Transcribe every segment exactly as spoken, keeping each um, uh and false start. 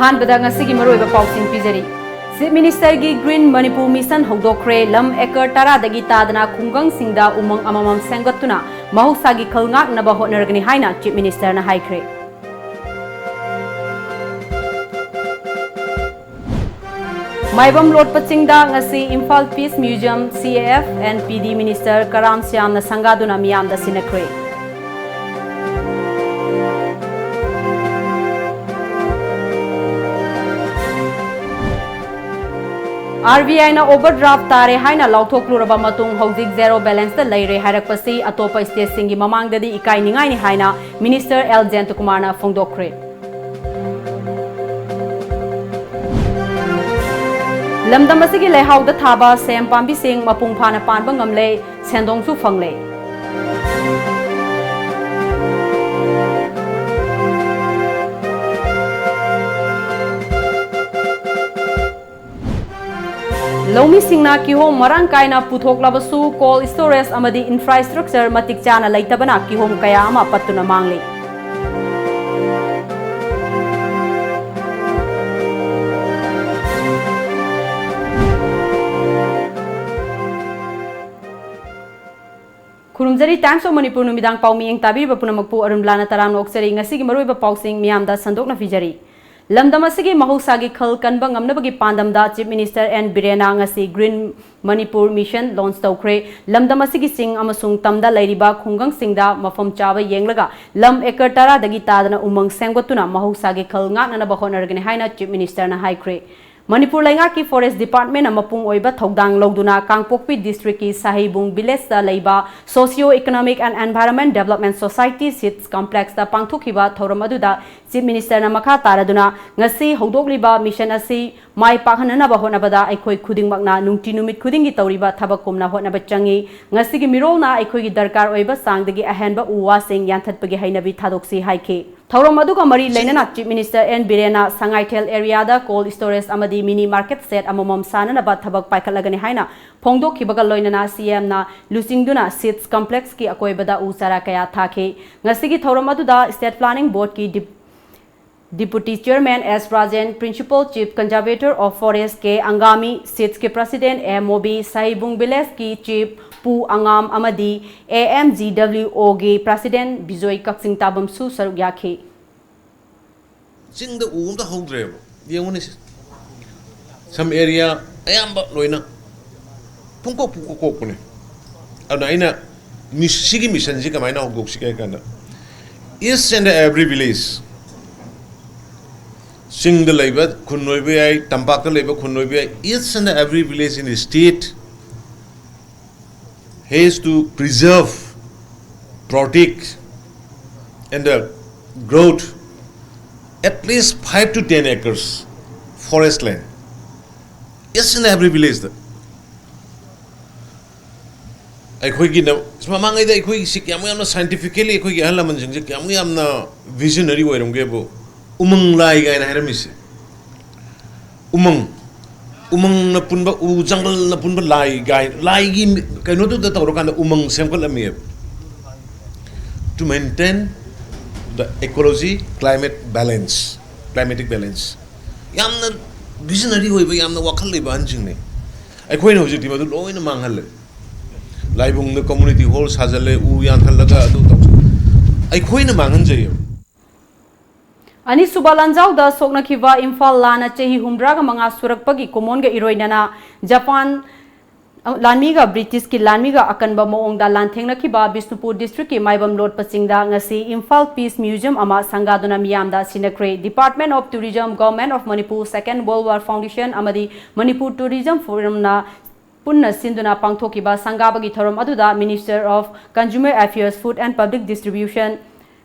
ꯑꯍꯥꯟꯕꯗ ꯉꯁꯤꯒꯤ ꯃꯔꯨꯑꯣꯏꯕ ꯄꯥꯎꯁꯤꯡ ꯄꯤꯖꯔꯤ꯫ Chief Minister ꯒꯤ Green Manipur Mission ꯍꯧꯗꯣꯛꯈ꯭ꯔꯦ꯫ ꯂꯝ acre ꯇꯔꯥꯗꯒꯤ ꯇꯥꯗꯅ ꯈꯨꯡꯒꯪꯁꯤꯡꯗ ꯎꯃꯪ ꯑꯃꯃꯝ ꯁꯦꯝꯒꯠꯇꯨꯅ ꯃꯍꯧꯁꯥꯒꯤ ꯈꯜ ꯉꯥꯛꯅꯕ ꯍꯣꯠꯅꯔꯒꯅꯤ ꯍꯥꯏꯅ Chief Minister ꯅ ꯍꯥꯏꯈ꯭ꯔꯦ꯫ ꯃꯥꯏꯕꯝ ꯂꯣꯠꯄ ꯆꯤꯡꯗ ꯉꯁꯤ Imphal Peace Museum C A F and P D Minister ꯀꯔꯥꯝ ꯁ꯭ꯌꯥꯝꯅ ꯁꯪꯒꯥꯗꯨꯅ ꯃꯤꯌꯥꯝꯗ ꯁꯤꯟꯅꯈ꯭ꯔꯦ꯫ R B I ꯅ overdraft ꯇꯥꯔꯦ ꯍꯥꯏꯅ ꯂꯥꯎꯊꯣꯛꯂꯨꯔꯕ ꯃꯇꯨꯡ ꯍꯧꯖꯤꯛ zero balance ꯇ ꯂꯩꯔꯦ ꯍꯥꯏꯔꯛꯄꯁꯤ ꯑꯇꯣꯞꯄ state ꯁꯤꯡꯒꯤ ꯃꯃꯥꯡꯗꯗꯤ ꯏꯀꯥꯏꯅꯤꯡꯉꯥꯏꯅꯤ ꯍꯥꯏꯅ Minister L ꯖꯌꯟꯇꯀꯨꯃꯥꯔꯅ ꯐꯣꯡꯗꯣꯛꯈ꯭ꯔꯦ꯫ ꯂꯝꯗꯝ ꯑꯁꯤꯒꯤ ꯂꯩꯍꯥꯎꯗ ꯊꯥꯕ ꯁꯦꯝ ꯄꯥꯝꯕꯤꯁꯤꯡ ꯃꯄꯨꯡ ꯐꯥꯅ ꯄꯥꯟꯕ ꯉꯝꯂꯦ, ꯁꯦꯟꯗꯣꯡꯁꯨ ꯐꯪꯂꯦ꯫ ꯂꯧꯃꯤꯁꯤꯡꯅ ꯀꯤꯍꯣꯝ ꯃꯔꯥꯡ ꯀꯥꯏꯅ ꯄꯨꯊꯣꯛꯂꯕꯁꯨ cold storage ꯑꯃꯗꯤ infrastructure ꯃꯇꯤꯛ ꯆꯥꯅ ꯂꯩꯇꯕꯅ ꯀꯤꯍꯣꯝ ꯀꯌꯥ ꯑꯃ ꯄꯠꯇꯨꯅ ꯃꯥꯡꯂꯤ꯫ ꯈꯨꯔꯨꯝꯖꯔꯤ Times of Manipur ꯅꯨꯃꯤꯗꯥꯡ ꯄꯥꯎ ꯃꯤꯠꯌꯦꯡ ꯇꯥꯕꯤꯔꯤꯕ ꯄꯨꯝꯅꯃꯛꯄꯨ ꯑꯔꯨꯟ ꯂꯥꯟꯅ ꯇꯔꯥꯝꯅ ꯑꯣꯛꯆꯔꯤ꯫ ꯉꯁꯤꯒꯤ ꯃꯔꯨꯑꯣꯏꯕ ꯄꯥꯎꯁꯤꯡ ꯃꯤꯌꯥꯝꯗ ꯁꯟꯗꯣꯛꯅ ꯄꯤꯖꯔꯤ꯫ ꯂꯝꯗꯝ ꯑꯁꯤꯒꯤ ꯃꯍꯧꯁꯥꯒꯤ ꯈꯜ ꯀꯟꯕ ꯉꯝꯅꯕꯒꯤ ꯄꯥꯟꯗꯝꯗ Chief Minister N ꯕꯤꯔꯦꯟꯅ ꯉꯁꯤ Green Manipur Mission launch ꯇꯧꯈ꯭ꯔꯦ꯫ ꯂꯝꯗꯝ ꯑꯁꯤꯒꯤ ꯆꯤꯡ ꯑꯃꯁꯨꯡ ꯇꯝꯗ ꯂꯩꯔꯤꯕ ꯈꯨꯡꯒꯪꯁꯤꯡꯗ ꯃꯐꯝ ꯆꯥꯕ ꯌꯦꯡꯂꯒ ꯂꯝ acre ꯇꯔꯥꯗꯒꯤ ꯇꯥꯗꯅ ꯎꯃꯪ ꯁꯦꯝꯒꯠꯇꯨꯅ ꯃꯍꯧꯁꯥꯒꯤ ꯈꯜ ꯉꯥꯛꯅꯅꯕ ꯍꯣꯠꯅꯔꯒꯅꯤ ꯍꯥꯏꯅ Chief Minister ꯅ ꯍꯥꯏꯈ꯭ꯔꯦ꯫ ꯃꯅꯤꯄꯨꯔ ꯂꯩꯉꯥꯛꯀꯤ Forest Department ꯅ ꯃꯄꯨꯡ ꯑꯣꯏꯕ ꯊꯧꯗꯥꯡ ꯂꯧꯗꯨꯅ ꯀꯥꯡꯄꯣꯛꯄꯤ district ꯀꯤ ꯁꯍꯩꯕꯨꯡ village ꯇ ꯂꯩꯕ Socio Economic and Environment Development Society Seeds Complex ꯇ ꯄꯥꯡꯊꯣꯛꯈꯤꯕ ꯊꯧꯔꯝ ꯑꯗꯨꯗ Chief Minister ꯅ ꯃꯈꯥ ꯇꯥꯔꯗꯨꯅ ꯉꯁꯤ ꯍꯧꯗꯣꯛꯂꯤꯕ mission ꯑꯁꯤ ꯃꯥꯏ ꯄꯥꯛꯍꯟꯅꯅꯕ ꯍꯣꯠꯅꯕꯗ ꯑꯩꯈꯣꯏ ꯈꯨꯗꯤꯡꯃꯛꯅ ꯅꯨꯡꯇꯤ ꯅꯨꯃꯤꯠ ꯈꯨꯗꯤꯡꯒꯤ ꯇꯧꯔꯤꯕ ꯊꯕꯛ ꯀꯨꯝꯅ ꯍꯣꯠꯅꯕ ꯆꯪꯏ꯫ ꯉꯁꯤꯒꯤ ꯃꯤꯔꯣꯜꯅ ꯑꯩꯈꯣꯏꯒꯤ ꯗꯔꯀꯥꯔ ꯑꯣꯏꯕ ꯆꯥꯡꯗꯒꯤ ꯑꯍꯦꯟꯕ ꯎ ꯋꯥꯁꯤꯡ ꯌꯥꯟꯊꯠꯄꯒꯤ ꯍꯩꯅꯕꯤ ꯊꯥꯗꯣꯛꯁꯤ ꯍꯥꯏꯈꯤ꯫ ꯊꯧꯔꯝ ꯑꯗꯨꯒ ꯃꯔꯤ ꯂꯩꯅꯅ Chief Minister N ꯕꯤꯔꯦꯟꯅ Sangaithel area ꯗ cold storage ꯑꯃꯗꯤ mini market shed ꯑꯃꯃꯝ ꯁꯥꯅꯅꯕ ꯊꯕꯛ ꯄꯥꯏꯈꯠꯂꯒꯅꯤ ꯍꯥꯏꯅ ꯐꯣꯡꯗꯣꯛꯈꯤꯕꯒ ꯂꯣꯏꯅꯅ C M ꯅ ꯂꯨꯆꯤꯡꯗꯨꯅ Seeds Complex ꯀꯤ ꯑꯀꯣꯏꯕꯗ ꯎ ꯆꯥꯔꯥ ꯀꯌꯥ ꯊꯥꯈꯤ꯫ ꯉꯁꯤꯒꯤ ꯊꯧꯔꯝ ꯑꯗꯨꯗ State Planning Board ꯀꯤ Dep-, Deputy Chairman S Rajen, Principal Chief Conservator of Forest K Angami, SIDS ꯀꯤ President A Mobi, ꯁꯍꯤꯕꯨꯡ Village ꯀꯤ Chief ꯄꯨ ꯑꯉꯥꯝ ꯑꯃꯗꯤ A M G W O ꯒꯤ President ꯕꯤꯖꯣꯏ ꯀꯛꯆꯤꯡ ꯇꯥꯕꯝꯁꯨ ꯁꯔꯨꯛ ꯌꯥꯈꯤ꯫ ꯆꯤꯡꯗ ꯎ ꯑꯝꯇ ꯍꯧꯗ꯭ꯔꯦꯕ꯫ ꯌꯦꯡꯉꯨꯅꯦ ꯁꯤ꯫ Some area ꯑꯌꯥꯝꯕ ꯂꯣꯏꯅ ꯄꯨꯡꯀꯣꯛ ꯄꯨꯡꯀꯣꯛ ꯀꯣꯛꯄꯅꯦ꯫ ꯑꯗꯨꯅ ꯑꯩꯅ ꯃꯤꯁ-, ꯁꯤꯒꯤ missionꯁꯤ ꯀꯃꯥꯏꯅ ꯍꯧꯗꯣꯛꯁꯤꯒꯦ ꯍꯥꯏ ꯀꯥꯟꯗ, each and every village, ꯆꯤꯡꯗ ꯂꯩꯕ ꯈꯨꯟ ꯑꯣꯏꯕ ꯌꯥꯏ, ꯇꯝꯄꯥꯛꯇ ꯂꯩꯕ ꯈꯨꯟ ꯑꯣꯏꯕ ꯌꯥꯏ, each and every village in the state has to preserve, protect and the growth at least five to ten acres forest land, each and every village ꯗ꯫ ꯑꯩꯈꯣꯏꯒꯤꯅ ꯃꯃꯥꯡꯉꯩꯗ ꯑꯩꯈꯣꯏꯒꯤꯁꯤ ꯀꯌꯥꯃꯨꯛ ꯌꯥꯝꯅ scientifically ꯑꯩꯈꯣꯏꯒꯤ ꯑꯍꯜ ꯂꯃꯟꯁꯤꯡꯁꯦ ꯀꯌꯥꯃꯨꯛ ꯌꯥꯝꯅ visionary ꯑꯣꯏꯔꯝꯒꯦꯕꯨ꯫ ꯎꯃꯪ ꯂꯥꯏ ꯀꯥꯏꯅ ꯍꯥꯏꯔꯝꯃꯤꯁꯦ꯫ ꯎꯃꯪ, ꯎꯃꯪꯅ ꯄꯨꯟꯕ, ꯎ ꯖꯪꯒꯜꯅ ꯄꯨꯟꯕ ꯂꯥꯏ ꯀꯥꯏ, ꯂꯥꯏꯒꯤ ꯃꯤ-, ꯀꯩꯅꯣꯗꯨꯗ ꯇꯧꯔꯀꯥꯟꯗ ꯎꯃꯪ ꯁꯦꯝꯒꯠꯂꯝꯃꯦꯕ꯫ To maintain the ecology, climate balance, climatic balance. ꯌꯥꯝꯅ visionary ꯑꯣꯏꯕ, ꯌꯥꯝꯅ ꯋꯥꯈꯜ ꯂꯩꯕ ꯑꯍꯟꯁꯤꯡꯅꯤ꯫ ꯑꯩꯈꯣꯏꯅ ꯍꯧꯖꯤꯛꯇꯤ ꯃꯗꯨ ꯂꯣꯏꯅ ꯃꯥꯡꯍꯜꯂꯦ꯫ ꯂꯥꯏꯕꯨꯡꯗ community hall ꯁꯥꯖꯜꯂꯦ, ꯎ ꯌꯥꯟꯊꯠꯂꯒ ꯑꯗꯨ ꯇꯧ-, ꯑꯩꯈꯣꯏꯅ ꯃꯥꯡꯍꯟꯖꯩꯌꯦꯕ꯫ ꯑꯅꯤꯁꯨꯕ ꯂꯥꯟꯖꯥꯎꯗ ꯁꯣꯛꯅꯈꯤꯕ ꯏꯝꯐꯥꯜ ꯂꯥꯟꯅ ꯆꯍꯤ ꯍꯨꯝꯗ꯭ꯔꯥꯒ ꯃꯉꯥ ꯁꯨꯔꯛꯄꯒꯤ ꯀꯨꯝꯑꯣꯟꯒ ꯏꯔꯣꯏꯅꯅ ꯖꯄꯥꯟ ꯂꯥꯟꯃꯤꯒ ꯕ꯭ꯔꯤꯇꯤꯁꯀꯤ ꯂꯥꯟꯃꯤꯒ ꯑꯀꯟꯕ ꯃꯑꯣꯡꯗ ꯂꯥꯟꯊꯦꯡꯅꯈꯤꯕ ꯕꯤꯁꯅꯨꯄꯨꯔ district ꯀꯤ ꯃꯥꯏꯕꯝ ꯂꯣꯠꯄ ꯆꯤꯡꯗ ꯉꯁꯤ Imphal Peace Museum ꯑꯃ ꯁꯪꯒꯥꯗꯨꯅ ꯃꯤꯌꯥꯝꯗ ꯁꯤꯟꯅꯈ꯭ꯔꯦ꯫ Department of Tourism, Government of Manipur, Second World War Foundation ꯑꯃꯗꯤ Manipur Tourism Forum ꯅ ꯄꯨꯟꯅ ꯁꯤꯟꯗꯨꯅ ꯄꯥꯡꯊꯣꯛꯈꯤꯕ ꯁꯪꯒꯥꯕꯒꯤ ꯊꯧꯔꯝ ꯑꯗꯨꯗ Minister of Consumer Affairs, Food and Public Distribution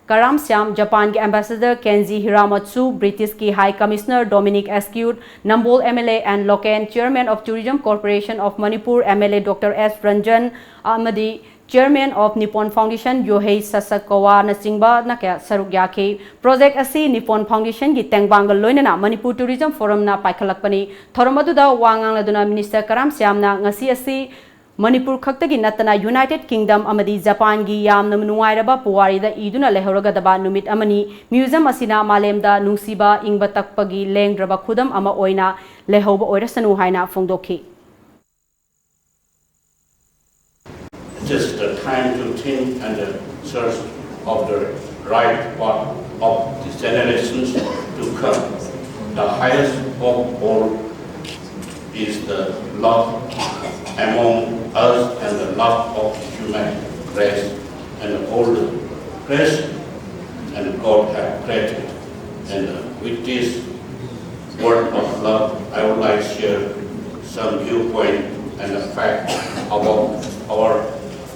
ꯀꯔꯥꯝ ꯁ꯭ꯌꯥꯝ, ꯖꯄꯥꯟꯒꯤ Ambassador ꯀꯦꯟꯖꯤ ꯍꯤꯔꯥꯃꯠꯁꯨ, ꯕ꯭ꯔꯤꯇꯤꯁꯀꯤ High Commissioner Dominic Askew, Nambol M L A and Local Chairman of Tourism Corporation of Manipur M L A Doctor S Ranjan ꯑꯃꯗꯤ Chairman of Nippon Foundation Yohei Sasakawa ꯅꯆꯤꯡꯕꯅ ꯀꯌꯥ ꯁꯔꯨꯛ ꯌꯥꯈꯤ꯫ Project ꯑꯁꯤ Nippon Foundation ꯒꯤ ꯇꯦꯡꯕꯥꯡꯒ ꯂꯣꯏꯅꯅ Manipur Tourism Forum ꯅ ꯄꯥꯏꯈꯠꯂꯛꯄꯅꯤ꯫ ꯊꯧꯔꯝ ꯑꯗꯨꯗ ꯋꯥ ꯉꯥꯡꯂꯗꯨꯅ Minister ꯀꯔꯥꯝ ꯁ꯭ꯌꯥꯝꯅ ꯉꯁꯤ ꯑꯁꯤ ꯃꯅꯤꯄꯨꯔ ꯈꯛꯇꯒꯤ ꯅꯠꯇꯅ United Kingdom ꯑꯃꯗꯤ ꯖꯄꯥꯟꯒꯤ ꯌꯥꯝꯅ ꯅꯨꯡꯉꯥꯏꯔꯕ ꯄꯨꯋꯥꯔꯤꯗ ꯏꯗꯨꯅ ꯂꯩꯍꯧꯔꯒꯗꯕ ꯅꯨꯃꯤꯠ ꯑꯃꯅꯤ꯫ Museum ꯑꯁꯤꯅ ꯃꯥꯂꯦꯝꯗ ꯅꯨꯡꯁꯤꯕ, ꯏꯪꯕ ꯇꯞꯄꯒꯤ ꯂꯦꯡꯗ꯭ꯔꯕ ꯈꯨꯗꯝ ꯑꯃ ꯑꯣꯏꯅ ꯂꯩꯍꯧꯕ ꯑꯣꯏꯔꯁꯅꯨ ꯍꯥꯏꯅ ꯐꯣꯡꯗꯣꯛꯈꯤ꯫ It is the time to think and search of the right path of the generations to come. The highest of all is the love among us and the love of human race and all the creation and God have created. And with this word of love, I would like to share some viewpoint and a fact about our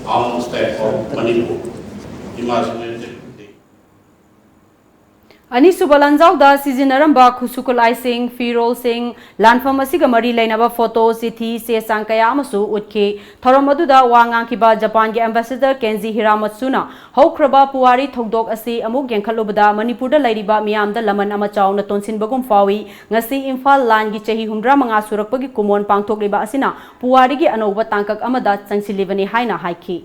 own state of Manipur. Imaginatively, ꯑꯅꯤꯁꯨꯕ ꯂꯥꯟꯖꯥꯎꯗ ꯁꯤꯖꯤꯟꯅꯔꯝꯕ ꯈꯨꯠꯁꯨ ꯈꯨꯠꯂꯥꯏꯁꯤꯡ, ꯐꯤꯔꯣꯜꯁꯤꯡ, ꯂꯥꯟꯐꯝ ꯑꯁꯤꯒ ꯃꯔꯤ ꯂꯩꯅꯕ photo, ꯆꯤꯊꯤ, ꯆꯦ ꯆꯥꯡ ꯀꯌꯥ ꯑꯃꯁꯨ ꯎꯠꯈꯤ꯫ ꯊꯧꯔꯝ ꯑꯗꯨꯗ ꯋꯥ ꯉꯥꯡꯈꯤꯕ ꯖꯄꯥꯟꯒꯤ ambassador ꯀꯦꯟꯖꯤ ꯍꯤꯔꯥꯃꯠꯁꯨꯅ ꯍꯧꯈ꯭ꯔꯕ ꯄꯨꯋꯥꯔꯤ ꯊꯧꯗꯣꯛ ꯑꯁꯤ ꯑꯃꯨꯛ ꯌꯦꯡꯈꯠꯂꯨꯕꯗ ꯃꯅꯤꯄꯨꯔꯗ ꯂꯩꯔꯤꯕ ꯃꯤꯌꯥꯝꯗ ꯂꯃꯟ ꯑꯃ ꯆꯥꯎꯅ ꯇꯣꯟꯁꯤꯟꯕꯒꯨꯝ ꯐꯥꯎꯏ꯫ ꯉꯁꯤ ꯏꯝꯐꯥꯜ ꯂꯥꯟꯒꯤ ꯆꯍꯤ ꯍꯨꯝꯗ꯭ꯔꯥ ꯃꯉꯥ ꯁꯨꯔꯛꯄꯒꯤ ꯀꯨꯝꯑꯣꯟ ꯄꯥꯡꯊꯣꯛꯂꯤꯕ ꯑꯁꯤꯅ ꯄꯨꯋꯥꯔꯤꯒꯤ ꯑꯅꯧꯕ ꯇꯥꯡꯀꯛ ꯑꯃꯗ ꯆꯪꯁꯤꯜꯂꯤꯕꯅꯤ ꯍꯥꯏꯅ ꯍꯥꯏꯈꯤ꯫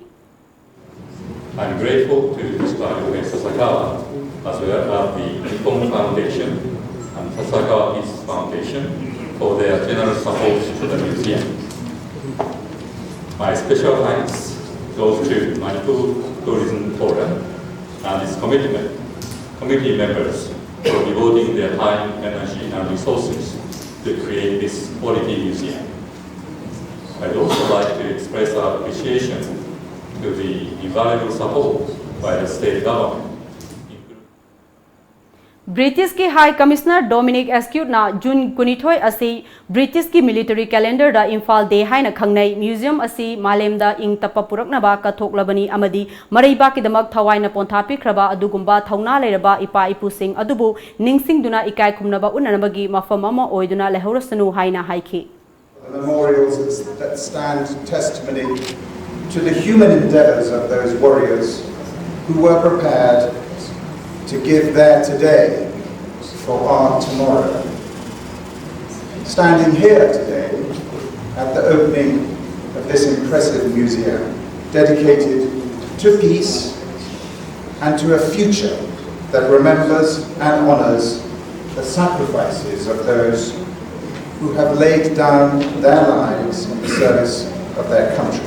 I'm grateful to Mister Yohei Sasakawa as well as the Nippon Foundation and Sasakawa Peace Foundation for their generous support to the museum. My special thanks goes to Manipur Tourism Forum and its commitment, committee members for devoting their time, energy and resources to create this quality museum. I'd also like to express our appreciation to the invaluable support by the state government. ꯕ꯭ꯔꯤꯇꯤꯁꯀꯤ High Commissioner Dominic Askew ꯅ June ꯀꯨꯟꯅꯤꯊꯣꯏ ꯑꯁꯤ ꯕ꯭ꯔꯤꯇꯤꯁꯀꯤ military calendar ꯗ ꯏꯝꯐꯥꯜ ꯗꯦ ꯍꯥꯏꯅ ꯈꯪꯅꯩ꯫ Museum ꯑꯁꯤ ꯃꯥꯂꯦꯝꯗ ꯏꯪ ꯇꯞꯄ ꯄꯨꯔꯛꯅꯕ ꯀꯠꯊꯣꯛꯂꯕꯅꯤ ꯑꯃꯗꯤ ꯃꯔꯩꯕꯥꯛꯀꯤꯗꯃꯛ ꯊꯋꯥꯏꯅ ꯄꯣꯟꯊꯥ ꯄꯤꯈ꯭ꯔꯕ ꯑꯗꯨꯒꯨꯝꯕ ꯊꯧꯅꯥ ꯂꯩꯔꯕ ꯏꯄꯥ ꯏꯄꯨꯁꯤꯡ ꯑꯗꯨꯕꯨ ꯅꯤꯡꯁꯤꯡꯗꯨꯅ ꯏꯀꯥꯏ ꯈꯨꯝꯅꯕ ꯎꯠꯅꯅꯕꯒꯤ ꯃꯐꯝ ꯑꯃ ꯑꯣꯏꯗꯨꯅ ꯂꯩꯍꯧꯔꯁꯅꯨ ꯍꯥꯏꯅ ꯍꯥꯏꯈꯤ꯫ The memorials that stand testimony to the human endeavors of those warriors who were prepared to give their today for our tomorrow. Standing here today at the opening This impressive museum dedicated to peace and to a future that remembers and honors the sacrifices of those who have laid down their lives in the service of their country.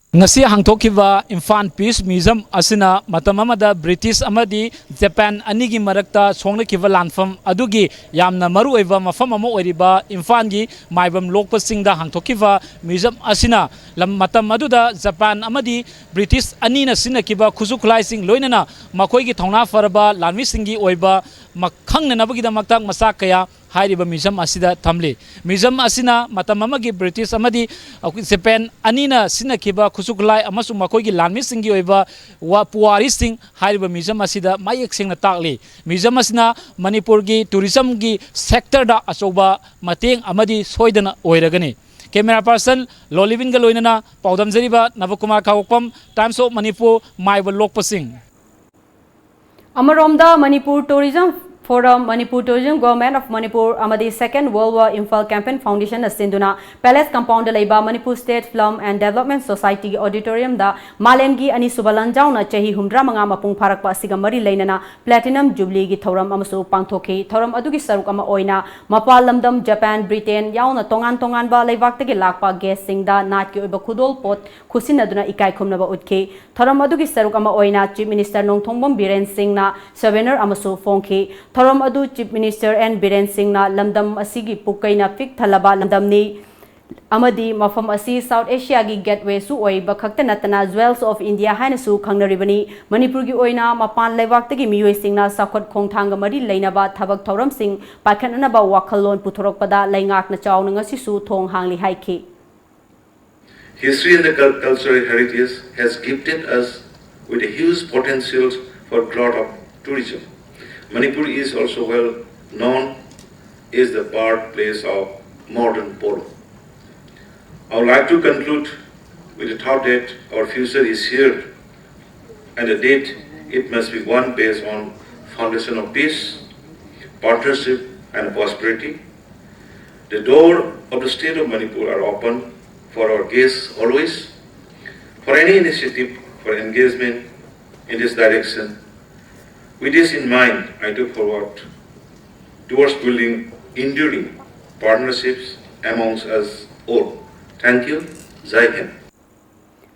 ꯉꯁꯤ ꯍꯥꯡꯊꯣꯛꯈꯤꯕ Imphal piece museum ꯑꯁꯤꯅ ꯃꯇꯝ ꯑꯃꯗ British ꯑꯃꯗꯤ Japan ꯑꯅꯤꯒꯤ ꯃꯔꯛꯇ ꯁꯣꯛꯅꯈꯤꯕ ꯂꯥꯟꯐꯝ ꯑꯗꯨꯒꯤ ꯌꯥꯝꯅ ꯃꯔꯨꯑꯣꯏꯕ ꯃꯐꯝ ꯑꯃ ꯑꯣꯏꯔꯤꯕ ꯏꯝꯐꯥꯜꯒꯤ ꯃꯥꯏꯕꯝ ꯂꯣꯛꯄꯁꯤꯡꯗ ꯍꯥꯡꯊꯣꯛꯈꯤꯕ ꯃ꯭ꯌꯨꯖꯝ ꯑꯁꯤꯅ ꯂꯝ ꯃꯇꯝ ꯑꯗꯨꯗ ꯖꯄꯥꯟ ꯑꯃꯗꯤ ꯕ꯭ꯔꯤꯇꯤꯁ ꯑꯅꯤꯅ ꯁꯤꯖꯤꯟꯅꯈꯤꯕ ꯈꯨꯠꯁꯨ ꯈꯨꯠꯂꯥꯏꯁꯤꯡ ꯂꯣꯏꯅꯅ ꯃꯈꯣꯏꯒꯤ ꯊꯧꯅꯥ ꯐꯔꯕ ꯂꯥꯟꯃꯤꯁꯤꯡꯒꯤ ꯑꯣꯏꯕ ꯃ- ꯈꯪꯅꯅꯕꯒꯤꯗꯃꯛꯇ ꯃꯆꯥꯛ ꯀꯌꯥ ꯍꯥꯏꯔꯤꯕ ꯃ꯭ꯌꯨꯖꯝ ꯑꯁꯤꯗ ꯊꯝꯂꯤ꯫ ꯃ꯭ꯌꯨꯖꯝ ꯑꯁꯤꯅ ꯃꯇꯝ ꯑꯃꯒꯤ ꯕ꯭ꯔꯤꯇꯤꯁ ꯑꯃꯗꯤ ꯑꯩꯈꯣꯏ ꯖꯄꯥꯟ ꯑꯅꯤꯅ ꯁꯤꯖꯤꯟꯅꯈꯤꯕ ꯈꯨꯠꯁꯨ ꯈꯨꯠꯂꯥꯏ ꯑꯃꯁꯨꯡ ꯃꯈꯣꯏꯒꯤ ꯂꯥꯟꯃꯤꯁꯤꯡꯒꯤ ꯑꯣꯏꯕ ꯋꯥ- ꯄꯨꯋꯥꯔꯤꯁꯤꯡ ꯍꯥꯏꯔꯤꯕ ꯃ꯭ꯌꯨꯖꯝ ꯑꯁꯤꯗ ꯃꯌꯦꯛ ꯁꯦꯡꯅ ꯇꯥꯛꯂꯤ꯫ ꯃ꯭ꯌꯨꯖꯝ ꯑꯁꯤꯅ ꯃꯅꯤꯄꯨꯔꯒꯤ ꯇꯨꯔꯤꯖꯝꯒꯤ ꯁꯦꯛꯇꯔꯗ ꯑꯆꯧꯕ ꯃꯇꯦꯡ ꯑꯃꯗꯤ ꯁꯣꯏꯗꯅ ꯑꯣꯏꯔꯒꯅꯤ꯫ ꯀꯦꯃꯦꯔꯥ ꯄꯥꯔꯁꯟ ꯂꯣꯂꯤꯕꯤꯟꯒ ꯂꯣꯏꯅꯅ ꯄꯥꯎꯗꯝꯖꯔꯤꯕ ꯅꯕꯀꯨꯃꯥꯔ ꯈꯥꯉꯣꯛꯄꯝ, Times of Manipur, ꯃꯥꯏꯕ ꯂꯣꯛꯄꯁꯤꯡ꯫ ꯑꯃꯔꯣꯝꯗ Manipur tourism forum, Manipur tourism, government of Manipur ꯑꯃꯗꯤ second world war Imphal campaign ꯐꯥꯎꯟꯗꯦꯁꯟꯅ ꯁꯤꯟꯗꯨꯅ ꯄꯦꯂꯦꯁ ꯀꯝꯄꯥꯎꯟꯗ ꯂꯩꯕ Manipur state film and development ꯁꯣꯁꯥꯏꯇꯤꯒꯤ ꯑꯣꯗꯤꯇꯣꯔꯤꯌꯝꯗ ꯃꯥꯂꯦꯝꯒꯤ ꯑꯅꯤꯁꯨꯕ ꯂꯥꯟꯖꯥꯎꯅ ꯆꯍꯤ ꯍꯨꯝꯗ꯭ꯔꯥ ꯃꯉꯥ ꯃꯄꯨꯡ ꯐꯥꯔꯛꯄ ꯑꯁꯤꯒ ꯃꯔꯤ ꯂꯩꯅꯅ ꯄ꯭ꯂꯦꯇꯤꯅꯝ ꯖꯨꯕꯤꯂꯤꯒꯤ ꯊꯧꯔꯝ ꯑꯃꯁꯨ ꯄꯥꯡꯊꯣꯛꯈꯤ꯫ ꯊꯧꯔꯝ ꯑꯗꯨꯒꯤ ꯁꯔꯨꯛ ꯑꯃ ꯑꯣꯏꯅ ꯃꯄꯥꯟ ꯂꯝꯗꯝ ꯖꯄꯥꯟ, ꯕ꯭ꯔꯤꯇꯦꯟ ꯌꯥꯎꯅ ꯇꯣꯉꯥꯟ ꯇꯣꯉꯥꯟꯕ ꯂꯩꯕꯥꯛꯇꯒꯤ ꯂꯥꯛꯄ ꯒꯦꯁꯁꯤꯡꯗ ꯅꯥꯠꯀꯤ ꯑꯣꯏꯕ ꯈꯨꯗꯣꯜ ꯄꯣꯠ ꯈꯨꯠꯁꯤꯟꯅꯗꯨꯅ ꯏꯀꯥꯏ ꯈꯨꯝꯅꯕ ꯎꯠꯈꯤ꯫ ꯊꯧꯔꯝ ꯑꯗꯨꯒꯤ ꯁꯔꯨꯛ ꯑꯃ ꯑꯣꯏꯅ ꯆꯤꯐ ꯃꯤꯅꯤꯁꯇꯔ ꯅꯣꯡꯊꯣꯝꯕꯝ ꯕꯤꯔꯦꯟ ꯁꯤꯡꯅ ꯁꯣꯚꯦꯅꯔ ꯑꯃꯁꯨ ꯐꯣꯡꯈꯤ꯫ ꯊꯧꯔꯝ ꯑꯗꯨ ꯆꯤꯐ ꯃꯤꯅꯤꯁꯇꯔ ꯑꯦꯟ ꯕꯤꯔꯦꯟ ꯁꯤꯡꯅ ꯂꯝꯗꯝ ꯑꯁꯤꯒꯤ ꯄꯨꯛꯀꯩꯅ ꯄꯤꯛ ꯊꯜꯂꯕ ꯂꯝꯗꯝꯅꯤ ꯑꯃꯗꯤ ꯃꯐꯝ ꯑꯁꯤ ꯁꯥꯎꯠ ꯑꯦꯁꯤꯌꯥꯒꯤ ꯒꯦꯠꯋꯦꯁꯨ ꯑꯣꯏꯕ ꯈꯛꯇ ꯅꯠꯇꯅ ꯖ꯭ꯋꯦꯜꯁ ꯑꯣꯐ ꯏꯟꯗꯤꯌꯥ ꯍꯥꯏꯅꯁꯨ ꯈꯪꯅꯔꯤꯕꯅꯤ꯫ ꯃꯅꯤꯄꯨꯔꯒꯤ ꯑꯣꯏꯅ ꯃꯄꯥꯟ ꯂꯩꯕꯥꯛꯇꯒꯤ ꯃꯤꯑꯣꯏꯁꯤꯡꯅ ꯆꯥꯎꯈꯠ ꯈꯣꯡꯊꯥꯡꯒ ꯃꯔꯤ ꯂꯩꯅꯕ ꯊꯕꯛ ꯊꯧꯔꯝꯁꯤꯡ ꯄꯥꯏꯈꯠꯅꯅꯕ ꯋꯥꯈꯜꯂꯣꯟ ꯄꯨꯊꯣꯔꯛꯄꯗ ꯂꯩꯉꯥꯛꯅ ꯆꯥꯎꯅ ꯉꯁꯤꯁꯨ ꯊꯣꯡ ꯍꯥꯡꯂꯤ ꯍꯥꯏꯈꯤ꯫ History and the cul- cultural heritage has gifted us with a huge potential for growth of tourism. Manipur is also well known as the birthplace of modern polo. I would like to conclude with the thought that our future is here and the date it must be one based on foundation of peace, partnership and prosperity. The door of the state of Manipur are open for our guests always, for any initiative for engagement in this direction. With this in mind, I look forward towards building enduring partnerships amongst us all. Thank you. Jai Hind.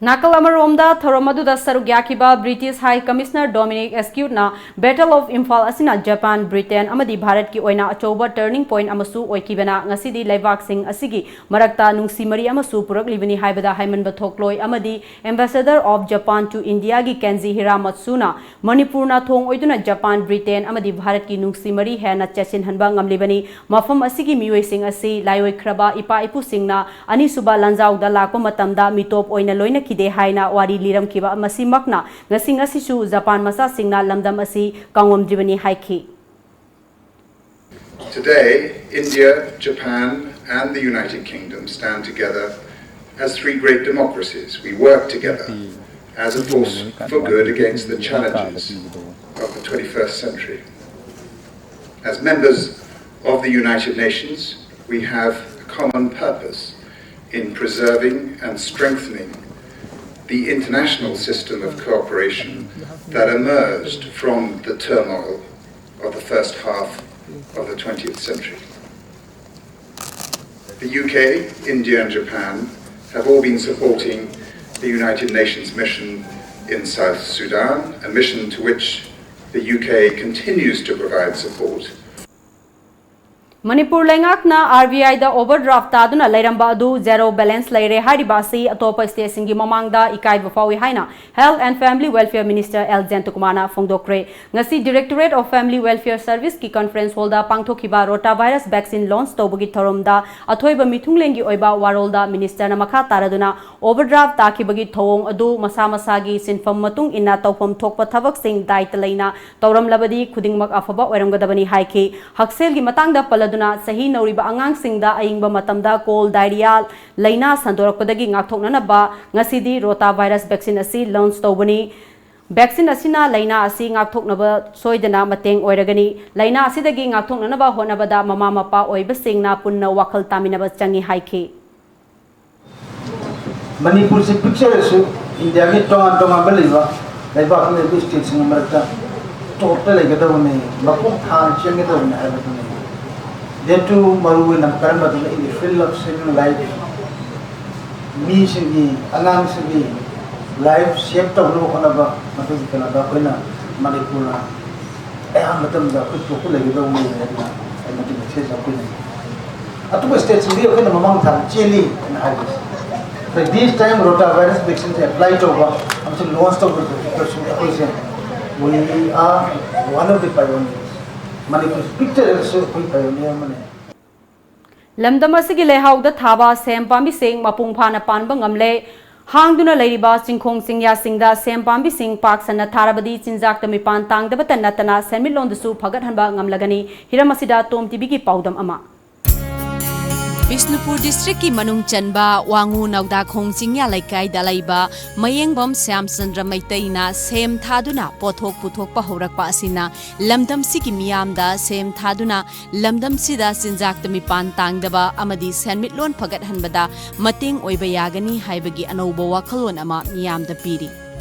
ꯅꯥꯀꯜ ꯑꯃꯔꯣꯝꯗ ꯊꯧꯔꯝ ꯑꯗꯨꯗ ꯁꯔꯨꯛ ꯌꯥꯈꯤꯕ British High Commissioner Dominic Askew ꯅ Battle of Imphal ꯑꯁꯤꯅ Japan, Britain ꯑꯃꯗꯤ ꯚꯥꯔꯠꯀꯤ ꯑꯣꯏꯅ ꯑꯆꯧꯕ turning point ꯑꯃꯁꯨ ꯑꯣꯏꯈꯤꯕꯅ ꯉꯁꯤꯗꯤ ꯂꯩꯕꯥꯛꯁꯤꯡ ꯑꯁꯤꯒꯤ ꯃꯔꯛꯇ ꯅꯨꯡꯁꯤ ꯃꯔꯤ ꯑꯃꯁꯨ ꯄꯨꯔꯛꯂꯤꯕꯅꯤ ꯍꯥꯏꯕꯗ ꯍꯥꯏꯃꯟꯕ ꯊꯣꯛꯂꯣꯏ ꯑꯃꯗꯤ Ambassador of Japan to India ꯒꯤ ꯀꯦꯟꯖꯤ ꯍꯤꯔꯥꯃꯠꯁꯨꯅ ꯃꯅꯤꯄꯨꯔꯅ ꯊꯣꯡ ꯑꯣꯏꯗꯨꯅ ꯖꯄꯥꯟ, ꯕ꯭ꯔꯤꯇꯦꯟ ꯑꯃꯗꯤ ꯚꯥꯔꯠꯀꯤ ꯅꯨꯡꯁꯤ ꯃꯔꯤ ꯍꯦꯟꯅ ꯆꯦꯠꯁꯤꯟꯍꯟꯕ ꯉꯝꯂꯤꯕꯅꯤ꯫ ꯃꯐꯝ ꯑꯁꯤꯒꯤ ꯃꯤꯑꯣꯏꯁꯤꯡ ꯑꯁꯤ ꯂꯥꯏꯑꯣꯏꯈ꯭ꯔꯕ ꯏꯄꯥ ꯏꯄꯨꯁꯤꯡꯅ ꯑꯅꯤꯁꯨꯕ ꯂꯥꯟꯖꯥꯎꯗ ꯂꯥꯛꯄ ꯃꯇꯝꯗ ꯃꯤꯇꯣꯞ ꯑꯣꯏꯅ ꯂꯣꯏꯅꯈꯤꯗꯦ ꯍꯥꯏꯅ ꯋꯥꯔꯤ ꯂꯤꯔꯝꯈꯤꯕ ꯃꯁꯤꯃꯛꯅ ꯉꯁꯤ ꯉꯁꯤꯁꯨ ꯖꯄꯥꯟ ꯃꯆꯥꯁꯤꯡꯅ ꯂꯝꯗꯝ ꯑꯁꯤ ꯀꯥꯎꯉꯝꯗ꯭ꯔꯤꯕꯅꯤ ꯍꯥꯏꯈꯤ꯫ Today, India, Japan, and the United Kingdom stand together as three great democracies. We work together as a force for good against the challenges of the twenty-first century. As members of the United Nations, we have a common purpose in preserving and strengthening the international system of cooperation that emerged from the turmoil of the first half of the twentieth century. The U K, India, and Japan have all been supporting the United Nations mission in South Sudan, a mission to which the U K continues to provide support. Manipur ꯂꯩꯉꯥꯛꯅ R B ꯑꯥꯏꯗ overdraft ꯇꯥꯗꯨꯅ ꯂꯩꯔꯝꯕ ꯑꯗꯨ zero balance ꯂꯩꯔꯦ ꯍꯥꯏꯔꯤꯕ ꯑꯁꯤ ꯑꯇꯣꯞꯄ stateꯁꯤꯡꯒꯤ ꯃꯃꯥꯡꯗ ꯏꯀꯥꯏꯕ ꯐꯥꯎꯏ ꯍꯥꯏꯅ Health and Family Welfare Minister L ꯖꯌꯟꯇꯀꯨꯃꯥꯔꯅ ꯐꯣꯡꯗꯣꯛꯈ꯭ꯔꯦ꯫ ꯉꯁꯤ Directorate of Family Welfare Serviceꯀꯤ conference hallꯗ ꯄꯥꯡꯊꯣꯛꯈꯤꯕ rotavirus vaccine launch ꯇꯧꯕꯒꯤ ꯊꯧꯔꯝꯗ ꯑꯊꯣꯏꯕ ꯃꯤꯊꯨꯡꯂꯦꯟꯒꯤ ꯑꯣꯏꯕ ꯋꯥꯔꯣꯜꯗ ministerꯅ ꯃꯈꯥ ꯇꯥꯔꯗꯨꯅ overdraft ꯇꯥꯈꯤꯕꯒꯤ ꯊꯧꯑꯣꯡ ꯑꯗꯨ ꯃꯁꯥ ꯃꯁꯥꯒꯤ ꯁꯤꯟꯐꯝ ꯃꯇꯨꯡ ꯏꯟꯅ ꯇꯧꯐꯝ ꯊꯣꯛꯄ ꯊꯕꯛꯁꯤꯡ ꯗꯥꯏꯇ ꯂꯩꯅ ꯇꯧꯔꯝꯂꯕꯗꯤ ꯈꯨꯗꯤꯡꯃꯛ ꯑꯐꯕ ꯑꯣꯏꯔꯝꯒꯗꯕꯅꯤ ꯍꯥꯏꯈꯤ꯫ ꯍꯛꯁꯦꯜꯒꯤ ꯃꯇꯥꯡꯗ ꯄꯜꯂꯗꯨꯅ ꯆꯍꯤ ꯅꯧꯔꯤꯕ ꯑꯉꯥꯡꯁꯤꯡꯗ ꯑꯏꯪꯕ ꯃꯇꯝꯗ cold, diarrhea ꯂꯥꯏꯅꯥ ꯁꯟꯗꯣꯔꯛꯄꯗꯒꯤ ꯉꯥꯛꯊꯣꯛꯅꯅꯕ ꯉꯁꯤꯗꯤ rotavirus vaccine ꯑꯁꯤ launch ꯇꯧꯕꯅꯤ꯫ Vaccine ꯑꯁꯤꯅ ꯂꯥꯏꯅꯥ ꯑꯁꯤ ꯉꯥꯛꯊꯣꯛꯅꯕ ꯁꯣꯏꯗꯅ ꯃꯇꯦꯡ ꯑꯣꯏꯔꯒꯅꯤ꯫ ꯂꯥꯏꯅꯥ ꯑꯁꯤꯗꯒꯤ ꯉꯥꯛꯊꯣꯛꯅꯅꯕ ꯍꯣꯠꯅꯕꯗ ꯃꯃꯥ ꯃꯄꯥ ꯑꯣꯏꯕꯁꯤꯡꯅ ꯄꯨꯟꯅ ꯋꯥꯈꯜ ꯇꯥꯃꯤꯟꯅꯕ ꯆꯪꯏ ꯍꯥꯏꯈꯤ꯫ ꯃꯅꯤꯄꯨꯔꯁꯤ ꯄꯤꯛꯆꯔꯁꯨ ꯏꯟꯗꯤꯌꯥꯒꯤ ꯇꯣꯉꯥꯟ ꯇꯣꯉꯥꯟꯕ ꯂꯩꯕ ꯂꯩꯕꯥꯛꯀꯤ ꯂꯩꯕ ꯁ꯭ꯇꯦꯠꯁꯤꯡꯒꯤ ꯃꯔꯛꯇ ꯇꯣꯞꯇ ꯂꯩꯒꯗꯧꯕꯅꯤ, ꯃꯄꯨꯡ ꯐꯥꯅ ꯆꯦꯟꯒꯗꯧꯕꯅꯤ ꯍꯥꯏꯕꯗꯨꯅꯤ꯫ That too ꯃꯔꯨ ꯑꯣꯏꯅ ꯀꯔꯝꯕꯗꯨꯅ in the field of civil life, ꯃꯤꯁꯤꯡꯒꯤ, ꯑꯉꯥꯡꯁꯤꯡꯒꯤ life save ꯇꯧꯅꯕ ꯍꯣꯠꯅꯕ, ꯃꯗꯨꯒꯤ ꯀꯩꯅꯣꯗ ꯑꯩꯈꯣꯏꯅ ꯃꯅꯤꯄꯨꯔꯅ ꯑꯌꯥꯝꯕ ꯃꯇꯝꯗ ꯑꯩꯈꯣꯏ ꯇꯣꯞꯇ ꯂꯩꯒꯗꯧꯕꯅꯤ ꯍꯥꯏꯗꯅ ꯑꯩ ꯃꯗꯨꯒꯤ message ꯑꯃ ꯄꯤꯅꯤꯡꯉꯤ꯫ ꯑꯇꯣꯞꯄ ꯁ꯭ꯇꯦꯠꯁꯤꯡꯗꯤ ꯑꯩꯈꯣꯏꯅ ꯃꯃꯥꯡ ꯊꯥꯗ ꯆꯦꯜꯂꯤ ꯍꯥꯏꯅ ꯍꯥꯏꯕꯁꯦ꯫ ꯑꯩꯈꯣꯏ this time rotavirus vaccine apply ꯇꯧꯕ ꯑꯃꯁꯨꯡ launch ꯇꯧꯕꯗꯁꯨ ꯑꯩꯈꯣꯏꯁꯦ we are one of the pioneers꯫ Manipur ꯄꯤꯛꯆꯔꯒꯁꯨ ꯑꯩꯈꯣꯏ pioneer ꯑꯃꯅꯤ꯫ ꯂꯝꯗꯝ ꯑꯁꯤꯒꯤ ꯂꯩꯍꯥꯎꯗ ꯊꯥꯕ ꯁꯦꯝ ꯄꯥꯝꯕꯤꯁꯤꯡ ꯃꯄꯨꯡ ꯐꯥꯅ ꯄꯥꯟꯕ ꯉꯝꯂꯦ꯫ ꯍꯥꯡꯗꯨꯅ ꯂꯩꯔꯤꯕ ꯆꯤꯡꯈꯣꯡ ꯆꯤꯡꯌꯥꯁꯤꯡꯗ ꯁꯦꯝ ꯄꯥꯝꯕꯤꯁꯤꯡ ꯄꯥꯛ ꯁꯟꯅ ꯊꯥꯔꯕꯗꯤ ꯆꯤꯟꯖꯥꯛꯇ ꯃꯤꯄꯥꯟ ꯇꯥꯡꯗꯕꯇ ꯅꯠꯇꯅ ꯁꯦꯟꯃꯤꯠꯂꯣꯟꯗꯁꯨ ꯐꯒꯠꯍꯟꯕ ꯉꯝꯂꯒꯅꯤ꯫ ꯍꯤꯔꯝ ꯑꯁꯤꯗ ꯇꯣꯝ ꯇꯤꯚꯤꯒꯤ ꯄꯥꯎꯗꯝ ꯑꯃ꯫ ꯕꯤꯁꯅꯨꯄꯨꯔ ꯗꯤꯁꯇ꯭ꯔꯤꯛꯀꯤ ꯃꯅꯨꯡ ꯆꯟꯕ ꯋꯥꯉꯨ ꯅꯧꯗꯥꯈꯣꯡ ꯆꯤꯡꯌꯥ ꯂꯩꯀꯥꯏꯗ ꯂꯩꯕ ꯃꯌꯦꯡꯕꯝ ꯁ꯭ꯌꯥꯝꯆꯟꯗ꯭ꯔ ꯃꯩꯇꯩꯅ ꯁꯦꯝ ꯊꯥꯗꯨꯅ ꯄꯣꯠꯊꯣꯛ ꯄꯨꯊꯣꯛꯄ ꯍꯧꯔꯛꯄ ꯑꯁꯤꯅ ꯂꯝꯗꯝꯁꯤꯒꯤ ꯃꯤꯌꯥꯝꯗ ꯁꯦꯝ ꯊꯥꯗꯨꯅ ꯂꯝꯗꯝꯁꯤꯗ ꯆꯤꯟꯖꯥꯛꯇ ꯃꯤꯄꯥꯟ ꯇꯥꯡꯗꯕ ꯑꯃꯗꯤ ꯁꯦꯟꯃꯤꯠꯂꯣꯟ ꯐꯒꯠꯍꯟꯕꯗ ꯃꯇꯦꯡ ꯑꯣꯏꯕ ꯌꯥꯒꯅꯤ ꯍꯥꯏꯕꯒꯤ ꯑꯅꯧꯕ ꯋꯥꯈꯜꯂꯣꯟ ꯑꯃ ꯃꯤꯌꯥꯝꯗ ꯄꯤꯔꯤ꯫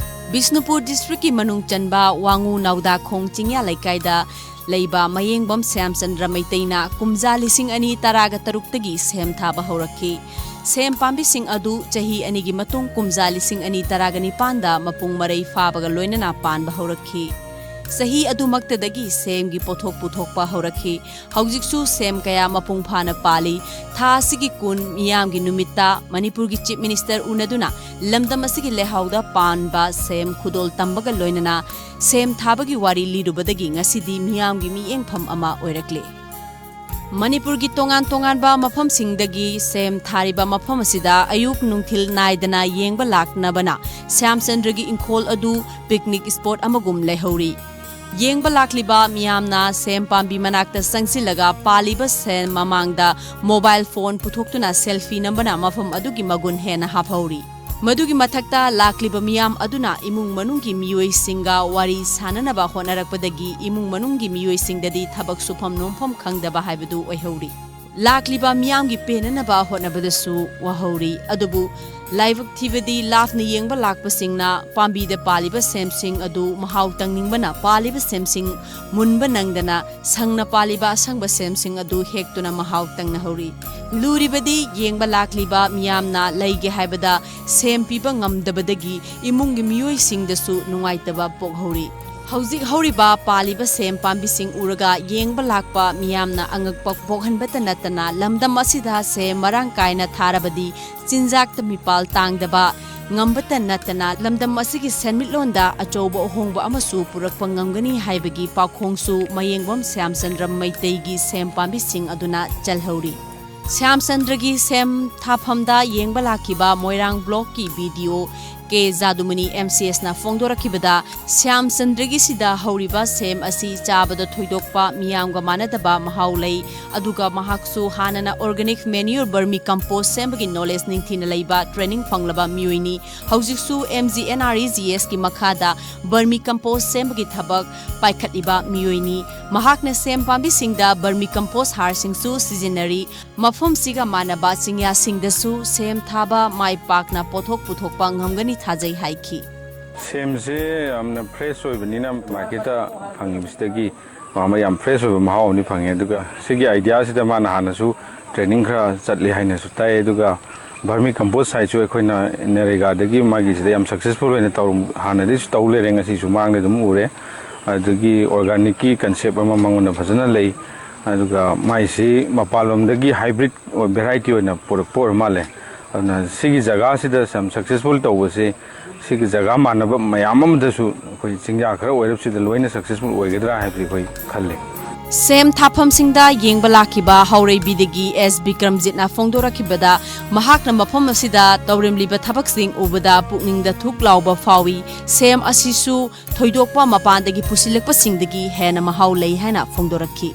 ꯕꯤꯁꯅꯨꯄꯨꯔ ꯗꯤꯁꯇ꯭ꯔꯤꯛꯀꯤ ꯃꯅꯨꯡ ꯆꯟꯕ ꯋꯥꯉꯨ ꯅꯧꯗꯥꯈꯣꯡ ꯆꯤꯡꯌꯥ ꯂꯩꯀꯥꯏꯗ ꯂꯩꯕ ꯃꯌꯦꯡꯕꯝ ꯁ꯭ꯌꯥꯝꯆꯟꯗ꯭ꯔ ꯃꯩꯇꯩꯅ ꯀꯨꯝꯖꯥ ꯂꯤꯁꯤꯡ ꯑꯅꯤ ꯇꯔꯥꯒ ꯇꯔꯨꯛꯇꯒꯤ ꯁꯦꯝ ꯊꯥꯕ ꯍꯧꯔꯛꯈꯤ꯫ ꯁꯦꯝ ꯄꯥꯝꯕꯤꯁꯤꯡ ꯑꯗꯨ ꯆꯍꯤ ꯑꯅꯤꯒꯤ ꯃꯇꯨꯡ ꯀꯨꯝꯖꯥ ꯂꯤꯁꯤꯡ ꯑꯅꯤ ꯇꯔꯥꯒ ꯅꯤꯄꯥꯟꯗ ꯃꯄꯨꯡ ꯃꯔꯩ ꯐꯥꯕꯒ ꯂꯣꯏꯅꯅ ꯄꯥꯟꯕ ꯍꯧꯔꯛꯈꯤ꯫ ꯆꯍꯤ ꯑꯗꯨꯃꯛꯇꯗꯒꯤ ꯁꯦꯝꯒꯤ ꯄꯣꯠꯊꯣꯛ ꯄꯨꯊꯣꯛꯄ ꯍꯧꯔꯛꯈꯤ꯫ ꯍꯧꯖꯤꯛꯁꯨ ꯁꯦꯝ ꯀꯌꯥ ꯃꯄꯨꯡ ꯐꯥꯅ ꯄꯥꯜꯂꯤ꯫ ꯊꯥ ꯑꯁꯤꯒꯤ ꯀꯨꯟ ꯃꯤꯌꯥꯝꯒꯤ ꯅꯨꯃꯤꯠꯇ ꯃꯅꯤꯄꯨꯔꯒꯤ ꯆꯤꯐ ꯃꯤꯅꯤꯁꯇꯔ ꯎꯅꯗꯨꯅ ꯂꯝꯗꯝ ꯑꯁꯤꯒꯤ ꯂꯩꯍꯥꯎꯗ ꯄꯥꯟꯕ ꯁꯦꯝ ꯈꯨꯗꯣꯜ ꯇꯝꯕꯒ ꯂꯣꯏꯅꯅ ꯁꯦꯝ ꯊꯥꯕꯒꯤ ꯋꯥꯔꯤ ꯂꯤꯔꯨꯕꯗꯒꯤ ꯉꯁꯤꯗꯤ ꯃꯤꯌꯥꯝꯒꯤ ꯃꯤꯠꯌꯦꯡꯐꯝ ꯑꯃ ꯑꯣꯏꯔꯛꯂꯦ꯫ ꯃꯅꯤꯄꯨꯔꯒꯤ ꯇꯣꯉꯥꯟ ꯇꯣꯉꯥꯟꯕ ꯃꯐꯝꯁꯤꯡꯗꯒꯤ ꯁꯦꯝ ꯊꯥꯔꯤꯕ ꯃꯐꯝ ꯑꯁꯤꯗ ꯑꯌꯨꯛ ꯅꯨꯡꯊꯤꯜ ꯅꯥꯏꯗꯅ ꯌꯦꯡꯕ ꯂꯥꯛꯅꯕꯅ ꯁ꯭ꯌꯥꯝꯆꯟꯗ꯭ꯔꯒꯤ ꯏꯪꯈꯣꯜ ꯑꯗꯨ ꯄꯤꯛꯅꯤꯛ ꯁ꯭ꯄꯣꯠ ꯑꯃꯒꯨꯝ ꯂꯩꯍꯧꯔꯤ꯫ ꯌꯦꯡꯕ ꯂꯥꯛꯂꯤꯕ ꯃꯤꯌꯥꯝꯅ ꯁꯦꯝ ꯄꯥꯝꯕꯤ ꯃꯅꯥꯛꯇ ꯆꯪꯁꯤꯜꯂꯒ ꯄꯥꯜꯂꯤꯕ ꯁꯦꯝ ꯃꯃꯥꯡꯗ ꯃꯣꯕꯥꯏꯜ ꯐꯣꯟ ꯄꯨꯊꯣꯛꯇꯨꯅ ꯁꯦꯜꯐꯤ ꯅꯝꯕꯅ ꯃꯐꯝ ꯑꯗꯨꯒꯤ ꯃꯒꯨꯟ ꯍꯦꯟꯅ ꯍꯥꯞꯍꯧꯔꯤ꯫ ꯃꯗꯨꯒꯤ ꯃꯊꯛꯇ ꯂꯥꯛꯂꯤꯕ ꯃꯤꯌꯥꯝ ꯑꯗꯨꯅ ꯏꯃꯨꯡ ꯃꯅꯨꯡꯒꯤ ꯃꯤꯑꯣꯏꯁꯤꯡꯒ ꯋꯥꯔꯤ ꯁꯥꯅꯅꯕ ꯍꯣꯠꯅꯔꯛꯄꯗꯒꯤ ꯏꯃꯨꯡ ꯃꯅꯨꯡꯒꯤ ꯃꯤꯑꯣꯏꯁꯤꯡꯗꯗꯤ ꯊꯕꯛ ꯁꯨꯐꯝ ꯅꯣꯝꯐꯝ ꯈꯪꯗꯕ ꯍꯥꯏꯕꯗꯨ ꯑꯣꯏꯍꯧꯔꯤ꯫ ꯂꯥꯛꯂꯤꯕ ꯃꯤꯌꯥꯝꯒꯤ ꯄꯦꯟꯅꯅꯕ ꯍꯣꯠꯅꯕꯗꯁꯨ ꯋꯥꯍꯧꯔꯤ꯫ ꯑꯗꯨꯕꯨ ꯂꯥꯏꯕꯛ ꯊꯤꯕꯗꯤ ꯂꯥꯞꯅ ꯌꯦꯡꯕ ꯂꯥꯛꯄꯁꯤꯡꯅ ꯄꯥꯝꯕꯤꯗ ꯄꯥꯜꯂꯤꯕ ꯁꯦꯝꯁꯤꯡ ꯑꯗꯨ ꯃꯍꯥꯎ ꯇꯪꯅꯤꯡꯕꯅ ꯄꯥꯜꯂꯤꯕ ꯁꯦꯝꯁꯤꯡ ꯃꯨꯟꯕ ꯅꯪꯗꯅ ꯁꯪꯅ ꯄꯥꯜꯂꯤꯕ ꯑꯁꯪꯕ ꯁꯦꯝꯁꯤꯡ ꯑꯗꯨ ꯍꯦꯛꯇꯨꯅ ꯃꯍꯥꯎ ꯇꯪꯅꯍꯧꯔꯤ꯫ ꯂꯨꯔꯤꯕꯗꯤ ꯌꯦꯡꯕ ꯂꯥꯛꯂꯤꯕ ꯃꯤꯌꯥꯝꯅ ꯂꯩꯒꯦ ꯍꯥꯏꯕꯗ ꯁꯦꯝ ꯄꯤꯕ ꯉꯝꯗꯕꯗꯒꯤ ꯏꯃꯨꯡꯒꯤ ꯃꯤꯑꯣꯏꯁꯤꯡꯗꯁꯨ ꯅꯨꯡꯉꯥꯏꯇꯕ ꯄꯣꯛꯍꯧꯔꯤ꯫ ꯍꯧꯖꯤꯛ ꯍꯧꯔꯤꯕ ꯄꯥꯜꯂꯤꯕ ꯁꯦꯝ ꯄꯥꯝꯕꯤꯁꯤꯡ ꯎꯔꯒ ꯌꯦꯡꯕ ꯂꯥꯛꯄ ꯃꯤꯌꯥꯝꯅ ꯑꯉꯛꯄ ꯄꯣꯛꯍꯟꯕꯇ ꯅꯠꯇꯅ ꯂꯝꯗꯝ ꯑꯁꯤꯗ ꯁꯦꯝ ꯃꯔꯥꯡ ꯀꯥꯏꯅ ꯊꯥꯔꯕꯗꯤ ꯆꯤꯟꯖꯥꯛꯇ ꯃꯤꯄꯥꯜ ꯇꯥꯡꯗꯕ ꯉꯝꯕꯇ ꯅꯠꯇꯅ ꯂꯝꯗꯝ ꯑꯁꯤꯒꯤ ꯁꯦꯟꯃꯤꯠꯂꯣꯟꯗ ꯑꯆꯧꯕ ꯑꯍꯣꯡꯕ ꯑꯃꯁꯨ ꯄꯨꯔꯛꯄ ꯉꯝꯒꯅꯤ ꯍꯥꯏꯕꯒꯤ ꯄꯥꯎꯈꯣꯡꯁꯨ ꯃꯌꯦꯡꯕꯝ ꯁ꯭ꯌꯥꯝꯆꯟꯗ꯭ꯔ ꯃꯩꯇꯩꯒꯤ ꯁꯦꯝ ꯄꯥꯝꯕꯤꯁꯤꯡ ꯑꯗꯨꯅ ꯆꯜꯍꯧꯔꯤ꯫ ꯁ꯭ꯌꯥꯝꯆꯟꯗ꯭ꯔꯒꯤ ꯁꯦꯝ ꯊꯥꯐꯝꯗ ꯌꯦꯡꯕ ꯂꯥꯛꯈꯤꯕ ꯃꯣꯏꯔꯥꯡ ꯕ꯭ꯂꯣꯛꯀꯤ ꯕꯤ ꯗꯤ ꯑꯣ ꯀꯦ ꯖꯥꯗꯨꯃꯅꯤ ꯑꯦꯝ ꯁꯤ ꯑꯦꯁꯅ ꯐꯣꯡꯗꯣꯔꯛꯈꯤꯕꯗ, ꯁ꯭ꯌꯥꯝꯆꯟꯗ꯭ꯔꯒꯤꯁꯤꯗ ꯍꯧꯔꯤꯕ ꯁꯦꯝ ꯑꯁꯤ ꯆꯥꯕꯗ ꯊꯣꯏꯗꯣꯛꯄ ꯃꯤꯌꯥꯝꯒ ꯃꯥꯟꯅꯗꯕ ꯃꯍꯥꯎ ꯂꯩ, ꯑꯗꯨꯒ ꯃꯍꯥꯛꯁꯨ ꯍꯥꯟꯅꯅ organic manure vermi compost ꯁꯦꯝꯕꯒꯤ knowledge ꯅꯤꯡꯊꯤꯅ ꯂꯩꯕ training ꯐꯪꯂꯕ ꯃꯤꯑꯣꯏꯅꯤ꯫ ꯍꯧꯖꯤꯛꯁꯨ M G N R E G ꯑꯦꯁꯀꯤ ꯃꯈꯥꯗ vermi compost ꯁꯦꯝꯕꯒꯤ ꯊꯕꯛ ꯄꯥꯏꯈꯠꯂꯤꯕ ꯃꯤꯑꯣꯏꯅꯤ꯫ ꯃꯍꯥꯛꯅ ꯁꯦꯝ ꯄꯥꯝꯕꯤꯁꯤꯡꯗ vermi compost ꯍꯥꯔꯁꯤꯡꯁꯨ ꯁꯤꯖꯤꯟꯅꯔꯤ꯫ ꯃꯐꯝꯁꯤꯒ ꯃꯥꯟꯅꯕ ꯆꯤꯡꯌꯥꯁꯤꯡꯗꯁꯨ ꯁꯦꯝ ꯊꯥꯕ ꯃꯥꯏ ꯄꯥꯛꯅ ꯄꯣꯠꯊꯣꯛ ꯄꯨꯊꯣꯛꯄ ꯉꯝꯒꯅꯤ ꯊꯥꯖꯩ ꯍꯥꯏꯈꯤ꯫ ꯁꯦꯝꯁꯦ ꯌꯥꯝꯅ ꯐ꯭ꯔꯦꯁ ꯑꯣꯏꯕꯅꯤꯅ ꯃꯥꯔꯀꯦꯠꯇ ꯐꯪꯉꯤꯕꯁꯤꯗꯒꯤ ꯃꯥ ꯌꯥꯝ ꯐ꯭ꯔꯦꯁ ꯑꯣꯏꯕ ꯃꯍꯥꯎ ꯑꯃꯗꯤ ꯐꯪꯉꯦ꯫ ꯑꯗꯨꯒ ꯁꯤꯒꯤ ꯑꯥꯏꯗꯤꯌꯥꯁꯤꯗ ꯃꯥꯅ ꯍꯥꯟꯅꯁꯨ ꯇ꯭ꯔꯦꯅꯤꯡ ꯈꯔ ꯆꯠꯂꯤ ꯍꯥꯏꯅꯁꯨ ꯇꯥꯏ꯫ ꯑꯗꯨꯒ ꯚꯔꯃꯤ ꯀꯝꯄꯣꯁ ꯁꯥꯏꯠꯁꯨ ꯑꯩꯈꯣꯏꯅ ꯅꯔꯦꯒꯥꯗꯒꯤ ꯃꯥꯒꯤꯁꯤꯗ ꯌꯥꯝ ꯁꯛꯁꯦꯁꯐꯨꯜ ꯑꯣꯏꯅ ꯇꯧꯔꯝ ꯍꯥꯟꯅꯗꯒꯤꯁꯨ ꯇꯧ ꯂꯩꯔꯦ, ꯉꯁꯤꯁꯨ ꯃꯥꯡꯗ ꯑꯗꯨꯝ ꯎꯔꯦ꯫ ꯑꯗꯨꯗꯒꯤ ꯑꯣꯔꯒꯥꯅꯤꯛꯀꯤ ꯀꯟꯁꯦꯞ ꯑꯃ ꯃꯉꯣꯟꯗ ꯐꯖꯅ ꯂꯩ꯫ ꯑꯗꯨꯒ ꯃꯥꯏꯁꯤ ꯃꯄꯥꯟꯂꯣꯝꯗꯒꯤ ꯍꯥꯏꯕ꯭ꯔꯤꯠ ꯚꯦꯔꯥꯏꯇꯤ ꯑꯣꯏꯅ ꯄꯨꯔꯛꯄ ꯑꯣꯏꯔ ꯃꯥꯜꯂꯦ꯫ ꯑꯗꯨꯅ ꯁꯤꯒꯤ ꯖꯒꯥꯁꯤꯗ ꯌꯥꯝ ꯁꯛꯁꯦꯁꯐꯨꯜ ꯇꯧꯕꯁꯦ ꯁꯤꯒꯤ ꯖꯒꯥ ꯃꯥꯟꯅꯕ ꯃꯌꯥꯝ ꯑꯃꯗꯁꯨ ꯑꯩꯈꯣꯏ ꯆꯤꯡꯌꯥ ꯈꯔ ꯑꯣꯏꯔꯞꯁꯤꯗ ꯂꯣꯏꯅ ꯁꯛꯁꯦꯁꯐꯨꯜ ꯑꯣꯏꯒꯗ꯭ꯔꯥ ꯍꯥꯏꯕꯁꯤ ꯑꯩꯈꯣꯏ ꯈꯜꯂꯤ꯫ ꯁꯦꯝ ꯊꯥꯐꯝꯁꯤꯡꯗ ꯌꯦꯡꯕ ꯂꯥꯛꯈꯤꯕ ꯍꯥꯎꯔꯩꯕꯤꯗꯒꯤ ꯑꯦꯁ ꯕꯤꯀ꯭ꯔꯝꯖꯤꯠꯅ ꯐꯣꯡꯗꯣꯔꯛꯈꯤꯕꯗ, ꯃꯍꯥꯛꯅ ꯃꯐꯝ ꯑꯁꯤꯗ ꯇꯧꯔꯝꯂꯤꯕ ꯊꯕꯛꯁꯤꯡ ꯎꯕꯗ ꯄꯨꯛꯅꯤꯡꯗ ꯊꯨꯛ ꯂꯥꯎꯕ ꯐꯥꯎꯏ꯫ ꯁꯦꯝ ꯑꯁꯤꯁꯨ ꯊꯣꯏꯗꯣꯛꯄ ꯃꯄꯥꯟꯗꯒꯤ ꯄꯨꯁꯤꯜꯂꯛꯄꯁꯤꯡꯗꯒꯤ ꯍꯦꯟꯅ ꯃꯍꯥꯎ ꯂꯩ ꯍꯥꯏꯅ ꯐꯣꯡꯗꯣꯔꯛꯈꯤ꯫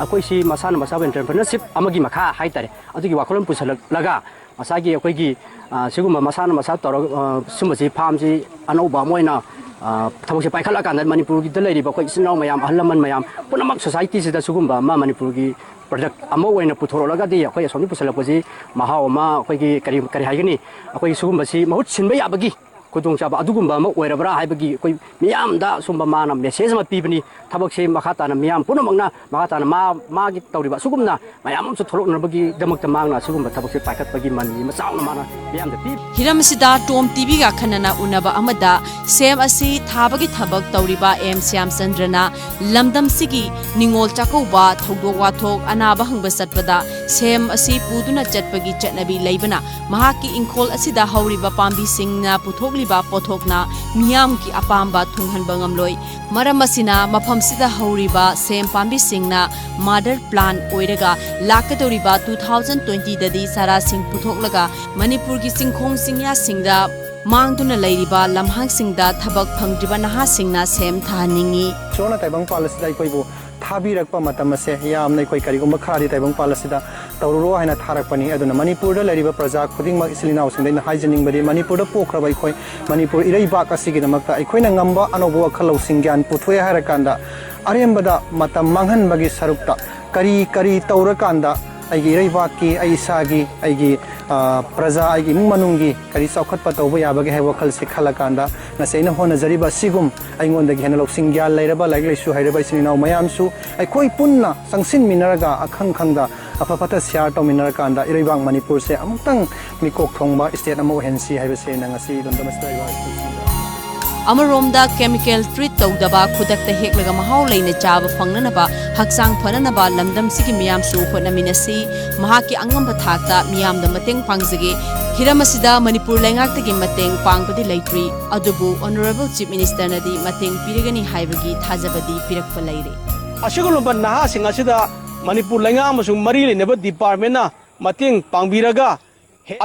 ꯑꯩꯈꯣꯏꯁꯤ ꯃꯁꯥꯅ ꯃꯁꯥꯕꯨ ꯑꯦꯟꯇꯔꯄ꯭ꯔꯤꯅꯔꯁꯤꯞ ꯑꯃꯒꯤ ꯃꯈꯥ ꯍꯥꯏꯇꯥꯔꯦ, ꯑꯗꯨꯒꯤ ꯋꯥꯈꯜꯂꯣꯟ ꯄꯨꯁꯜꯂꯛꯂꯒ ꯉꯁꯥꯏꯒꯤ ꯑꯩꯈꯣꯏꯒꯤ, ꯑ, ꯁꯤꯒꯨꯝꯕ ꯃꯁꯥꯅ ꯃꯁꯥ ꯇꯧꯔꯒ, ꯑ, ꯁꯨꯝꯕꯁꯤ ꯐꯥꯝꯁꯤ ꯑꯅꯧꯕ ꯑꯃ ꯑꯣꯏꯅ ꯊꯕꯛꯁꯦ ꯄꯥꯏꯈꯠꯂꯀꯥꯟꯗ ꯃꯅꯤꯄꯨꯔꯒꯤꯗ ꯂꯩꯔꯤꯕ ꯑꯩꯈꯣꯏ ꯏꯆꯤꯟ ꯏꯅꯥꯎ ꯃꯌꯥꯝ, ꯑꯍꯜ ꯂꯃꯟ ꯃꯌꯥꯝ ꯄꯨꯝꯅꯃꯛ ꯁꯣꯁꯥꯏꯇꯤꯁꯤꯗ ꯁꯤꯒꯨꯝꯕ ꯑꯃ ꯃꯅꯤꯄꯨꯔꯒꯤ ꯄ꯭ꯔꯗꯛ ꯑꯃ ꯑꯣꯏꯅ ꯄꯨꯊꯣꯔꯛꯂꯒꯗꯤ ꯑꯩꯈꯣꯏ ꯑꯁꯣꯝꯗ ꯄꯨꯁꯜꯂꯛꯄꯁꯤ ꯃꯍꯥꯎ ꯑꯃ, ꯑꯩꯈꯣꯏꯒꯤ ꯀꯔꯤ, ꯀꯔꯤ ꯍꯥꯏꯒꯅꯤ, ꯑꯩꯈꯣꯏ ꯁꯤꯒꯨꯝꯕꯁꯤ ꯃꯍꯨꯠ ꯁꯤꯟꯕ ꯌꯥꯕꯒꯤ ꯈꯨꯗꯣꯡꯆꯥꯕ ꯑꯗꯨꯒꯨꯝꯕ ꯑꯃ ꯑꯣꯏꯔꯕ꯭ꯔꯥ ꯍꯥꯏꯕꯒꯤ ꯑꯩꯈꯣꯏ ꯃꯤꯌꯥꯝꯗ ꯁꯨꯝꯕ ꯃꯥꯅ ꯃꯦꯁꯦꯖ ꯑꯃ ꯄꯤꯕꯅꯤ꯫ ꯊꯕꯛꯁꯦ ꯃꯈꯥ ꯇꯥꯅ ꯃꯤꯌꯥꯝ ꯄꯨꯝꯅꯃꯛꯅ ꯃꯈꯥ ꯇꯥꯅ ꯃꯥ, ꯃꯥꯒꯤ ꯇꯧꯔꯤꯕ ꯑꯁꯤꯒꯨꯝꯅ ꯃꯌꯥꯝ ꯑꯃꯁꯨ ꯊꯣꯛꯂꯛꯅꯕꯒꯤꯗꯃꯛꯇ ꯃꯥꯅ ꯑꯁꯤꯒꯨꯝꯕ ꯊꯕꯛꯁꯦ ꯄꯥꯏꯈꯠꯄꯒꯤ ꯃꯃꯤ ꯑꯃ ꯆꯥꯎꯅ ꯃꯥꯅ ꯃꯤꯌꯥꯝꯗ ꯄꯤ꯫ ꯍꯤꯔꯝ ꯑꯁꯤꯗ ꯇꯣꯝ ꯇꯤꯚꯤꯒ ꯑꯈꯟꯅꯅ ꯎꯅꯕ ꯑꯃꯗ ꯁꯦꯝ ꯑꯁꯤ ꯊꯥꯕꯒꯤ ꯊꯕꯛ ꯇꯧꯔꯤꯕ ꯑꯦꯝ ꯁ꯭ꯌꯥꯝꯆꯟꯗ꯭ꯔꯅ ꯂꯝꯗꯝꯁꯤꯒꯤ ꯅꯤꯉꯣꯜ ꯆꯥꯛꯀꯧꯕ, ꯊꯧꯗꯣꯛ ꯋꯥꯊꯣꯛ, ꯑꯅꯥꯕ ꯍꯪꯕ ꯆꯠꯄꯗ ꯁꯦꯝ ꯑꯁꯤ ꯄꯨꯗꯨꯅ ꯆꯠꯄꯒꯤ ꯆꯠꯅꯕꯤ ꯂꯩꯕꯅ ꯃꯍꯥꯛꯀꯤ ꯏꯪꯈꯣꯜ ꯑꯁꯤꯗ ꯍꯧꯔꯤꯕ ꯄꯥꯝꯕꯤꯁꯤꯡꯅ ꯄꯨꯊꯣꯛꯂꯤꯕ ꯄꯣꯠꯊꯣꯛꯅ ꯃꯤꯌꯥꯝꯒꯤ ꯑꯄꯥꯝꯕ ꯊꯨꯡꯍꯟꯕ ꯉꯝꯂꯣꯏ꯫ ꯃꯔꯝ ꯑꯁꯤꯅ ꯃꯐꯝꯁꯤꯗ ꯍꯧꯔꯤꯕ ꯁꯦꯝ ꯄꯥꯝꯕꯤꯁꯤꯡꯅ ꯃꯥꯗꯔ ꯄ꯭ꯂꯥꯟ ꯑꯣꯏꯔꯒ ꯂꯥꯛꯀꯗꯧꯔꯤꯕ two thousand twenty ꯗꯗꯤ ꯆꯥꯔꯥꯁꯤꯡ ꯄꯨꯊꯣꯛꯂꯒ ꯃꯅꯤꯄꯨꯔꯒꯤ ꯆꯤꯡꯈꯣꯡ ꯆꯤꯡꯌꯥꯁꯤꯡꯗ ꯃꯥꯡꯗꯨꯅ ꯂꯩꯔꯤꯕ ꯂꯝꯍꯥꯡꯁꯤꯡꯗ ꯊꯕꯛ ꯐꯪꯗ꯭ꯔꯤꯕ ꯅꯍꯥꯁꯤꯡꯅ ꯁꯦꯝ ꯊꯥꯍꯟꯅꯤꯡꯏ꯫ ꯏꯁꯣꯔꯅ ꯇꯥꯏꯕꯪꯄꯥꯜ ꯑꯁꯤꯗ ꯑꯩꯈꯣꯏꯕꯨ ꯊꯥꯕꯤꯔꯛꯄ ꯃꯇꯝ ꯑꯁꯦ ꯌꯥꯝꯅ ꯑꯩꯈꯣꯏ ꯀꯔꯤꯒꯨꯝꯕ ꯈꯔꯗꯤ ꯇꯥꯏꯕꯪꯄꯥꯜ ꯑꯁꯤꯗ ꯇꯧꯔꯨꯔꯣ ꯍꯥꯏꯅ ꯊꯥꯔꯛꯄꯅꯤ꯫ ꯑꯗꯨꯅ ꯃꯅꯤꯄꯨꯔꯗ ꯂꯩꯔꯤꯕ ꯄ꯭ꯔꯖꯥ ꯈꯨꯗꯤꯡꯃꯛ, ꯏꯆꯤꯜ ꯏꯅꯥꯎꯁꯤꯡꯗ ꯑꯩꯅ ꯍꯥꯏꯖꯅꯤꯡꯕꯗꯤ, ꯃꯅꯤꯄꯨꯔꯗ ꯄꯣꯛꯈ꯭ꯔꯕ ꯑꯩꯈꯣꯏ ꯃꯅꯤꯄꯨꯔ ꯏꯔꯩꯕꯥꯛ ꯑꯁꯤꯒꯤꯗꯃꯛꯇ ꯑꯩꯈꯣꯏꯅ ꯉꯝꯕ ꯑꯅꯧꯕ ꯋꯥꯈꯜ ꯂꯧꯁꯤꯡ ꯒ꯭ꯌꯥꯟ ꯄꯨꯊꯣꯛꯑꯦ ꯍꯥꯏꯔꯀꯥꯟꯗ, ꯑꯔꯦꯝꯕꯗ ꯃꯇꯝ ꯃꯥꯡꯍꯟꯕꯒꯤ ꯁꯔꯨꯛꯇ ꯀꯔꯤ ꯀꯔꯤ ꯇꯧꯔꯀꯥꯟꯗ ꯑꯩꯒꯤ ꯏꯔꯩꯕꯥꯛꯀꯤ, ꯑꯩ ꯏꯁꯥꯒꯤ, ꯑꯩꯒꯤ, ꯑ, ꯄ꯭ꯔꯖꯥ, ꯑꯩꯒꯤ ꯏꯃꯨꯡ ꯃꯅꯨꯡꯒꯤ ꯀꯔꯤ ꯆꯥꯎꯈꯠꯄ ꯇꯧꯕ ꯌꯥꯕꯒꯦ ꯍꯥꯏꯕ ꯋꯥꯈꯜꯁꯤ ꯈꯜꯂꯀꯥꯟꯗ, ꯉꯁꯤ ꯑꯩꯅ ꯍꯣꯠꯅꯖꯔꯤꯕ ꯑꯁꯤꯒꯨꯝ ꯑꯩꯉꯣꯟꯗꯒꯤ ꯍꯦꯟꯅ ꯂꯧꯁꯤꯡ ꯒ꯭ꯌꯥꯟ ꯂꯩꯔꯕ, ꯂꯥꯏꯔꯤꯛ ꯂꯥꯏꯁꯨ ꯍꯩꯔꯕ ꯏꯆꯤꯟ ꯏꯅꯥꯎ ꯃꯌꯥꯝꯁꯨ ꯑꯩꯈꯣꯏ ꯄꯨꯟꯅ ꯆꯪꯁꯤꯟꯃꯤꯟꯅꯔꯒ, ꯑꯈꯪ ꯈꯪꯗ, ꯑꯐ ꯐꯠꯇ ꯁꯤꯌꯥꯔ ꯇꯧꯃꯤꯟꯅꯔꯀꯥꯟꯗ ꯏꯔꯩꯕꯥꯛ ꯃꯅꯤꯄꯨꯔꯁꯦ ꯑꯃꯨꯛꯇꯪ ꯃꯤꯀꯣꯛ ꯊꯣꯡꯕ ꯏꯁꯇꯦꯠ ꯑꯃ ꯑꯣꯏꯍꯟꯁꯤ ꯍꯥꯏꯕꯁꯤ ꯑꯩꯅ ꯉꯁꯤ ꯂꯝꯗꯝ ꯑꯁꯤꯗ ꯑꯩ ꯋꯥ ꯑꯃꯔꯣꯝꯗ ꯀꯦꯃꯤꯀꯦꯜ ꯇ꯭ꯔꯤꯠ ꯇꯧꯗꯕ, ꯈꯨꯗꯛꯇ ꯍꯦꯛꯂꯒ ꯃꯍꯥꯎ ꯂꯩꯅ ꯆꯥꯕ ꯐꯪꯅꯅꯕ, ꯍꯛꯆꯥꯡ ꯐꯅꯅꯕ ꯂꯝꯗꯝꯁꯤꯒꯤ ꯃꯤꯌꯥꯝꯁꯨ ꯍꯣꯠꯅꯃꯤꯟꯅꯁꯤ꯫ ꯃꯍꯥꯛꯀꯤ ꯑꯉꯝꯕ ꯊꯥꯛꯇ ꯃꯤꯌꯥꯝꯗ ꯃꯇꯦꯡ ꯄꯥꯡꯖꯒꯦ꯫ ꯍꯤꯔꯝ ꯑꯁꯤꯗ ꯃꯅꯤꯄꯨꯔ ꯂꯩꯉꯥꯛꯇꯒꯤ ꯃꯇꯦꯡ ꯄꯥꯡꯕꯗꯤ ꯂꯩꯇ꯭ꯔꯤ, ꯑꯗꯨꯕꯨ ꯑꯣꯅꯔꯦꯕꯜ ꯆꯤꯐ ꯃꯤꯅꯤꯁꯇꯔꯅꯗꯤ ꯃꯇꯦꯡ ꯄꯤꯔꯒꯅꯤ ꯍꯥꯏꯕꯒꯤ ꯊꯥꯖꯕꯗꯤ ꯄꯤꯔꯛꯄ ꯂꯩꯔꯦ꯫ ꯑꯁꯤꯒꯨꯝꯂꯕ ꯅꯍꯥꯁꯤꯡ ꯑꯁꯤꯗ ꯃꯅꯤꯄꯨꯔ ꯂꯩꯉꯥꯛ ꯑꯃꯁꯨꯡ ꯃꯔꯤ ꯂꯩꯅꯕ ꯗꯤꯄꯥꯔꯠꯃꯦꯟꯅ ꯃꯇꯦꯡ ꯄꯥꯡꯕꯤꯔꯒ,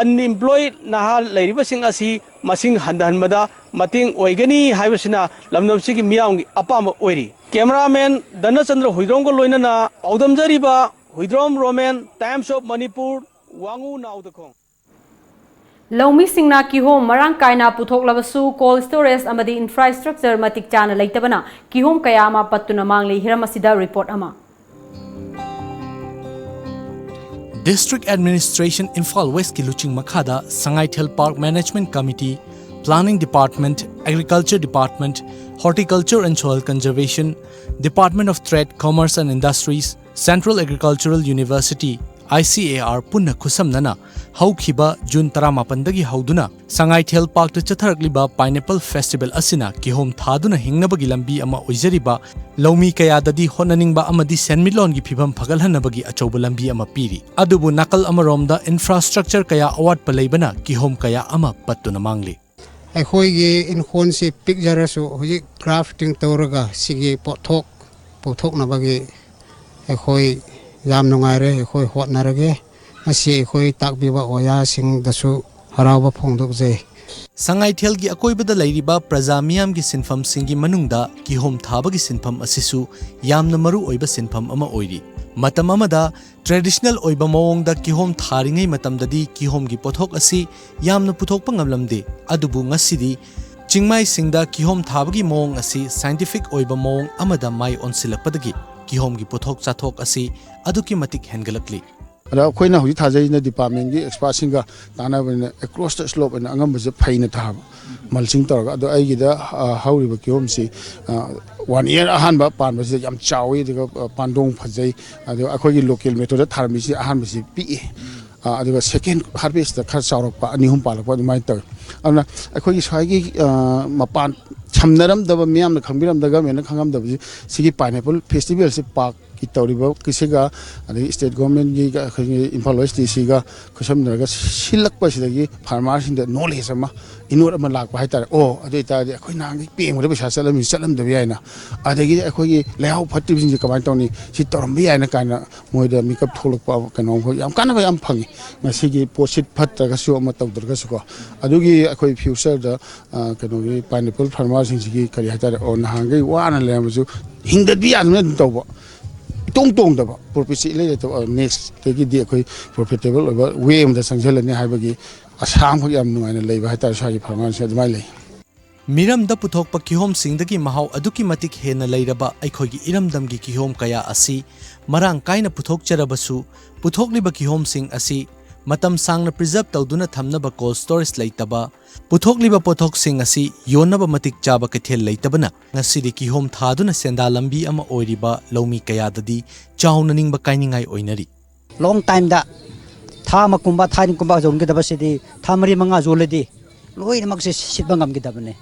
ꯑꯟꯏꯝꯄ꯭ꯂꯣꯏ ꯅꯍꯥ ꯂꯩꯔꯤꯕꯁꯤꯡ ꯑꯁꯤ ꯃꯁꯤꯡ ꯍꯟꯊꯍꯟꯕꯗ ꯃꯇꯦꯡ ꯑꯣꯏꯒꯅꯤ ꯍꯥꯏꯕꯁꯤꯅ ꯂꯝꯗꯝꯁꯤꯒꯤ ꯃꯤꯌꯥꯝꯒꯤ ꯑꯄꯥꯝꯕ ꯑꯣꯏꯔꯤ꯫ ꯀꯦꯃꯦꯔꯥꯃꯦꯟ ꯙꯅꯆꯟꯗ꯭ꯔ ꯍꯨꯏꯗ꯭ꯔꯣꯝꯒ ꯂꯣꯏꯅꯅ ꯄꯥꯎꯗꯝꯖꯔꯤꯕ Huidrom Romen, Times of Manipur, ꯋꯥꯉꯨ ꯅꯥꯎꯗꯈꯣꯡ꯫ ꯂꯧꯃꯤꯁꯤꯡꯅ ꯀꯤꯍꯣꯝ ꯃꯔꯥꯡ ꯀꯥꯏꯅ ꯄꯨꯊꯣꯛꯂꯕꯁꯨ cold storage ꯑꯃꯗꯤ infrastructure ꯃꯇꯤꯛ ꯆꯥꯅ ꯂꯩꯇꯕꯅ ꯀꯤꯍꯣꯝ ꯀꯌꯥ ꯑꯃ ꯄꯠꯇꯨꯅ ꯃꯥꯡꯂꯤ꯫ ꯍꯤꯔꯝ ꯑꯁꯤꯗ report ꯑꯃ꯫ District Administration Imphal West ꯀꯤ ꯂꯨꯆꯤꯡ ꯃꯈꯥꯗ Sangaithel Park Management Committee, Planning Department, Agriculture Department, Horticulture and Soil Conservation, Department of Trade, Commerce and Industries, Central Agricultural University, I C A R ꯄꯨꯟꯅ ꯈꯨꯠꯁꯝꯅꯅ ꯍꯧꯈꯤꯕ ꯖꯨꯟ ꯇꯔꯥꯃꯥꯄꯟꯗꯒꯤ ꯍꯧꯗꯨꯅ ꯁꯉꯥꯏꯊꯦꯜ ꯄꯥꯔꯛꯇ ꯆꯠꯊꯔꯛꯂꯤꯕ Pineapple Festival ꯑꯁꯤꯅ ꯀꯤꯍꯣꯝ ꯊꯥꯗꯨꯅ ꯍꯤꯡꯅꯕꯒꯤ ꯂꯝꯕꯤ ꯑꯃ ꯑꯣꯏꯖꯔꯤꯕ ꯂꯧꯃꯤ ꯀꯌꯥꯗꯗꯤ ꯍꯣꯠꯅꯅꯤꯡꯕ ꯑꯃꯗꯤ ꯁꯦꯟꯃꯤꯠꯂꯣꯟꯒꯤ ꯐꯤꯚꯝ ꯐꯒꯠꯍꯟꯅꯕꯒꯤ ꯑꯆꯧꯕ ꯂꯝꯕꯤ ꯑꯃ ꯄꯤꯔꯤ꯫ ꯑꯗꯨꯕꯨ ꯅꯥꯀꯜ ꯑꯃꯔꯣꯝꯗ infrastructure ꯀꯌꯥ ꯑꯋꯥꯠꯄ ꯂꯩꯕꯅ ꯀꯤꯍꯣꯝ ꯀꯌꯥ ꯑꯃ ꯄꯠꯇꯨꯅ ꯃꯥꯡꯂꯤ꯫ ꯑꯩꯈꯣꯏꯒꯤ ꯏꯪꯈꯣꯜꯁꯤ ꯄꯤꯛꯆꯔꯁꯨ ꯍꯧꯖꯤꯛ grafting ꯇꯧꯔꯒ ꯁꯤꯒꯤ ꯄꯣꯠꯊꯣꯛ ꯄꯨꯊꯣꯛꯅꯕꯒꯤ ꯑꯩꯈꯣꯏ ꯌꯥꯝ ꯅꯨꯡꯉꯥꯏꯔꯦ꯫ ꯑꯩꯈꯣꯏ ꯍꯣꯠꯅꯔꯒꯦ꯫ ꯃꯁꯤ ꯑꯩꯈꯣꯏ ꯇꯥꯛꯄꯤꯕ ꯑꯣꯖꯥꯁꯤꯡꯗꯁꯨ ꯍꯔꯥꯎꯕ ꯐꯣꯡꯗꯣꯛꯆꯩ꯫ ꯁꯉꯥꯏꯊꯦꯜꯒꯤ ꯑꯀꯣꯏꯕꯗ ꯂꯩꯔꯤꯕ ꯄ꯭ꯔꯖꯥ ꯃꯤꯌꯥꯝꯒꯤ ꯁꯤꯟꯐꯝꯁꯤꯡꯒꯤ ꯃꯅꯨꯡꯗ ꯀꯤꯍꯣꯝ ꯊꯥꯕꯒꯤ ꯁꯤꯟꯐꯝ ꯑꯁꯤꯁꯨ ꯌꯥꯝꯅ ꯃꯔꯨ ꯑꯣꯏꯕ ꯁꯤꯟꯐꯝ ꯑꯃ ꯑꯣꯏꯔꯤ꯫ ꯃꯇꯝ ꯑꯃꯗ traditional ꯑꯣꯏꯕ ꯃꯑꯣꯡꯗ ꯀꯤꯍꯣꯝ ꯊꯥꯔꯤꯉꯩ ꯃꯇꯝꯗꯗꯤ ꯀꯤꯍꯣꯝꯒꯤ ꯄꯣꯠꯊꯣꯛ ꯑꯁꯤ ꯌꯥꯝꯅ ꯄꯨꯊꯣꯛꯄ ꯉꯝꯂꯝꯗꯦ꯫ ꯑꯗꯨꯕꯨ ꯉꯁꯤꯗꯤ ꯆꯤꯡꯃꯥꯏꯁꯤꯡꯗ ꯀꯤꯍꯣꯝ ꯊꯥꯕꯒꯤ ꯃꯑꯣꯡ ꯑꯁꯤ scientific ꯑꯣꯏꯕ ꯃꯑꯣꯡ ꯑꯃꯗ ꯃꯥꯏ ꯑꯣꯟꯁꯤꯜꯂꯛꯄꯗꯒꯤ ꯀꯤꯍꯣꯝꯒꯤ ꯄꯣꯠꯊꯣꯛ ꯆꯥꯊꯣꯛ ꯑꯁꯤ ꯑꯗꯨꯛꯀꯤ ꯃꯇꯤꯛ ꯍꯦꯟꯒꯠꯂꯛꯂꯤ꯫ ꯑꯗ ꯑꯩꯈꯣꯏꯅ ꯍꯧꯖꯤꯛ ꯊꯥꯖꯔꯤꯁꯤꯅ department ꯀꯤ expert ꯁꯤꯡꯒ ꯇꯥꯟꯅꯕꯅꯤꯅ across the slope ꯑꯣꯏꯅ ꯑꯉꯝꯕꯁꯦ ꯐꯩꯅ ꯊꯥꯕ, mulching ꯇꯧꯔꯒ꯫ ꯑꯗꯣ ꯑꯩꯒꯤꯗ, ꯑ, ꯍꯧꯔꯤꯕ ꯀꯤꯍꯣꯝꯁꯤ, ꯑ, one year ꯑꯍꯥꯟꯕ ꯄꯥꯟꯕꯁꯤꯗ ꯌꯥꯝ ꯆꯥꯎꯋꯤ, ꯑꯗꯨꯒ, ꯑ, ꯄꯥꯟꯗꯣꯡ ꯐꯖꯩ꯫ ꯑꯗꯣ ꯑꯩꯈꯣꯏꯒꯤ local method ꯇ ꯊꯥꯔꯝꯃꯤꯁꯤ ꯑꯍꯥꯟꯕꯁꯤ ꯄꯤꯛꯏ꯫ ꯑ, ꯑꯗꯨꯒ second harvest ꯇ ꯈꯔ ꯆꯥꯎꯔꯛꯄ, ꯑꯅꯤ ꯑꯍꯨꯝ ꯄꯥꯜꯂꯛꯄ ꯑꯗꯨꯃꯥꯏꯅ ꯇꯧꯋꯤ꯫ ꯑꯗꯨꯅ ꯑꯩꯈꯣꯏꯒꯤ ꯁ꯭ꯋꯥꯏꯒꯤ, ꯑ, ꯃꯄꯥꯟ ꯁꯝꯅꯔꯝꯗꯕ, ꯃꯤꯌꯥꯝꯅ ꯈꯪꯕꯤꯔꯝꯗꯕ, government ꯅ ꯈꯪꯉꯝꯗꯕꯁꯤ ꯁꯤꯒꯤ Pineapple Festival ꯁꯤ park ꯀꯤ ꯇꯧꯔꯤꯕ ꯀꯤꯁꯤꯒ, ꯑꯗꯒꯤ state government ꯀꯤ ꯑꯩꯈꯣꯏꯒꯤ ꯏꯝꯐꯥꯜ West D C ꯒ ꯈꯨꯠꯁꯝꯅꯔꯒ ꯁꯤꯜꯂꯛꯄꯁꯤꯗꯒꯤ farmer ꯁꯤꯡꯗ knowledge ꯑꯃ, ꯏꯅꯣꯠ ꯑꯃ ꯂꯥꯛꯄ ꯍꯥꯏꯇꯥꯔꯦ꯫ ꯑꯣ, ꯑꯗꯨ ꯑꯣꯏꯇꯥꯔꯗꯤ ꯑꯩꯈꯣꯏ ꯅꯍꯥꯟꯒꯤ ꯄꯦꯡꯕꯗ ꯄꯩꯁꯥ ꯆꯠꯂꯝꯃꯤ, ꯆꯠꯂꯝꯗꯕ ꯌꯥꯏꯅ, ꯑꯗꯒꯤꯗꯤ ꯑꯩꯈꯣꯏꯒꯤ ꯂꯩꯍꯥꯎ ꯐꯠꯇ꯭ꯔꯤꯕꯁꯤꯡꯁꯦ ꯀꯃꯥꯏꯅ ꯇꯧꯅꯤ, ꯁꯤ ꯇꯧꯔꯝꯕ ꯌꯥꯏꯅ ꯀꯥꯏꯅ ꯃꯣꯏꯗ ꯃꯤꯀꯞ ꯊꯣꯛꯂꯛꯄ ꯀꯩꯅꯣ ꯑꯩꯈꯣꯏ ꯌꯥꯝ ꯀꯥꯟꯅꯕ ꯌꯥꯝ ꯐꯪꯉꯤ꯫ ꯉꯁꯤꯒꯤ ꯄꯣꯠꯁꯤꯠ ꯐꯠꯇ꯭ꯔꯒꯁꯨ ꯑꯃ ꯇꯧꯗ꯭ꯔꯒꯁꯨꯀꯣ, ꯑꯗꯨꯒꯤ ꯑꯩꯈꯣꯏ future ꯗ, ꯑ, ꯀꯩꯅꯣꯒꯤ pineapple farmer ꯁꯤꯡꯁꯤꯒꯤ ꯀꯔꯤ ꯍꯥꯏꯇꯥꯔꯦ, ꯑꯣ, ꯅꯍꯥꯟꯈꯩ ꯋꯥꯅ ꯂꯩꯔꯝꯕꯁꯨ ꯍꯤꯡꯗꯕꯤ ꯌꯥꯗꯅ ꯑꯗꯨꯝ ꯇꯧꯕ, ꯏꯇꯣꯡ ꯇꯣꯡꯗꯕ, profit ꯁꯤ ꯏꯂꯩ ꯂꯩꯇꯕ, ꯑ, next ꯗꯒꯤꯗꯤ ꯑꯩꯈꯣꯏ profitable ꯑꯣꯏꯕ way ꯑꯃꯗ ꯆꯪꯁꯤꯜꯂꯅꯤ ꯍꯥꯏꯕꯒꯤ ꯑꯁꯥꯡꯕ ꯌꯥꯝ ꯅꯨꯡꯉꯥꯏꯅ ꯂꯩꯕ ꯍꯥꯏꯇꯥꯔꯦ꯫ ꯁ꯭ꯋꯥꯏꯒꯤ ꯐꯥꯔꯃꯔꯁꯦ ꯑꯗꯨꯃꯥꯏꯅ ꯂꯩ꯫ ꯃꯤꯔꯝꯗ ꯄꯨꯊꯣꯛꯄ ꯀꯤꯍꯣꯝꯁꯤꯡꯗꯒꯤ ꯃꯍꯥꯎ ꯑꯗꯨꯛꯀꯤ ꯃꯇꯤꯛ ꯍꯦꯟꯅ ꯂꯩꯔꯕ ꯑꯩꯈꯣꯏꯒꯤ ꯏꯔꯝꯗꯝꯒꯤ ꯀꯤꯍꯣꯝ ꯀꯌꯥ ꯑꯁꯤ ꯃꯔꯥꯡ ꯀꯥꯏꯅ ꯄꯨꯊꯣꯛꯆꯔꯕꯁꯨ, ꯄꯨꯊꯣꯛꯂꯤꯕ ꯀꯤꯍꯣꯝꯁꯤꯡ ꯑꯁꯤ ꯃꯇꯝ ꯁꯥꯡꯅ ꯄ꯭ꯔꯤꯖꯔꯕ ꯇꯧꯗꯨꯅ ꯊꯝꯅꯕ ꯀꯣꯜ ꯁ꯭ꯇꯣꯔꯦꯖ ꯂꯩꯇꯕ, ꯄꯨꯊꯣꯛꯂꯤꯕ ꯄꯣꯠꯊꯣꯛꯁꯤꯡ ꯑꯁꯤ ꯌꯣꯟꯅꯕ ꯃꯇꯤꯛ ꯆꯥꯕ ꯀꯩꯊꯦꯜ ꯂꯩꯇꯕꯅ ꯉꯁꯤꯗꯤ ꯀꯤꯍꯣꯝ ꯊꯥꯗꯨꯅ ꯁꯦꯟꯗꯥꯟ ꯂꯝꯕꯤ ꯑꯃ ꯑꯣꯏꯔꯤꯕ ꯂꯧꯃꯤ ꯀꯌꯥꯗꯗꯤ ꯆꯥꯎꯅ ꯅꯤꯡꯕ ꯀꯥꯏꯅꯤꯡꯉꯥꯏ ꯑꯣꯏꯅꯔꯤ꯫ ꯂꯣꯡ ꯇꯥꯏꯝꯗ ꯊꯥ ꯑꯃꯒꯨꯝꯕ, ꯊꯥ ꯑꯅꯤꯒꯨꯝꯕ ꯌꯣꯟꯒꯗꯕꯁꯤꯗꯤ, ꯊꯥ ꯃꯔꯤ ꯃꯉꯥ ꯌꯣꯜꯂꯗꯤ ꯂꯣꯏꯅꯃꯛꯁꯦ ꯁꯤꯠꯄ ꯉꯝꯒꯗꯕꯅꯦ꯫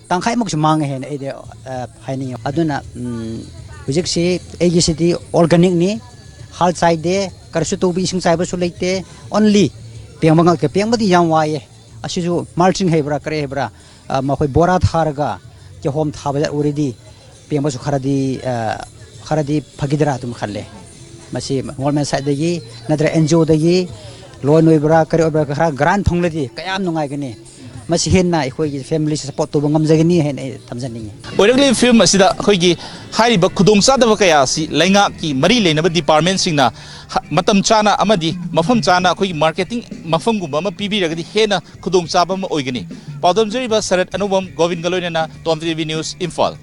ꯇꯪꯈꯥꯏꯃꯨꯛꯁꯨ ꯃꯥꯡꯉꯦ ꯍꯥꯏꯅ ꯑꯩꯗꯤ, ꯑ, ꯍꯥꯏꯅꯤꯡꯉꯤ꯫ ꯑꯗꯨꯅ, ꯎꯝ, ꯍꯧꯖꯤꯛꯁꯤ ꯑꯩꯒꯤꯁꯤꯗꯤ ꯑꯣꯔꯒꯥꯅꯤꯛꯅꯤ, ꯍꯥꯔ ꯆꯥꯏꯗꯦ, ꯀꯔꯤꯁꯨ ꯇꯧꯕ, ꯏꯁꯤꯡ ꯆꯥꯏꯕꯁꯨ ꯂꯩꯇꯦ, ꯑꯣꯟꯂꯤ ꯄꯦꯡꯕ ꯉꯥꯛꯇ꯫ ꯄꯦꯡꯕꯗꯤ ꯌꯥꯝ ꯋꯥꯏꯌꯦ꯫ ꯑꯁꯤꯁꯨ ꯃꯜꯆꯤꯡ ꯍꯩꯕ꯭ꯔꯥ, ꯀꯔꯤ ꯍꯩꯕ꯭ꯔꯥ, ꯑ, ꯃꯈꯣꯏ ꯕꯣꯔꯥ ꯊꯥꯔꯒ ꯀꯤꯍꯣꯝ ꯊꯥꯕ ꯑꯣꯏꯔꯗꯤ ꯄꯦꯡꯕꯁꯨ ꯈꯔꯗꯤ, ꯑ, ꯈꯔꯗꯤ ꯐꯈꯤꯗ꯭ꯔꯥ ꯑꯗꯨꯝ ꯈꯜꯂꯦ꯫ ꯃꯁꯤ ꯒꯣꯔꯃꯦꯟ ꯁꯥꯏꯠꯇꯒꯤ ꯅꯠꯇ꯭ꯔꯒ ꯑꯦꯟ ꯖꯤ ꯑꯣꯗꯒꯤ ꯂꯣꯟ ꯑꯣꯏꯕ꯭ꯔꯥ, ꯀꯔꯤ ꯑꯣꯏꯕ꯭ꯔꯥ, ꯈꯔ ꯒ꯭ꯔꯥꯟ ꯐꯪꯂꯗꯤ ꯀꯌꯥꯝ ꯅꯨꯡꯉꯥꯏꯒꯅꯤ꯫ ꯃꯁꯤ ꯍꯦꯟꯅ ꯑꯩꯈꯣꯏꯒꯤ ꯐꯦꯃꯤꯂꯤꯁꯦ ꯁꯄꯣꯔꯠ ꯇꯧꯕ ꯉꯝꯖꯒꯅꯤ ꯍꯥꯏꯅ ꯑꯩ ꯊꯝꯖꯅꯤꯡꯉꯤ꯫ ꯑꯣꯏꯔꯛꯂꯤꯕ ꯐꯤꯕꯝ ꯑꯁꯤꯗ ꯑꯩꯈꯣꯏꯒꯤ ꯍꯥꯏꯔꯤꯕ ꯈꯨꯗꯣꯡꯆꯥꯗꯕ ꯀꯌꯥ ꯑꯁꯤ ꯂꯩꯉꯥꯛꯀꯤ ꯃꯔꯤ ꯂꯩꯅꯕ ꯗꯤꯄꯥꯔꯠꯃꯦꯟꯁꯤꯡꯅ ꯍ-, ꯃꯇꯝ ꯆꯥꯅ ꯑꯃꯗꯤ ꯃꯐꯝ ꯆꯥꯅ ꯑꯩꯈꯣꯏꯒꯤ ꯃꯥꯔꯀꯦꯇꯤꯡ ꯃꯐꯝꯒꯨꯝꯕ ꯑꯃ ꯄꯤꯕꯤꯔꯒꯗꯤ ꯍꯦꯟꯅ ꯈꯨꯗꯣꯡꯆꯥꯕ ꯑꯃ ꯑꯣꯏꯒꯅꯤ꯫ ꯄꯥꯎꯗꯝꯖꯔꯤꯕ ꯁꯔꯠ ꯑꯅꯧꯕꯝ ꯒꯣꯕꯤꯟꯒ ꯂꯣꯏꯅꯅ ꯇꯣꯝ ꯇꯤ ꯚꯤ ꯅ꯭ꯌꯨꯁ, ꯏꯝꯐꯥꯜ꯫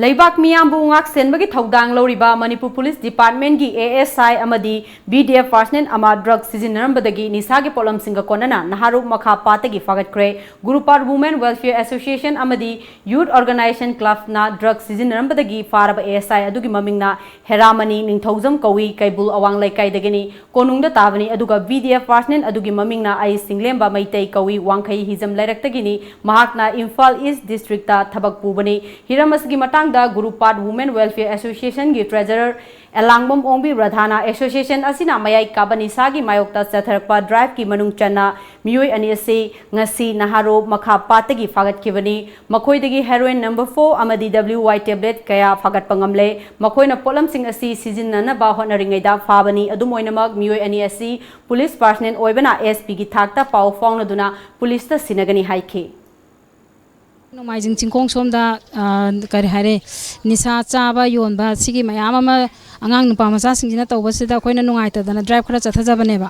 ꯂꯩꯕꯥꯛ ꯃꯤꯌꯥꯝꯕꯨ ꯉꯥꯛꯁꯦꯟꯕꯒꯤ ꯊꯧꯗꯥꯡ ꯂꯧꯔꯤꯕ ꯃꯅꯤꯄꯨꯔ ꯄꯨꯂꯤꯁ ꯗꯤꯄꯥꯔꯠꯃꯦꯟꯒꯤ ꯑꯦ ꯑꯦꯁ ꯑꯥꯏ ꯑꯃꯗꯤ ꯕꯤ ꯗꯤ ꯑꯦꯐ ꯄꯥꯔꯁꯅꯦꯜ ꯑꯃ ꯗ꯭ꯔꯒ ꯁꯤꯖꯤꯟꯅꯔꯝꯕꯗꯒꯤ ꯅꯤꯁꯥꯒꯤ ꯄꯣꯠꯂꯝꯁꯤꯡꯒ ꯀꯣꯟꯅꯅ ꯅꯍꯥꯔꯣꯜ ꯃꯈꯥ ꯄꯥꯠꯇꯒꯤ ꯐꯥꯒꯠꯈ꯭ꯔꯦ꯫ ꯒꯨꯔꯨꯄꯥꯠ ꯋꯨꯃꯦꯟ ꯋꯦꯜꯐꯤꯌꯔ ꯑꯦꯁꯣꯁꯤꯌꯦꯁꯟ ꯑꯃꯗꯤ ꯌꯨꯠ ꯑꯣꯔꯒꯅꯥꯏꯖꯦꯁꯟ ꯀ꯭ꯂꯕꯅ ꯗ꯭ꯔꯒ ꯁꯤꯖꯤꯟꯅꯔꯝꯕꯗꯒꯤ ꯐꯥꯔꯕ ꯑꯦ ꯑꯦꯁ ꯑꯥꯏ ꯑꯗꯨꯒꯤ ꯃꯃꯤꯡꯅ ꯍꯦꯔꯥꯃꯅꯤ ꯅꯤꯡꯊꯧꯖꯝ ꯀꯧꯏ, ꯀꯩꯕꯨꯜ ꯑꯋꯥꯡ ꯂꯩꯀꯥꯏꯗꯒꯤꯅꯤ꯫ ꯀꯣꯅꯨꯡꯗ ꯇꯥꯕꯅꯤ꯫ ꯑꯗꯨꯒ ꯕꯤ ꯗꯤ ꯑꯦꯐ ꯄꯥꯔꯁꯅꯦꯜ ꯑꯗꯨꯒꯤ ꯃꯃꯤꯡꯅ ꯑꯩ ꯁꯤꯡꯂꯦꯝꯕ ꯃꯩꯇꯩ ꯀꯧꯏ, ꯋꯥꯡꯈꯩ ꯍꯤꯖꯝ ꯂꯩꯔꯛꯇꯒꯤꯅꯤ꯫ ꯃꯍꯥꯛꯅ ꯏꯝꯐꯥꯜ ꯏꯁ ꯗꯤꯁꯇ꯭ꯔꯤꯛꯇ ꯊꯕꯛ ꯄꯨꯕꯅꯤ꯫ ꯍꯤꯔꯝ ꯑꯁꯤꯒꯤ ꯃꯇꯥꯡꯗ ꯒꯨꯔꯨꯄꯥꯠ ꯋꯨꯃꯦꯟ ꯋꯦꯜꯐꯤꯌꯔ ꯑꯦꯁꯣꯁꯤꯌꯦꯁꯟꯒꯤ ꯇ꯭ꯔꯦꯖꯔꯔ ꯑꯦꯂꯥꯡꯕꯝ ꯑꯣꯡꯕꯤ ꯔꯥꯙꯥꯅ ꯑꯦꯁꯣꯁꯤꯌꯦꯁꯟ ꯑꯁꯤꯅ ꯃꯌꯥꯏ ꯀꯥꯕ ꯅꯤꯁꯥꯒꯤ ꯃꯥꯌꯣꯛꯇ ꯆꯠꯊꯔꯛꯄ ꯗ꯭ꯔꯥꯏꯚꯀꯤ ꯃꯅꯨꯡ ꯆꯟꯅ ꯃꯤꯑꯣꯏ ꯑꯅꯤ ꯑꯁꯤ ꯉꯁꯤ ꯅꯍꯥꯔꯣꯜ ꯃꯈꯥ ꯄꯥꯠꯇꯒꯤ ꯐꯥꯒꯠꯈꯤꯕꯅꯤ꯫ ꯃꯈꯣꯏꯗꯒꯤ ꯍꯦꯔꯣꯏꯟ ꯅꯝꯕꯔ ꯐꯣꯔ ꯑꯃꯗꯤ ꯗꯕ꯭ꯂꯤꯎ ꯋꯥꯏ ꯇꯦꯕ꯭ꯂꯦꯠ ꯀꯌꯥ ꯐꯥꯒꯠꯄ ꯉꯝꯂꯦ꯫ ꯃꯈꯣꯏꯅ ꯄꯣꯠꯂꯝꯁꯤꯡ ꯑꯁꯤ ꯁꯤꯖꯤꯟꯅꯅꯕ ꯍꯣꯠꯅꯔꯤꯉꯩꯗ ꯐꯥꯕꯅꯤ꯫ ꯑꯗꯨꯝ ꯑꯣꯏꯅꯃꯛ, ꯃꯤꯑꯣꯏ ꯑꯅꯤ ꯑꯁꯤ ꯄꯨꯂꯤꯁ ꯄꯥꯔꯁꯅꯦꯜ ꯑꯣꯏꯕꯅ ꯑꯦꯁ ꯄꯤꯒꯤ ꯊꯥꯛꯇ ꯄꯥꯎ ꯐꯥꯎꯅꯗꯨꯅ ꯄꯨꯂꯤꯁꯇ ꯁꯤꯟꯅꯒꯅꯤ ꯍꯥꯏꯈꯤ꯫ ꯅꯣꯡꯃꯥꯏꯖꯤꯡ ꯆꯤꯡꯈꯣꯡ ꯁꯣꯝꯗ, ꯑ, ꯀꯔꯤ ꯍꯥꯏꯔꯦ, ꯅꯤꯁꯥ ꯆꯥꯕ, ꯌꯣꯟꯕ, ꯁꯤꯒꯤ ꯃꯌꯥꯝ ꯑꯃ ꯑꯉꯥꯡ ꯅꯨꯄꯥ ꯃꯆꯥꯁꯤꯡꯁꯤꯅ ꯇꯧꯕꯁꯤꯗ ꯑꯩꯈꯣꯏꯅ ꯅꯨꯡꯉꯥꯏꯇꯗꯅ ꯗ꯭ꯔꯥꯏꯚ ꯈꯔ ꯆꯠꯊꯖꯕꯅꯦꯕ꯫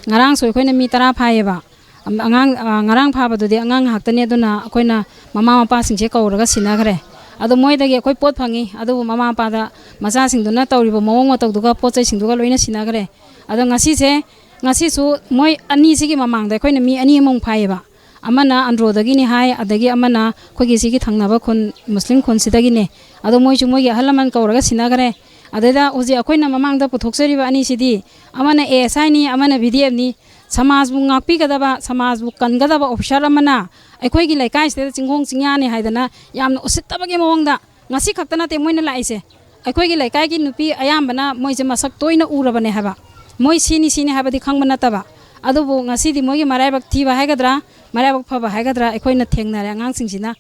ꯉꯔꯥꯡꯁꯨ ꯑꯩꯈꯣꯏꯅ ꯃꯤ ꯇꯔꯥ ꯐꯥꯏꯌꯦꯕ꯫ ꯑꯝ-, ꯑꯉꯥꯡ, ꯑ, ꯉꯔꯥꯡ ꯐꯥꯕꯗꯨꯗꯤ ꯑꯉꯥꯡ ꯉꯥꯛꯇꯅꯦ, ꯑꯗꯨꯅ ꯑꯩꯈꯣꯏꯅ ꯃꯃꯥ ꯃꯄꯥꯁꯤꯡꯁꯦ ꯀꯧꯔꯒ ꯁꯤꯟꯅꯈ꯭ꯔꯦ꯫ ꯑꯗꯣ ꯃꯣꯏꯗꯒꯤ ꯑꯩꯈꯣꯏ ꯄꯣꯠ ꯐꯪꯉꯤ, ꯑꯗꯨꯕꯨ ꯃꯃꯥ ꯃꯄꯥꯗ ꯃꯆꯥꯁꯤꯡꯗꯨꯅ ꯇꯧꯔꯤꯕ ꯃꯑꯣꯡ ꯃꯇꯧꯗꯨꯒ ꯄꯣꯠ ꯆꯩꯁꯤꯡꯗꯨꯒ ꯂꯣꯏꯅ ꯁꯤꯟꯅꯈ꯭ꯔꯦ꯫ ꯑꯗꯣ ꯉꯁꯤꯁꯦ, ꯉꯁꯤꯁꯨ ꯃꯣꯏ ꯑꯅꯤꯁꯤꯒꯤ ꯃꯃꯥꯡꯗ ꯑꯩꯈꯣꯏꯅ ꯃꯤ ꯑꯅꯤ ꯑꯃꯃꯨꯛ ꯐꯥꯏꯌꯦꯕ꯫ ꯑꯃꯅ ꯑꯟꯗ꯭ꯔꯣꯗꯒꯤꯅꯤ ꯍꯥꯏ, ꯑꯗꯒꯤ ꯑꯃꯅ ꯑꯩꯈꯣꯏꯒꯤ ꯁꯤꯒꯤ ꯊꯪꯅꯕ ꯈꯨꯟ, ꯃꯨꯁꯂꯤꯝ ꯈꯨꯟꯁꯤꯗꯒꯤꯅꯦ꯫ ꯑꯗꯣ ꯃꯣꯏꯁꯨ ꯃꯣꯏꯒꯤ ꯑꯍꯜ ꯂꯃꯟ ꯀꯧꯔꯒ ꯁꯤꯟꯅꯈ꯭ꯔꯦ꯫ ꯑꯗꯩꯗ ꯍꯧꯖꯤꯛ ꯑꯩꯈꯣꯏꯅ ꯃꯃꯥꯡꯗ ꯄꯨꯊꯣꯛꯆꯔꯤꯕ ꯑꯅꯤꯁꯤꯗꯤ, ꯑꯃꯅ ASIꯅꯤ, ꯑꯃꯅ VDFꯅꯤ꯫ ꯁꯃꯥꯖꯕꯨ ꯉꯥꯛꯄꯤꯒꯗꯕ, ꯁꯃꯥꯖꯕꯨ ꯀꯟꯒꯗꯕ officer ꯑꯃꯅ ꯑꯩꯈꯣꯏꯒꯤ ꯂꯩꯀꯥꯏꯁꯤꯗ ꯆꯤꯡꯈꯣꯡ ꯆꯤꯡꯌꯥꯅꯤ ꯍꯥꯏꯗꯅ ꯌꯥꯝꯅ ꯎꯁꯤꯠꯇꯕꯒꯤ ꯃꯑꯣꯡꯗ, ꯉꯁꯤ ꯈꯛꯇ ꯅꯠꯇꯦ ꯃꯣꯏꯅ ꯂꯥꯛꯏꯁꯦ, ꯑꯩꯈꯣꯏꯒꯤ ꯂꯩꯀꯥꯏꯒꯤ ꯅꯨꯄꯤ ꯑꯌꯥꯝꯕꯅ ꯃꯣꯏꯁꯦ ꯃꯁꯛ ꯇꯣꯏꯅ ꯎꯔꯕꯅꯦ ꯍꯥꯏꯕ꯫ ꯃꯣꯏ ꯁꯤꯅꯤ ꯁꯤꯅꯤ ꯍꯥꯏꯕꯗꯤ ꯈꯪꯕ ꯅꯠꯇꯕ꯫ ꯑꯗꯨꯕꯨ ꯉꯁꯤꯗꯤ ꯃꯣꯏꯒꯤ ꯃꯔꯥꯏꯕꯛ ꯊꯤꯕ ꯍꯥꯏꯒꯗ꯭ꯔꯥ, ꯃꯔꯥꯏꯕꯛ ꯐꯕ ꯍꯥꯏꯒꯗ꯭ꯔꯥ, ꯑꯩꯈꯣꯏꯅ ꯊꯦꯡꯅꯔꯦ ꯑꯉꯥꯡꯁꯤꯡꯁꯤꯅ꯫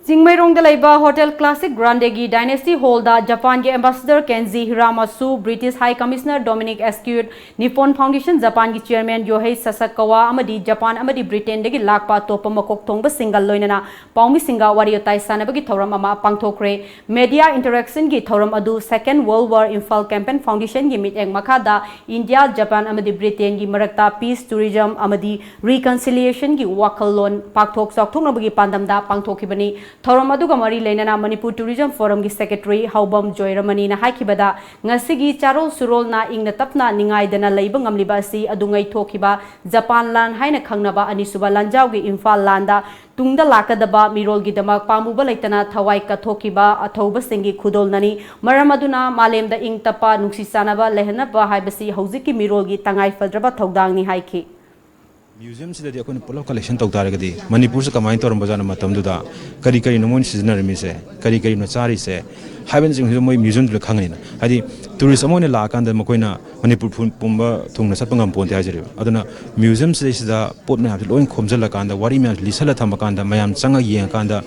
ꯆꯤꯡꯃꯩꯔꯣꯡꯗ ꯂꯩꯕ Hotel Classic Grandeꯒꯤ Dynasty Hallꯗ ꯖꯄꯥꯟꯒꯤ Ambassador Kenji Hiramasu, British High Commissioner Dominic Asquith, Nippon Foundation ꯖꯄꯥꯟꯒꯤ Chairman Yohei Sasakawa ꯑꯃꯗꯤ ꯖꯄꯥꯟ ꯑꯃꯗꯤ ꯕ꯭ꯔꯤꯇꯦꯟꯗꯒꯤ ꯂꯥꯛꯄ ꯑꯇꯣꯞꯄ ꯃꯀꯣꯛ ꯊꯣꯡꯕꯁꯤꯡꯒ ꯂꯣꯏꯅꯅ ꯄꯥꯎꯃꯤꯁꯤꯡꯒ ꯋꯥꯔꯤ ꯋꯥꯇꯥꯏ ꯁꯥꯟꯅꯕꯒꯤ ꯊꯧꯔꯝ ꯑꯃ ꯄꯥꯡꯊꯣꯛꯈ꯭ꯔꯦ꯫ Media Interactionꯒꯤ ꯊꯧꯔꯝ ꯑꯗꯨ Second World War Imphal Campaign Foundationꯒꯤ ꯃꯤꯠꯌꯦꯡ ꯃꯈꯥꯗ ꯏꯟꯗꯤꯌꯥ, ꯖꯄꯥꯟ ꯑꯃꯗꯤ ꯕ꯭ꯔꯤꯇꯦꯟꯒꯤ ꯃꯔꯛꯇ peace, tourism ꯑꯃꯗꯤ reconciliationꯒꯤ ꯋꯥꯈꯜꯂꯣꯟ ꯄꯥꯛꯊꯣꯛ ꯆꯥꯎꯊꯣꯛꯅꯕꯒꯤ ꯄꯥꯟꯗꯝꯗ ꯄꯥꯡꯊꯣꯛꯈꯤꯕꯅꯤ꯫ ꯊꯧꯔꯝ ꯑꯗꯨꯒ ꯃꯔꯤ ꯂꯩꯅꯅ ꯃꯅꯤꯄꯨꯔ Tourism Forumꯒꯤ Secretary ꯍꯥꯎꯕꯝ ꯖꯣꯏꯔꯃꯅꯤꯅ ꯍꯥꯏꯈꯤꯕꯗ, ꯉꯁꯤꯒꯤ ꯆꯥꯔꯣꯜ ꯁꯨꯔꯣꯜꯅ ꯏꯪꯅ ꯇꯞꯅ ꯅꯤꯡꯉꯥꯏꯗꯅ ꯂꯩꯕ ꯉꯝꯂꯤꯕ ꯑꯁꯤ ꯑꯗꯨꯉꯩ ꯊꯣꯛꯈꯤꯕ ꯖꯄꯥꯟ ꯂꯥꯟ ꯍꯥꯏꯅ ꯈꯪꯅꯕ ꯑꯅꯤꯁꯨꯕ ꯂꯥꯟꯖꯥꯎꯒꯤ ꯏꯝꯐꯥꯜ ꯂꯥꯟꯗ ꯇꯨꯡꯗ ꯂꯥꯛꯀꯗꯕ ꯃꯤꯔꯣꯜꯒꯤꯗꯃꯛ ꯄꯥꯝꯃꯨꯕ ꯂꯩꯇꯅ ꯊꯋꯥꯏ ꯀꯠꯊꯣꯛꯈꯤꯕ ꯑꯊꯧꯕꯁꯤꯡꯒꯤ ꯈꯨꯗꯣꯜꯅꯅꯤ꯫ ꯃꯔꯝ ꯑꯗꯨꯅ ꯃꯥꯂꯦꯝꯗ ꯏꯪ ꯇꯞꯄ, ꯅꯨꯡꯁꯤ ꯆꯥꯟꯅꯕ ꯂꯩꯍꯟꯅꯕ ꯍꯥꯏꯕꯁꯤ ꯍꯧꯖꯤꯛꯀꯤ ꯃꯤꯔꯣꯜꯒꯤ ꯇꯉꯥꯏ ꯐꯗ꯭ꯔꯕ ꯊꯧꯗꯥꯡꯅꯤ ꯍꯥꯏꯈꯤ꯫ Museumꯁꯤꯗꯗꯤ ꯑꯩꯈꯣꯏꯅ ꯄꯨꯂꯞ collection ꯇꯧ ꯇꯥꯔꯒꯗꯤ ꯃꯅꯤꯄꯨꯔꯁꯦ ꯀꯃꯥꯏꯅ ꯇꯧꯔꯝꯕꯖꯥꯠꯅꯣ, ꯃꯇꯝꯗꯨꯗ ꯀꯔꯤ ꯀꯔꯤꯅꯣ ꯃꯣꯏꯅ ꯁꯤꯖꯤꯟꯅꯔꯝꯃꯤꯁꯦ, ꯀꯔꯤ ꯀꯔꯤꯅꯣ ꯆꯥꯔꯤꯁꯦ ꯍꯥꯏꯕꯅꯆꯤꯡꯕꯁꯤꯗ ꯃꯣꯏ museumꯗꯨꯗ ꯈꯪꯉꯅꯤꯅ꯫ ꯍꯥꯏꯗꯤ tourist ꯑꯃ ꯑꯣꯏꯅ ꯂꯥꯛꯑꯀꯥꯟꯗ ꯃꯈꯣꯏꯅ ꯃꯅꯤꯄꯨꯔ ꯐꯨ-, ꯄꯨꯝꯕ ꯊꯨꯡꯅ ꯆꯠꯄ ꯉꯝꯄꯣꯟꯇꯦ ꯍꯥꯏꯖꯔꯤꯕ꯫ ꯑꯗꯨꯅ museumꯁꯤꯗꯩꯁꯤꯗ ꯄꯣꯠ ꯃꯌꯥꯝꯁꯦ ꯂꯣꯏ ꯈꯣꯝꯖꯤꯜꯂꯀꯥꯟꯗ, ꯋꯥꯔꯤ ꯃꯌꯥꯝꯁꯦ ꯂꯤꯁꯜꯂ ꯊꯝꯃꯀꯥꯟꯗ, ꯃꯌꯥꯝ ꯆꯪꯉ ꯌꯦꯡꯉꯀꯥꯟꯗ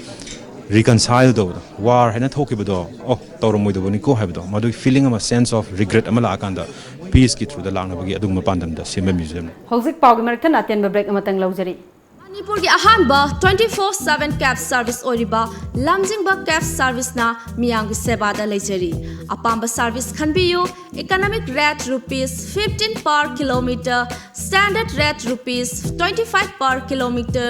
reconcile ꯇꯧꯕꯗꯣ, war ꯍꯥꯏꯅ ꯊꯣꯛꯈꯤꯕꯗꯣ, ꯑꯣ, ꯇꯧꯔꯝꯃꯣꯏꯗꯕꯅꯤꯀꯣ ꯍꯥꯏꯕꯗꯣ, ꯃꯗꯨꯒꯤ feeling ꯑꯃ, sense of regret ꯑꯃ ꯂꯥꯛꯑꯀꯥꯟꯗ peaceꯀꯤ throughꯗ ꯂꯥꯛꯅꯕꯒꯤ ꯑꯗꯨꯒꯨꯝꯕ ꯄꯥꯟꯗꯝꯗ ꯁꯦꯝꯕ museumꯅꯤ꯫ ꯍꯧꯖꯤꯛ ꯄꯥꯎꯒꯤ ꯃꯔꯛ ꯊꯠꯅ ꯑꯇꯦꯟꯕ break ꯑꯃꯇꯪ ꯂꯧꯖꯔꯤ꯫ ꯃꯅꯤꯄꯨꯔꯒꯤ ꯑꯍꯥꯟꯕ twenty four seven cab service ꯑꯣꯏꯔꯤꯕ ꯂꯝꯖꯤꯡꯕ cab serviceꯅ ꯃꯤꯌꯥꯝꯒꯤ ꯁꯦꯕꯥꯗ ꯂꯩꯖꯔꯤ꯫ ꯑꯄꯥꯝꯕ service ꯈꯟꯕꯤꯌꯨ꯫ Economic rate rupees fifteen per kilometer, standard rate rupees twenty five per kilometer,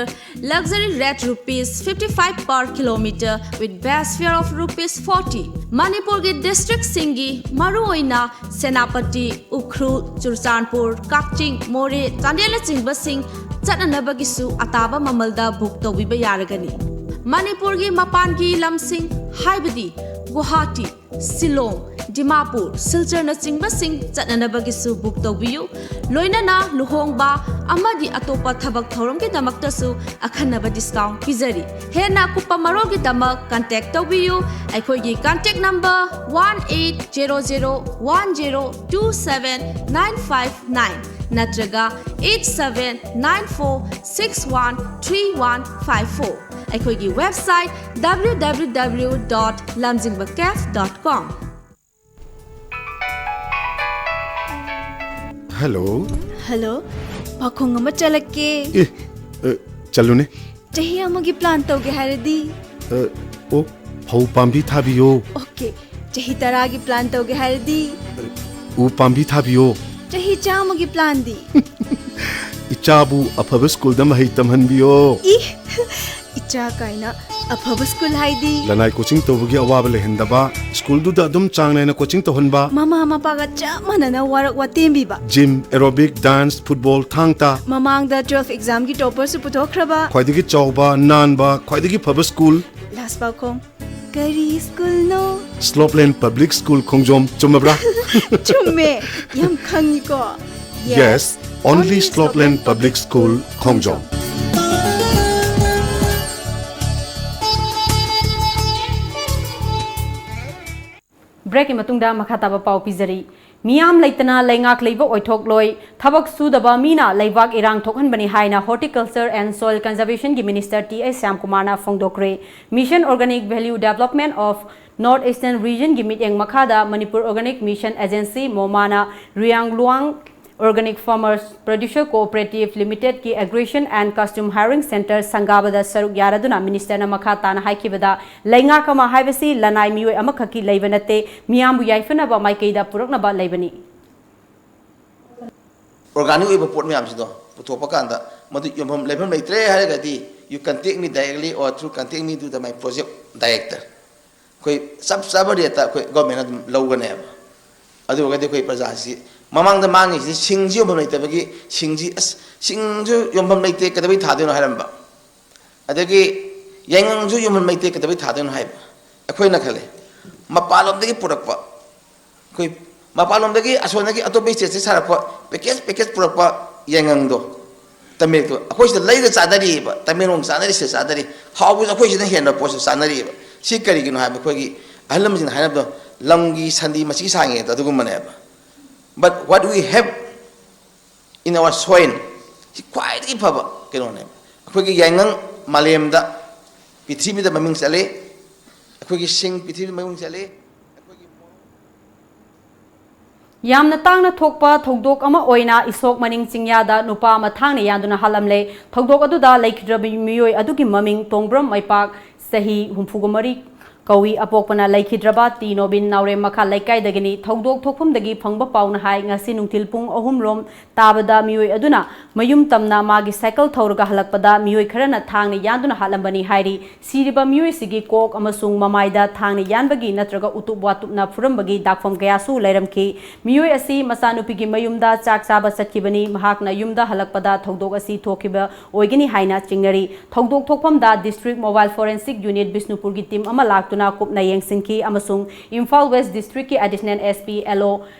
luxury rate rupees fifty five per kilometer with base fare of rupees forty꯫ ꯃꯅꯤꯄꯨꯔꯒꯤ districtꯁꯤꯡꯒꯤ ꯃꯔꯨꯑꯣꯏꯅ ꯁꯦꯅꯥꯄꯇꯤ, ꯎꯈ꯭ꯔꯨꯜ, ꯆꯨꯔꯆꯥꯟꯄꯨꯔ, ꯀꯛꯆꯤꯡ, ꯃꯣꯔꯦ, ꯆꯥꯟꯗꯦꯜꯅꯆꯤꯡꯕꯁꯤꯡ ꯆꯠꯅꯅꯕꯒꯤꯁꯨ ꯑꯇꯥꯕ ꯃꯃꯜꯗ book ꯇꯧꯕꯤꯕ ꯌꯥꯔꯒꯅꯤ꯫ ꯃꯅꯤꯄꯨꯔꯒꯤ ꯃꯄꯥꯟꯒꯤ ꯂꯝꯁꯤꯡ ꯍꯥꯏꯕꯗꯤ ꯒꯨꯋꯥꯍꯥꯇꯤ, ꯁꯤꯂꯣꯡ, ꯗꯤꯃꯥꯄꯨꯔ, ꯁꯤꯜꯆꯔꯅꯆꯤꯡꯕꯁꯤꯡ ꯆꯠꯅꯅꯕꯒꯤꯁꯨ book ꯇꯧꯕꯤꯌꯨ꯫ ꯂꯣꯏꯅꯅ ꯂꯨꯍꯣꯡꯕ ꯑꯃꯗꯤ ꯑꯇꯣꯞꯄ ꯊꯕꯛ ꯊꯧꯔꯝꯒꯤꯗꯃꯛꯇꯁꯨ ꯑꯈꯟꯅꯕ discount ꯄꯤꯖꯔꯤ꯫ ꯍꯦꯟꯅ ꯑꯀꯨꯞꯄ ꯃꯔꯣꯜꯒꯤꯗꯃꯛ contact ꯇꯧꯕꯤꯌꯨ꯫ ꯑꯩꯈꯣꯏꯒꯤ contact number one eight zero zero one zero two seven nine five nine ꯅꯠꯇ꯭ꯔꯒ eight seven nine four six one three one five four꯫ ꯑꯩꯈꯣꯏꯒꯤ website W W W dot lamjingba cab dot com꯫ Hello꯫ Hello꯫ ꯄꯥꯈꯣꯡ ꯑꯃ ꯆꯠꯂꯛꯀꯦ꯫ ꯑꯦ, ꯑ, ꯆꯠꯂꯨꯅꯦ꯫ ꯆꯍꯤ ꯑꯃꯒꯤ plan ꯇꯧꯒꯦ ꯍꯥꯏꯔꯗꯤ? ꯑ, ꯑꯣ, ꯐꯧ ꯄꯥꯝꯕꯤ ꯊꯥꯕꯤꯌꯣ꯫ Okay꯫ ꯆꯍꯤ ꯇꯔꯥꯒꯤ plan ꯇꯧꯒꯦ ꯍꯥꯏꯔꯗꯤ? ꯎ ꯄꯥꯝꯕꯤ ꯊꯥꯕꯤꯌꯣ꯫ ꯆꯍꯤ ꯆꯥꯝꯃꯒꯤ planꯗꯤ? ꯏꯆꯥꯕꯨ ꯑꯐꯕ schoolꯗ ꯃꯍꯩ ꯇꯝꯍꯟꯕꯤꯌꯣ꯫ ꯏ! ꯏꯆꯥ ꯀꯥꯏꯅ꯫ ꯑꯐꯕ school ꯍꯥꯏꯗꯤ? ꯂꯅꯥꯏ coaching ꯇꯧꯕꯒꯤ ꯑꯋꯥꯕ ꯂꯩꯍꯟꯗꯕ, schoolꯗꯨꯗ ꯑꯗꯨꯝ ꯆꯥꯡ ꯅꯥꯏꯅ coaching ꯇꯧꯍꯟꯕ꯫ ꯃꯃꯥ ꯃꯄꯥꯒ ꯆꯞ ꯃꯥꯟꯅꯅ work ꯋꯥꯇꯦꯝꯕꯤꯕ꯫ Gym, aerobic, dance, football, ꯊꯥꯡ ꯇꯥ꯫ ꯃꯃꯥꯡꯗ twelve examꯒꯤ topperꯁꯨ ꯄꯨꯊꯣꯛꯈ꯭ꯔꯕ꯫ ꯈ꯭ꯋꯥꯏꯗꯒꯤ ꯆꯥꯎꯕ, ꯅꯥꯟꯕ, ꯈ꯭ꯋꯥꯏꯗꯒꯤ ꯐꯕ school꯫ Last ꯄꯥꯎꯈꯣꯡ꯫ ꯀꯔꯤ schoolꯅꯣ? Slopeland Public School ꯈꯣꯡꯖꯣꯝ, ꯆꯨꯝꯃꯕ꯭ꯔꯥ? ꯆꯨꯝꯃꯦ꯫ ꯌꯥꯝ ꯈꯪꯉꯤꯀꯣ? Yes, only Slopeland Public School ꯈꯣꯡꯖꯣꯝ꯫ Breakꯀꯤ ꯃꯇꯨꯡꯗ ꯃꯈꯥ ꯇꯥꯕ ꯄꯥꯎ ꯄꯤꯖꯔꯤ꯫ ꯃꯤꯌꯥꯝ ꯂꯩꯇꯅ ꯂꯩꯉꯥꯛ ꯂꯩꯕ ꯑꯣꯏꯊꯣꯛꯂꯣꯏ, ꯊꯕꯛ ꯁꯨꯗꯕ ꯃꯤꯅ ꯂꯩꯕꯥꯛ ꯏꯔꯥꯡ ꯊꯣꯛꯍꯟꯕꯅꯤ ꯍꯥꯏꯅ Horticulture and Soil Conservationꯒꯤ Minister TA ꯁ꯭ꯌꯥꯝꯀꯨꯃꯥꯔꯅ ꯐꯣꯡꯗꯣꯛꯈ꯭ꯔꯦ꯫ Mission Organic Value Development of North Eastern Regionꯒꯤ ꯃꯤꯠꯌꯦꯡ ꯃꯈꯥꯗ Manipur Organic Mission Agency, MOMAꯅ ꯔꯤꯌꯥꯡꯂꯨꯋꯥꯡ Organic Farmers Producer Cooperative Limitedꯀꯤ Aggression and Custom Hiring Center ꯁꯪꯒꯥꯕꯗ ꯁꯔꯨꯛ ꯌꯥꯔꯗꯨꯅ ꯃꯤꯅꯤꯁꯇꯔꯅ ꯃꯈꯥ ꯇꯥꯅ ꯍꯥꯏꯈꯤꯕꯗ, ꯂꯩꯉꯥꯛ ꯑꯃ ꯍꯥꯏꯕꯁꯤ ꯂꯅꯥꯏ ꯃꯤꯑꯣꯏ ꯑꯃꯈꯛꯀꯤ ꯂꯩꯕ ꯅꯠꯇꯦ, ꯃꯤꯌꯥꯝꯕꯨ ꯌꯥꯏꯐꯅꯕ ꯃꯥꯏꯀꯩꯗ ꯄꯨꯔꯛꯅꯕ ꯂꯩꯕꯅꯤ꯫ Organic ꯑꯣꯏꯕ ꯄꯣꯠ ꯃꯌꯥꯝꯁꯤꯗꯣ ꯄꯨꯊꯣꯛꯄ ꯀꯥꯟꯗ ꯃꯗꯨ ꯌꯣꯟꯐꯝ ꯂꯩꯐꯝ ꯂꯩꯇ꯭ꯔꯦ ꯍꯥꯏꯔꯒꯗꯤ, you contact me directly or through contact me to the my project director. ꯑꯩꯈꯣꯏ ꯆꯞ ꯆꯥꯕ ꯔꯦꯠꯇ ꯑꯩꯈꯣꯏ ꯒꯣꯔꯃꯦꯟꯅ ꯑꯗꯨꯝ ꯂꯧꯒꯅꯦꯕ꯫ ꯑꯗꯨ ꯑꯣꯏꯔꯒꯗꯤ ꯑꯩꯈꯣꯏ ꯄ꯭ꯔꯖꯥꯁꯤ ꯃꯃꯥꯡꯗ ꯃꯥꯡꯉꯤꯁꯤꯗꯤ ꯁꯤꯡꯁꯤ ꯌꯣꯟꯐꯝ ꯂꯩꯇꯕꯒꯤ, ꯁꯤꯡꯁꯤ, "ꯑꯁ, ꯁꯤꯡꯁꯨ ꯌꯣꯟꯐꯝ ꯂꯩꯇꯦ, ꯀꯩꯗꯧꯕꯩ ꯊꯥꯗꯣꯏꯅꯣ?" ꯍꯥꯏꯔꯝꯕ꯫ ꯑꯗꯒꯤ ꯌꯥꯏꯉꯪꯁꯨ ꯌꯣꯟꯐꯝ ꯂꯩꯇꯦ, ꯀꯩꯗꯧꯕꯩ ꯊꯥꯗꯣꯏꯅꯣ ꯍꯥꯏꯕ꯫ ꯑꯩꯈꯣꯏꯅ ꯈꯜꯂꯦ, ꯃꯄꯥꯟꯂꯣꯝꯗꯒꯤ ꯄꯨꯔꯛꯄ, ꯑꯩꯈꯣꯏ ꯃꯄꯥꯟꯂꯣꯝꯗꯒꯤ, ꯑꯁꯣꯝꯗꯒꯤ ꯑꯇꯣꯞꯄ ꯁ꯭ꯇꯦꯠꯁꯦ ꯁꯥꯔꯛꯄ ꯄꯦꯀꯦꯖ ꯄꯦꯀꯦꯖ ꯄꯨꯔꯛꯄ ꯌꯥꯏꯉꯪꯗꯣ, ꯇꯃꯦꯡꯂꯣꯡꯗꯣ, ꯑꯩꯈꯣꯏ ꯁꯤꯗ ꯂꯩꯔ ꯆꯥꯅꯔꯤꯕ, ꯇꯃꯦꯡꯂꯣꯡ ꯆꯥꯅꯔꯤ, ꯁꯤꯗ ꯆꯥꯅꯔꯤ, ꯍꯥꯎꯕꯁꯨ ꯑꯩꯈꯣꯏ ꯁꯤꯗ ꯍꯦꯟꯕ ꯄꯣꯠꯁꯨ ꯆꯥꯅꯔꯤꯕ꯫ ꯁꯤ ꯀꯔꯤꯒꯤꯅꯣ ꯍꯥꯏꯕ, ꯑꯩꯈꯣꯏꯒꯤ ꯑꯍꯜ ꯂꯃꯟꯁꯤꯡꯅ ꯍꯥꯏꯅꯕꯗꯣ, "ꯂꯝꯒꯤ ꯁꯟꯗꯤ ꯃꯆꯤ ꯁꯥꯡꯉꯦ" ꯑꯗꯣ, ꯑꯗꯨꯒꯨꯝꯕꯅꯦꯕ꯫ But what we have in our soil, ꯁꯤ ꯈ꯭ꯋꯥꯏꯗꯒꯤ ꯐꯕ ꯀꯩꯅꯣꯅꯦꯕ꯫ ꯑꯩꯈꯣꯏꯒꯤ ꯌꯥꯏꯉꯪ ꯃꯥꯂꯦꯝꯗ, ꯄ꯭ꯔꯤꯊꯤꯕꯤꯗ ꯃꯃꯤꯡ ꯆꯠꯂꯤ꯫ ꯑꯩꯈꯣꯏꯒꯤ ꯁꯤꯡ ꯄ꯭ꯔꯤꯊꯤꯕꯤꯗ ꯃꯃꯤꯡ ꯆꯠꯂꯤ꯫ ꯌꯥꯝꯅ ꯇꯥꯡꯅ ꯊꯣꯛꯄ ꯊꯧꯗꯣꯛ ꯑꯃ ꯑꯣꯏꯅ ꯏꯁꯣꯛ ꯃꯅꯤꯡ ꯆꯤꯡꯌꯥꯗ ꯅꯨꯄꯥ ꯑꯃ ꯊꯥꯡꯅ ꯌꯥꯟꯗꯨꯅ ꯍꯥꯠꯂꯝꯂꯦ꯫ ꯊꯧꯗꯣꯛ ꯑꯗꯨꯗ ꯂꯩꯈꯤꯗ꯭ꯔꯕ ꯃꯤꯑꯣꯏ ꯑꯗꯨꯒꯤ ꯃꯃꯤꯡ ꯇꯣꯡꯕ꯭ꯔꯝ ꯃꯩꯄꯥꯛ, ꯆꯍꯤ ꯍꯨꯝꯐꯨꯒ ꯃꯔꯤ ꯀꯧꯏ꯫ ꯑꯄꯣꯛꯄꯅ ꯂꯩꯈꯤꯗ꯭ꯔꯕ ꯇꯤ ꯅꯣꯕꯤꯟ, ꯅꯥꯎꯔꯦꯝ ꯃꯈꯥ ꯂꯩꯀꯥꯏꯗꯒꯤꯅꯤ꯫ ꯊꯧꯗꯣꯛ ꯊꯣꯛꯐꯝꯗꯒꯤ ꯐꯪꯕ ꯄꯥꯎꯅ ꯍꯥꯏ, ꯉꯁꯤ ꯅꯨꯡꯊꯤꯜ ꯄꯨꯡ ꯑꯍꯨꯝ ꯔꯣꯝ ꯇꯥꯕꯗ ꯃꯤꯑꯣꯏ ꯑꯗꯨꯅ ꯃꯌꯨꯝ ꯇꯝꯅ ꯃꯥꯒꯤ ꯁꯥꯏꯀꯜ ꯊꯧꯔꯒ ꯍꯜꯂꯛꯄꯗ ꯃꯤꯑꯣꯏ ꯈꯔꯅ ꯊꯥꯡꯅ ꯌꯥꯟꯗꯨꯅ ꯍꯥꯠꯂꯝꯕꯅꯤ ꯍꯥꯏꯔꯤ꯫ ꯁꯤꯔꯤꯕ ꯃꯤꯑꯣꯏꯁꯤꯒꯤ ꯀꯣꯛ ꯑꯃꯁꯨꯡ ꯃꯃꯥꯏꯗ ꯊꯥꯡꯅ ꯌꯥꯟꯕꯒꯤ ꯅꯠꯇ꯭ꯔꯒ ꯎꯇꯨꯞ ꯋꯥꯇꯨꯞꯅ ꯐꯨꯔꯝꯕꯒꯤ ꯗꯥꯛꯐꯝ ꯀꯌꯥꯁꯨ ꯂꯩꯔꯝꯈꯤ꯫ ꯃꯤꯑꯣꯏ ꯑꯁꯤ ꯃꯆꯥꯅꯨꯄꯤꯒꯤ ꯃꯌꯨꯝꯗ ꯆꯥꯛ ꯆꯥꯕ ꯆꯠꯈꯤꯕꯅꯤ꯫ ꯃꯍꯥꯛꯅ ꯌꯨꯝꯗ ꯍꯜꯂꯛꯄꯗ ꯊꯧꯗꯣꯛ ꯑꯁꯤ ꯊꯣꯛꯈꯤꯕ ꯑꯣꯏꯒꯅꯤ ꯍꯥꯏꯅ ꯆꯤꯡꯅꯔꯤ꯫ ꯊꯧꯗꯣꯛ ꯊꯣꯛꯐꯝꯗ District Mobile Forensic Unit ꯕꯤꯁꯅꯨꯄꯨꯔꯒꯤ team ꯑꯃ ꯂꯥꯛꯇꯨꯅ ꯀꯨꯞꯅ ꯌꯦꯡꯁꯤꯟꯈꯤ ꯑꯃꯁꯨꯡ ꯏꯝꯐꯥꯜ West District ꯀꯤ Additional S P L O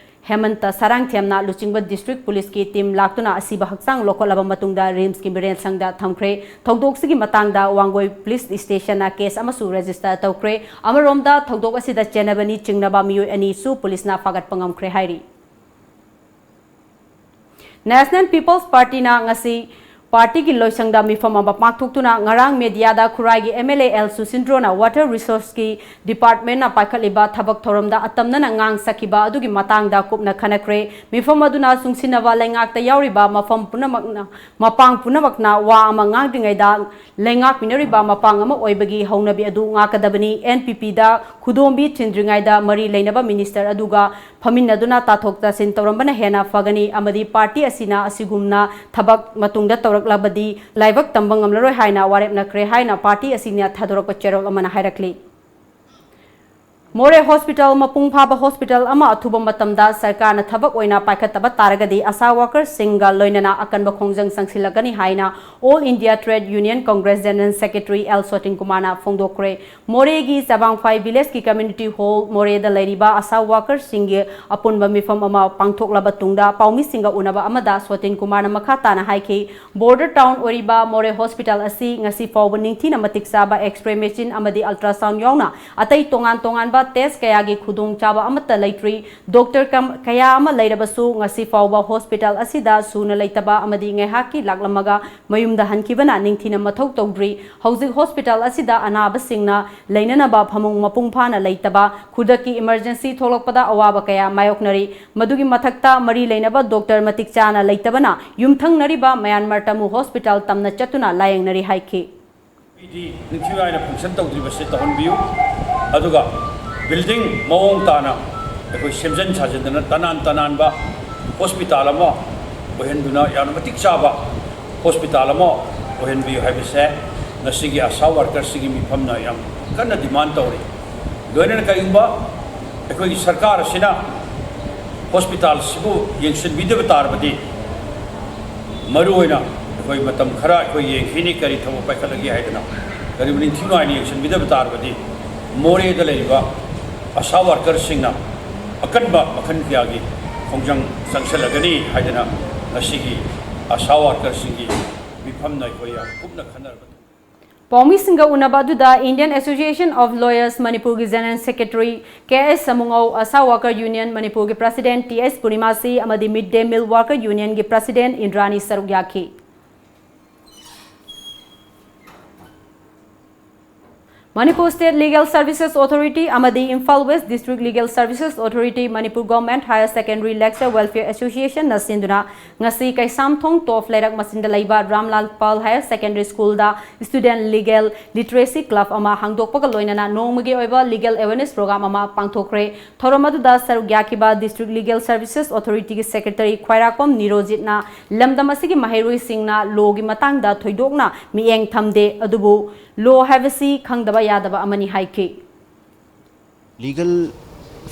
ꯍꯦꯃꯟꯇ ꯁꯥꯔꯥꯡꯊꯦꯝꯅ ꯂꯨꯆꯤꯡꯕ District Police ꯀꯤ team ꯂꯥꯛꯇꯨꯅ ꯑꯁꯤꯕ ꯍꯛꯆꯥꯡ ꯂꯧꯈꯠꯂꯕ ꯃꯇꯨꯡꯗ RIMS ꯀꯤ ꯃꯤꯔꯦꯟꯁꯪꯗ ꯊꯝꯈ꯭ꯔꯦ꯫ ꯊꯧꯗꯣꯛꯁꯤꯒꯤ ꯃꯇꯥꯡꯗ ꯋꯥꯡꯒꯣꯏ Police Station ꯅ case ꯑꯃꯁꯨ register ꯇꯧꯈ꯭ꯔꯦ꯫ ꯑꯃꯔꯣꯝꯗ, ꯊꯧꯗꯣꯛ ꯑꯁꯤꯗ ꯆꯦꯟꯅꯕꯅꯤ ꯆꯤꯡꯅꯕ ꯃꯤꯑꯣꯏ ꯑꯅꯤꯁꯨ police ꯅ ꯐꯥꯒꯠꯄ ꯉꯝꯈ꯭ꯔꯦ ꯍꯥꯏꯔꯤ꯫ National People's Party ꯅ ꯉꯁꯤ ꯄꯥꯔꯇꯤꯒꯤ ꯂꯣꯏꯁꯪꯗ ꯃꯤꯐꯝ ꯑꯃ ꯄꯥꯡꯊꯣꯛꯇꯨꯅ ꯉꯔꯥꯡ ꯃꯦꯗꯤꯌꯥꯗ ꯈꯨꯔꯥꯏꯒꯤ ꯑꯦꯝ ꯑꯦꯜ ꯑꯦ ꯑꯦꯜ ꯁꯨꯁꯤꯟꯗ꯭ꯔꯣꯅ ꯋꯥꯇꯔ ꯔꯤꯁꯣꯔꯁꯀꯤ ꯗꯤꯄꯥꯔꯠꯃꯦꯟꯅ ꯄꯥꯏꯈꯠꯂꯤꯕ ꯊꯕꯛ ꯊꯧꯔꯝꯗ ꯑꯇꯝꯅꯅ ꯉꯥꯡ ꯁꯛꯈꯤꯕ ꯑꯗꯨꯒꯤ ꯃꯇꯥꯡꯗ ꯀꯨꯞꯅ ꯈꯟꯅꯈ꯭ꯔꯦ꯫ ꯃꯤꯐꯝ ꯑꯗꯨꯅ ꯆꯨꯡꯁꯤꯟꯅꯕ ꯂꯩꯉꯥꯛꯇ ꯌꯥꯎꯔꯤꯕ ꯃꯐꯝ ꯄꯨꯝꯅꯃꯛꯅ, ꯃꯄꯥꯡ ꯄꯨꯝꯅꯃꯛꯅ ꯋꯥ ꯑꯃ ꯉꯥꯡꯗ꯭ꯔꯤꯉꯩꯗ ꯂꯩꯉꯥꯛꯄꯤꯅꯔꯤꯕ ꯃꯄꯥꯡ ꯑꯃ ꯑꯣꯏꯕꯒꯤ ꯍꯧꯅꯕꯤ ꯑꯗꯨ ꯉꯥꯛꯀꯗꯕꯅꯤ꯫ ꯑꯦꯟ ꯄꯤ ꯄꯤꯗ ꯈꯨꯗꯣꯝꯕꯤ ꯊꯤꯟꯗ꯭ꯔꯤꯉꯩꯗ ꯃꯔꯤ ꯂꯩꯅꯕ ꯃꯤꯅꯤꯁꯇꯔ ꯑꯗꯨꯒ ꯐꯝꯃꯤꯟꯅꯗꯨꯅ ꯇꯥꯊꯣꯛ ꯇꯥꯁꯤꯟ ꯇꯧꯔꯝꯕꯅ ꯍꯦꯟꯅ ꯐꯒꯅꯤ ꯑꯃꯗꯤ ꯄꯥꯔꯇꯤ ꯑꯁꯤꯅ ꯑꯁꯤꯒꯨꯝꯅ ꯊꯕꯛ ꯃꯇꯨꯡꯗ ꯇꯧꯔꯛꯂꯕꯗꯤ ꯂꯥꯏꯕꯛ ꯇꯝꯕ ꯉꯝꯂꯔꯣꯏ ꯍꯥꯏꯅ ꯋꯥꯔꯦꯞꯅꯈ꯭ꯔꯦ ꯍꯥꯏꯅ ꯄꯥꯔꯇꯤ ꯑꯁꯤꯅ ꯊꯥꯗꯣꯔꯛꯄ ꯆꯦꯔꯣꯜ ꯑꯃꯅ ꯍꯥꯏꯔꯛꯂꯤ꯫ ꯃꯣꯔꯦ ꯍꯣꯁꯄꯤꯇꯥꯜ ꯃꯄꯨꯡ ꯐꯥꯕ ꯍꯣꯁꯄꯤꯇꯥꯜ ꯑꯃ ꯑꯊꯨꯕ ꯃꯇꯝꯗ ꯁꯔꯀꯥꯔꯅ ꯊꯕꯛ ꯑꯣꯏꯅ ꯄꯥꯏꯈꯠꯇꯕ ꯇꯥꯔꯒꯗꯤ ꯑꯁꯥ ꯋꯥꯀꯔꯁꯤꯡꯒ ꯂꯣꯏꯅꯅ ꯑꯀꯟꯕ ꯈꯣꯡꯖꯪ ꯆꯪꯁꯤꯜꯂꯛꯀꯅꯤ ꯍꯥꯏꯅ All India Trade Union Congress General Secretary L Sotin ꯀꯨꯃꯥꯔꯅ ꯐꯣꯡꯗꯣꯛꯈ꯭ꯔꯦ꯫ ꯃꯣꯔꯦꯒꯤ ꯆꯕꯥꯡꯐꯥꯏ ꯚꯤꯂꯦꯖꯀꯤ ꯀꯝꯃ꯭ꯌꯨꯅꯤꯇꯤ ꯍꯣꯜ ꯃꯣꯔꯦꯗ ꯂꯩꯔꯤꯕ ꯑꯁꯥ ꯋꯥꯀꯔꯁꯤꯡꯒꯤ ꯑꯄꯨꯟꯕ ꯃꯤꯐꯝ ꯑꯃ ꯄꯥꯡꯊꯣꯛꯂꯕ ꯇꯨꯡꯗ ꯄꯥꯎꯃꯤꯁꯤꯡꯒ ꯎꯅꯕ ꯑꯃꯗ ꯁꯣꯇꯤꯟ ꯀꯨꯃꯥꯔꯅ ꯃꯈꯥ ꯇꯥꯅ ꯍꯥꯏꯈꯤ, ꯕꯣꯔꯗꯔ ꯇꯥꯎꯟ ꯑꯣꯏꯔꯤꯕ ꯃꯣꯔꯦ ꯍꯣꯁꯄꯤꯇꯥꯜ ꯑꯁꯤ ꯉꯁꯤ ꯐꯥꯎꯕ ꯅꯤꯡꯊꯤꯅ ꯃꯇꯤꯛ ꯆꯥꯕ X-ray machine ꯑꯃꯗꯤ ultrasound ꯌꯥꯎꯅ ꯑꯇꯩ ꯇꯣꯉꯥꯟ ꯇꯣꯉꯥꯟꯕ test ꯀꯌꯥꯒꯤ ꯈꯨꯗꯣꯡꯆꯥꯕ ꯑꯃꯠꯇ ꯂꯩꯇ꯭ꯔꯤ꯫ ꯗꯣꯛꯇꯔ ꯀꯝ-, ꯀꯌꯥ ꯑꯃ ꯂꯩꯔꯕꯁꯨ ꯉꯁꯤ ꯐꯥꯎꯕ ꯍꯣꯁꯄꯤꯇꯥꯜ ꯑꯁꯤꯗ ꯁꯨꯅ ꯂꯩꯇꯕ ꯑꯃꯗꯤ ꯉꯥꯏꯍꯥꯛꯀꯤ ꯂꯥꯛꯂꯝꯃꯒ ꯃꯌꯨꯝꯗ ꯍꯟꯈꯤꯕꯅ ꯅꯤꯡꯊꯤꯅ ꯃꯊꯧ ꯇꯧꯗ꯭ꯔꯤ꯫ ꯍꯧꯖꯤꯛ ꯍꯣꯁꯄꯤꯇꯥꯜ ꯑꯁꯤꯗ ꯑꯅꯥꯕꯁꯤꯡꯅ ꯂꯩꯅꯅꯕ ꯐꯃꯨꯡ ꯃꯄꯨꯡ ꯐꯥꯅ ꯂꯩꯇꯕ, ꯈꯨꯗꯛꯀꯤ emergency ꯊꯣꯛꯂꯛꯄꯗ ꯑꯋꯥꯕ ꯀꯌꯥ ꯃꯥꯌꯣꯛꯅꯔꯤ꯫ ꯃꯗꯨꯒꯤ ꯃꯊꯛꯇ ꯃꯔꯤ ꯂꯩꯅꯕ ꯗꯣꯛꯇꯔ ꯃꯇꯤꯛ ꯆꯥꯅ ꯂꯩꯇꯕꯅ ꯌꯨꯝꯊꯪꯅꯔꯤꯕ ꯃꯌꯥꯟꯃꯥꯔ ꯇꯥꯃꯨ ꯍꯣꯁꯄꯤꯇꯥꯜ ꯇꯝꯅ ꯆꯠꯇꯨꯅ ꯂꯥꯌꯦꯡꯅꯔꯤ ꯍꯥꯏꯈꯤ꯫ ꯄꯤ ꯗꯤ ꯅꯤꯡꯊꯤ ꯅꯥꯏꯅ function ꯇꯧꯗ꯭ꯔꯤꯕꯁꯤ ꯇꯧꯍꯟꯕꯤꯌꯨ꯫ ꯑꯗꯨꯒ building ꯃꯑꯣꯡ ꯇꯥꯅ ꯑꯩꯈꯣꯏ ꯁꯦꯝꯖꯤꯟ ꯁꯥꯖꯤꯟꯗꯅ ꯇꯅꯥꯟ ꯇꯅꯥꯟꯕ ꯍꯣꯁꯄꯤꯇꯥꯜ ꯑꯃ ꯑꯣꯏꯍꯟꯗꯨꯅ ꯌꯥꯝꯅ ꯃꯇꯤꯛ ꯆꯥꯕ ꯍꯣꯁꯄꯤꯇꯥꯜ ꯑꯃ ꯑꯣꯏꯍꯟꯕꯤꯌꯨ ꯍꯥꯏꯕꯁꯦ ꯉꯁꯤꯒꯤ ꯑꯁꯥ ꯋꯥꯔꯀꯔꯁꯤꯡꯒꯤ ꯃꯤꯐꯝꯅ ꯌꯥꯝ ꯀꯟꯅ demand ꯇꯧꯔꯤ꯫ ꯂꯣꯏꯅꯅ ꯀꯔꯤꯒꯨꯝꯕ ꯑꯩꯈꯣꯏꯒꯤ ꯁꯔꯀꯥꯔ ꯑꯁꯤꯅ ꯍꯣꯁꯄꯤꯇꯥꯜꯁꯤꯕꯨ ꯌꯦꯡꯁꯤꯟꯕꯤꯗꯕ ꯇꯥꯔꯕꯗꯤ, ꯃꯔꯨꯑꯣꯏꯅ ꯑꯩꯈꯣꯏ ꯃꯇꯝ ꯈꯔ ꯑꯩꯈꯣꯏ ꯌꯦꯡꯈꯤꯅꯤ ꯀꯔꯤ ꯊꯕꯛ ꯄꯥꯏꯈꯠꯂꯒꯦ ꯍꯥꯏꯗꯅ, ꯀꯔꯤꯒꯨꯝꯕ ꯅꯤꯡꯊꯤ ꯅꯨꯡꯉꯥꯏꯅ ꯌꯦꯡꯁꯤꯟꯕꯤꯗꯕ ꯇꯥꯔꯕꯗꯤ ꯃꯣꯔꯦꯗ ꯂꯩꯔꯤꯕ ꯑꯁꯥ ꯋꯥꯔꯀꯔꯁꯤꯡꯅ ꯑꯀꯟꯕ ꯃꯈꯜ ꯀꯌꯥꯒꯤ ꯈꯣꯡꯖꯪ ꯆꯪꯁꯤꯜꯂꯒꯅꯤ ꯍꯥꯏꯗꯅ ꯉꯁꯤꯒꯤ ꯑꯁꯥ ꯋꯥꯔꯀꯔꯁꯤꯡꯒꯤ ꯃꯤꯐꯝꯅ ꯑꯩꯈꯣꯏ ꯌꯥꯝ ꯀꯨꯞꯅ ꯈꯟꯅꯔꯕ ꯄꯥꯎꯃꯤꯁꯤꯡꯒ ꯎꯅꯕ ꯑꯗꯨꯗ Indian Association of Lawyers ꯃꯅꯤꯄꯨꯔꯒꯤ General Secretary ꯀꯦ ꯑꯦꯁ ꯁꯃꯨꯉꯧ, ꯑꯁꯥ ꯋꯥꯔꯀꯔ ꯌꯨꯅꯤꯌꯟ ꯃꯅꯤꯄꯨꯔꯒꯤ President ꯇꯤ ꯑꯦꯁ ꯄꯨꯔꯅꯤꯃꯥꯁꯤ ꯑꯃꯗꯤ Mid Day Meal Worker Unionꯒꯤ President ꯏꯟꯗ꯭ꯔꯥꯅꯤ ꯁꯔꯨꯛ ꯌꯥꯈꯤ꯫ Manipur State Legal Services Authority ꯑꯃꯗꯤ Imphal West District Legal Services Authority, Manipur Government Higher Secondary Lecturer Welfare Association ꯅ ꯁꯤꯟꯗꯨꯅ ꯉꯁꯤ ꯀꯩꯁꯥꯝꯊꯣꯡ ꯇꯣꯞ ꯂꯩꯔꯛ ꯃꯆꯤꯟꯗ ꯂꯩꯕ ꯔꯥꯝꯂꯥꯜ ꯄꯥꯜ Higher Secondary School ꯗ Student Legal Literacy Club ꯑꯃ ꯍꯥꯡꯗꯣꯛꯄꯒ ꯂꯣꯏꯅꯅ ꯅꯣꯡꯃꯒꯤ ꯑꯣꯏꯕ Legal Awareness Program ꯑꯃ ꯄꯥꯡꯊꯣꯛꯈ꯭ꯔꯦ꯫ ꯊꯧꯔꯝ ꯑꯗꯨꯗ ꯁꯔꯨꯛ ꯌꯥꯈꯤꯕ District Legal Services Authority ꯒꯤ Secretary ꯈ꯭ꯋꯥꯏꯔꯥꯛꯄꯝ ꯅꯤꯔꯣꯖꯤꯠꯅ ꯂꯝꯗꯝ ꯑꯁꯤꯒꯤ ꯃꯍꯩꯔꯣꯏꯁꯤꯡꯅ law ꯒꯤ ꯃꯇꯥꯡꯗ ꯊꯣꯏꯗꯣꯛꯅ ꯃꯤꯠꯌꯦꯡ ꯊꯝꯗꯦ, ꯑꯗꯨꯕꯨ law ꯍꯥꯏꯕꯁꯤ ꯈꯪꯗꯕ ꯌꯥꯗꯕ ꯑꯃꯅꯤ ꯍꯥꯏꯈꯤ꯫ Legal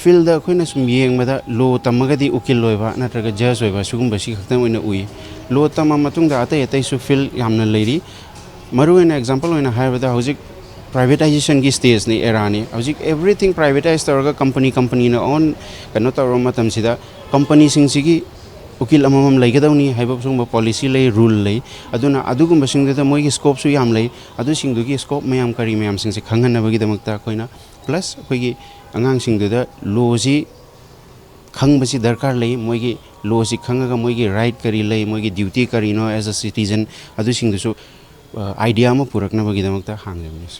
field ꯗ ꯑꯩꯈꯣꯏꯅ ꯁꯨꯝ ꯌꯦꯡꯕꯗ law ꯇꯝꯃꯒꯗꯤ ꯎꯀꯤꯜ ꯑꯣꯏꯕ ꯅꯠꯇ꯭ꯔꯒ judge ꯑꯣꯏꯕ ꯁꯤꯒꯨꯝꯕꯁꯤ ꯈꯛꯇꯪ ꯑꯣꯏꯅ ꯎꯏ꯫ Law ꯇꯝꯃ ꯃꯇꯨꯡꯗ ꯑꯇꯩ ꯑꯇꯩꯁꯨ field ꯌꯥꯝꯅ ꯂꯩꯔꯤ꯫ ꯃꯔꯨꯑꯣꯏꯅ example ꯑꯣꯏꯅ ꯍꯥꯏꯔꯕꯗ ꯍꯧꯖꯤꯛ privatization ꯒꯤ stage ꯅꯤ, era ꯅꯤ꯫ ꯍꯧꯖꯤꯛ everything privatize ꯇꯧꯔꯒ company company ꯅ own ꯀꯩꯅꯣ ꯇꯧꯔꯕ ꯃꯇꯝꯁꯤꯗ company ꯁꯤꯡꯁꯤꯒꯤ ꯎꯀꯤꯜ ꯑꯃꯃꯝ ꯂꯩꯒꯗꯧꯅꯤ ꯍꯥꯏꯕ ꯁꯤꯒꯨꯝꯕ policy ꯂꯩ, rule ꯂꯩ꯫ ꯑꯗꯨꯅ ꯑꯗꯨꯒꯨꯝꯕꯁꯤꯡꯗꯨꯗ ꯃꯣꯏꯒꯤ scope ꯁꯨ ꯌꯥꯝ ꯂꯩ꯫ ꯑꯗꯨꯁꯤꯡꯗꯨꯒꯤ scope ꯃꯌꯥꯝ ꯀꯔꯤ ꯃꯌꯥꯝꯁꯤꯡꯁꯦ ꯈꯪꯍꯟꯅꯕꯒꯤꯗꯃꯛꯇ ꯑꯩꯈꯣꯏꯅ plus ꯑꯩꯈꯣꯏꯒꯤ ꯑꯉꯥꯡꯁꯤꯡꯗꯨꯗ law ꯁꯤ ꯈꯪꯕꯁꯤ ꯗꯔꯀꯥꯔ ꯂꯩ꯫ ꯃꯣꯏꯒꯤ law ꯁꯤ ꯈꯪꯉꯒ ꯃꯣꯏꯒꯤ right ꯀꯔꯤ ꯂꯩ, ꯃꯣꯏꯒꯤ duty ꯀꯔꯤꯅꯣ as a citizen, ꯑꯗꯨꯁꯤꯡꯗꯨꯁꯨ idea ꯑꯃ ꯄꯨꯔꯛꯅꯕꯒꯤꯗꯃꯛꯇ ꯍꯥꯡꯖꯕꯅꯤ꯫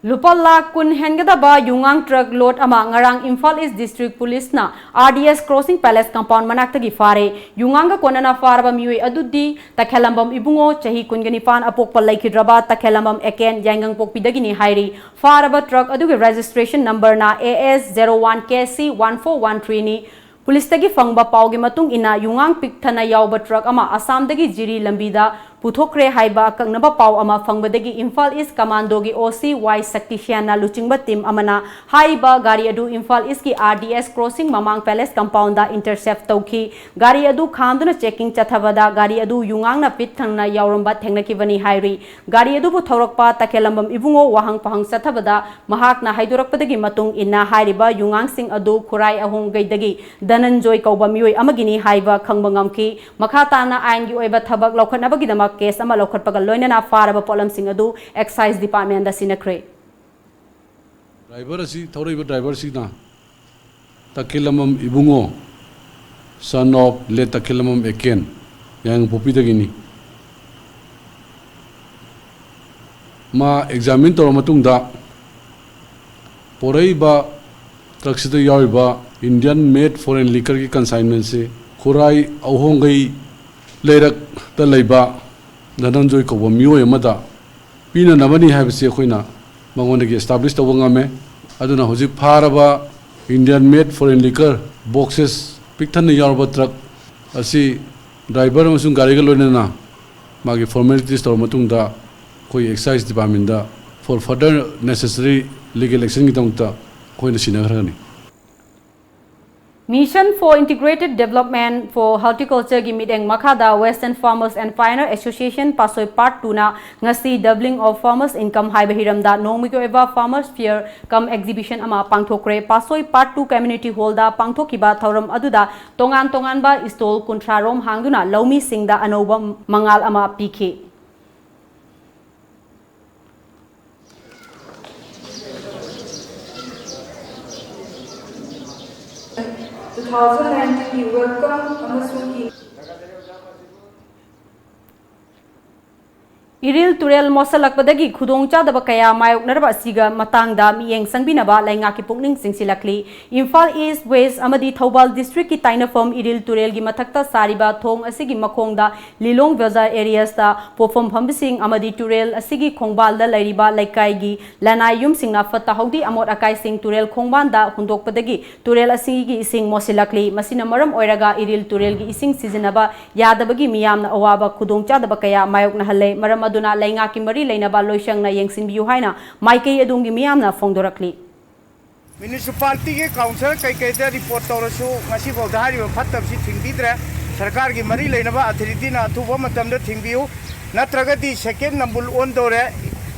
ꯂꯨꯄꯥ ꯂꯥꯈ ꯀꯨꯟ ꯍꯦꯟꯒꯗꯕ ꯌꯨꯉꯥꯡ truck load ꯑꯃ ꯉꯔꯥꯡ Imphal East District Police ꯅ R D S Crossing Palace Compound ꯃꯅꯥꯛꯇꯒꯤ ꯐꯥꯔꯦ꯫ ꯌꯨꯉꯥꯡꯒ ꯀꯣꯟꯅꯅ ꯐꯥꯔꯕ ꯃꯤꯑꯣꯏ ꯑꯗꯨꯗꯤ ꯇꯈꯦꯂꯝꯕꯝ ꯏꯕꯨꯡꯉꯣ, ꯆꯍꯤ ꯀꯨꯟꯒ ꯅꯤꯄꯥꯟ, ꯑꯄꯣꯛꯄ ꯂꯩꯈꯤꯗ꯭ꯔꯕ ꯇꯈꯦꯂꯝꯕꯝ ꯑꯦꯀꯦꯟ, ꯌꯥꯏꯉꯪꯄꯣꯛꯄꯤꯗꯒꯤꯅꯤ ꯍꯥꯏꯔꯤ꯫ ꯐꯥꯔꯕ truck ꯑꯗꯨꯒꯤ registration number ꯅ A S zero one K C one four one three ꯅꯤ꯫ ꯄꯨꯂꯤꯁꯇꯒꯤ ꯐꯪꯕ ꯄꯥꯎꯒꯤ ꯃꯇꯨꯡ ꯏꯟꯅ, ꯌꯨꯉꯥꯡ ꯄꯤꯛ ꯊꯟꯅ ꯌꯥꯎꯕ truck ꯑꯃ ꯑꯁꯥꯝꯗꯒꯤ ꯖꯤꯔꯤ ꯂꯝꯕꯤꯗ ꯄꯨꯊꯣꯛꯈ꯭ꯔꯦ ꯍꯥꯏꯕ ꯑꯀꯛꯅꯕ ꯄꯥꯎ ꯑꯃ ꯐꯪꯕꯗꯒꯤ Imphal East Commando ꯒꯤ O C Y ꯁꯛꯇꯤꯁꯦꯟꯅ ꯂꯨꯆꯤꯡꯕ team ꯑꯃꯅ ꯍꯥꯏꯔꯤꯕ ꯒꯥꯔꯤ ꯑꯗꯨ Imphal East ꯀꯤ R D S Crossing ꯃꯃꯥꯡ Palace Compound ꯗ intercept ꯇꯧꯈꯤ꯫ ꯒꯥꯔꯤ ꯑꯗꯨ ꯈꯥꯝꯗꯨꯅ checking ꯆꯠꯊꯕꯗ ꯒꯥꯔꯤ ꯑꯗꯨ ꯌꯨꯉꯥꯡꯅ ꯄꯤꯛ ꯊꯟꯅ ꯌꯥꯎꯔꯝꯕ ꯊꯦꯡꯅꯈꯤꯕꯅꯤ ꯍꯥꯏꯔꯤ꯫ ꯒꯥꯔꯤ ꯑꯗꯨꯕꯨ ꯊꯧꯔꯛꯄ ꯇꯈꯦꯂꯝꯕꯝ ꯏꯕꯨꯡꯉꯣ ꯋꯥꯍꯪ ꯄꯥꯍꯪ ꯆꯠꯊꯕꯗ ꯃꯍꯥꯛꯅ ꯍꯥꯏꯗꯣꯔꯛꯄꯗꯒꯤ ꯃꯇꯨꯡ ꯏꯟꯅ ꯍꯥꯏꯔꯤꯕ ꯌꯨꯉꯥꯡꯁꯤꯡ ꯑꯗꯨ ꯈꯨꯔꯥꯏ ꯑꯍꯣꯡꯒꯩꯗꯒꯤ ꯙꯅꯟꯖꯣꯏ ꯀꯧꯕ ꯃꯤꯑꯣꯏ ꯑꯃꯒꯤꯅꯤ ꯍꯥꯏꯕ ꯈꯪꯕ ꯉꯝꯈꯤ꯫ ꯃꯈꯥ ꯇꯥꯅ ꯑꯥꯏꯟꯒꯤ ꯑꯣꯏꯕ ꯊꯕꯛ ꯂꯧꯈꯠꯅꯕꯒꯤꯗꯃꯛ case ꯑꯃ ꯂꯧꯈꯠꯄꯒ ꯂꯣꯏꯅꯅ ꯐꯥꯔꯕ ꯄꯣꯠꯂꯝꯁꯤꯡ ꯑꯗꯨ excise department ꯗ ꯁꯤꯟꯅꯈ꯭ꯔꯦ꯫ Driver ꯑꯁꯤ, ꯊꯧꯔꯛꯏꯕ driver ꯁꯤꯅ ꯇꯈꯦꯂꯝꯕꯝ ꯏꯕꯨꯡꯉꯣ, son of late ꯇꯈꯦꯂꯝꯕꯝ ꯑꯦꯀꯦꯟ, ꯌꯥꯏꯉꯪꯄꯣꯛꯄꯤꯗꯒꯤꯅꯤ꯫ ꯃꯥ ꯑꯦꯛꯖꯥꯃꯤꯟ ꯇꯧꯔꯕ ꯃꯇꯨꯡꯗ ꯄꯣꯔꯛꯏꯕ ꯇ꯭ꯔꯛꯁꯤꯗ ꯌꯥꯎꯔꯤꯕ Indian made foreign liquorꯒꯤ consignmentꯁꯤ ꯈꯨꯔꯥꯏ ꯑꯍꯣꯡꯒꯩ ꯂꯩꯔꯛꯇ ꯂꯩꯕ ꯙꯅꯟꯖꯣꯏ ꯀꯧꯕ ꯃꯤꯑꯣꯏ ꯑꯃꯗ ꯄꯤꯅꯅꯕꯅꯤ ꯍꯥꯏꯕꯁꯤ ꯑꯩꯈꯣꯏꯅ ꯃꯉꯣꯟꯗꯒꯤ establish ꯇꯧꯕ ꯉꯝꯃꯦ꯫ ꯑꯗꯨꯅ ꯍꯧꯖꯤꯛ ꯐꯥꯔꯕ Indian made foreign liquor boxes ꯄꯤꯛ ꯊꯟꯅ ꯌꯥꯎꯔꯕ ꯇ꯭ꯔꯛ ꯑꯁꯤ ꯗ꯭ꯔꯥꯏꯚꯔ ꯑꯃꯁꯨꯡ ꯒꯥꯔꯤꯒ ꯂꯣꯏꯅꯅ ꯃꯥꯒꯤ formalities ꯇꯧꯔꯕ ꯃꯇꯨꯡꯗ ꯑꯩꯈꯣꯏ excise departmentꯗ for further necessary legal actionꯒꯤꯗꯃꯛꯇ ꯑꯩꯈꯣꯏꯅ ꯁꯤꯟꯅꯈ꯭ꯔꯒꯅꯤ꯫ Mission for Integrated Development for Horticultureꯒꯤ ꯃꯤꯠꯌꯦꯡ ꯃꯈꯥꯗ Western Farmers and Pioneer Association ꯄꯥꯁꯣꯏ Part Twoꯅ ꯉꯁꯤ Doubling of Farmers Income ꯍꯥꯏꯕ ꯍꯤꯔꯝꯗ ꯅꯣꯡꯃꯒꯤ ꯑꯣꯏꯕ Farmers Fair cum Exhibition ꯑꯃ ꯄꯥꯡꯊꯣꯛꯈ꯭ꯔꯦ꯫ ꯄꯥꯁꯣꯏ Part Two Community Hallꯗ ꯄꯥꯡꯊꯣꯛꯈꯤꯕ ꯊꯧꯔꯝ ꯑꯗꯨꯗ ꯇꯣꯉꯥꯟ ꯇꯣꯉꯥꯟꯕ stall ꯀꯨꯟꯊ꯭ꯔꯥ ꯔꯣꯝ ꯍꯥꯡꯗꯨꯅ ꯂꯧꯃꯤꯁꯤꯡꯗ ꯑꯅꯧꯕ ꯃꯉꯥꯜ ꯑꯃ ꯄꯤꯈꯤ꯫ Two thousand nineteenꯒꯤ welcome ꯑꯃꯁꯨꯡ ꯏꯔꯤꯜ ꯇꯨꯔꯦꯜ ꯃꯣꯠꯁꯜꯂꯛꯄꯗꯒꯤ ꯈꯨꯗꯣꯡꯆꯥꯗꯕ ꯀꯌꯥ ꯃꯥꯌꯣꯛꯅꯔꯕ ꯑꯁꯤꯒ ꯃꯇꯥꯡꯗ ꯃꯤꯠꯌꯦꯡ ꯆꯪꯕꯤꯅꯕ ꯂꯩꯉꯥꯛꯀꯤ ꯄꯨꯛꯅꯤꯡ ꯆꯤꯡꯁꯤꯜꯂꯛꯂꯤ꯫ ꯏꯝꯐꯥꯜ ꯏꯁ꯭ꯠ, ꯋꯦꯁ꯭ꯠ ꯑꯃꯗꯤ ꯊꯧꯕꯥꯜ districtꯀꯤ ꯇꯥꯏꯅꯐꯝ ꯏꯔꯤꯜ ꯇꯨꯔꯦꯜꯒꯤ ꯃꯊꯛꯇ ꯁꯥꯔꯤꯕ ꯊꯣꯡ ꯑꯁꯤꯒꯤ ꯃꯈꯣꯡꯗ ꯂꯤꯂꯣꯡ ꯕꯖꯥꯔ areasꯇ ꯄꯣꯠꯐꯝ ꯐꯝꯕꯁꯤꯡ ꯑꯃꯗꯤ ꯇꯨꯔꯦꯜ ꯑꯁꯤꯒꯤ ꯈꯣꯡꯕꯥꯜꯗ ꯂꯩꯔꯤꯕ ꯂꯩꯀꯥꯏꯒꯤ ꯂꯅꯥꯏ ꯌꯨꯝꯁꯤꯡꯅ ꯐꯠꯇ ꯍꯥꯎꯗꯤ ꯑꯃꯣꯠ ꯑꯀꯥꯏꯁꯤꯡ ꯇꯨꯔꯦꯜ ꯈꯣꯡꯕꯥꯜꯗ ꯍꯨꯟꯗꯣꯛꯄꯗꯒꯤ ꯇꯨꯔꯦꯜ ꯑꯁꯤꯒꯤ ꯏꯁꯤꯡ ꯃꯣꯠꯁꯤꯜꯂꯛꯂꯤ꯫ ꯃꯁꯤꯅ ꯃꯔꯝ ꯑꯣꯏꯔꯒ ꯏꯔꯤꯜ ꯇꯨꯔꯦꯜꯒꯤ ꯏꯁꯤꯡ ꯁꯤꯖꯤꯟꯅꯕ ꯌꯥꯗꯕꯒꯤ ꯃꯤꯌꯥꯝꯅ ꯑꯋꯥꯕ ꯈꯨꯗꯣꯡꯆꯥꯗꯕ ꯀꯌꯥ ꯃꯥꯌꯣꯛꯅꯍꯜꯂꯦ꯫ ꯃꯔꯝ ꯑꯗꯨꯅ ꯂꯩꯉꯥꯛꯀꯤ ꯃꯔꯤ ꯂꯩꯅꯕ ꯂꯣꯏꯁꯪꯅ ꯌꯦꯡꯁꯤꯟꯕꯤꯌꯨ ꯍꯥꯏꯅ ꯃꯥꯏꯀꯩ ꯑꯗꯣꯝꯒꯤ ꯃꯤꯌꯥꯝꯅ ꯐꯣꯡꯗꯣꯔꯛꯂꯤ꯫ Municipalityꯒꯤ councillor ꯀꯩꯀꯩꯗ report ꯇꯧꯔꯁꯨ ꯉꯁꯤꯐꯥꯎꯗ ꯍꯥꯏꯔꯤꯕ ꯐꯠꯇꯕꯁꯤ ꯊꯤꯡꯕꯤꯗ꯭ꯔꯦ꯫ ꯁꯔꯀꯥꯔꯒꯤ ꯃꯔꯤ ꯂꯩꯅꯕ authorityꯅ ꯑꯊꯨꯕ ꯃꯇꯝꯗ ꯊꯤꯡꯕꯤꯌꯨ, ꯅꯠꯇ꯭ꯔꯒꯗꯤ second ꯅꯝꯕꯨꯜ ꯑꯣꯟꯗꯧꯔꯦ꯫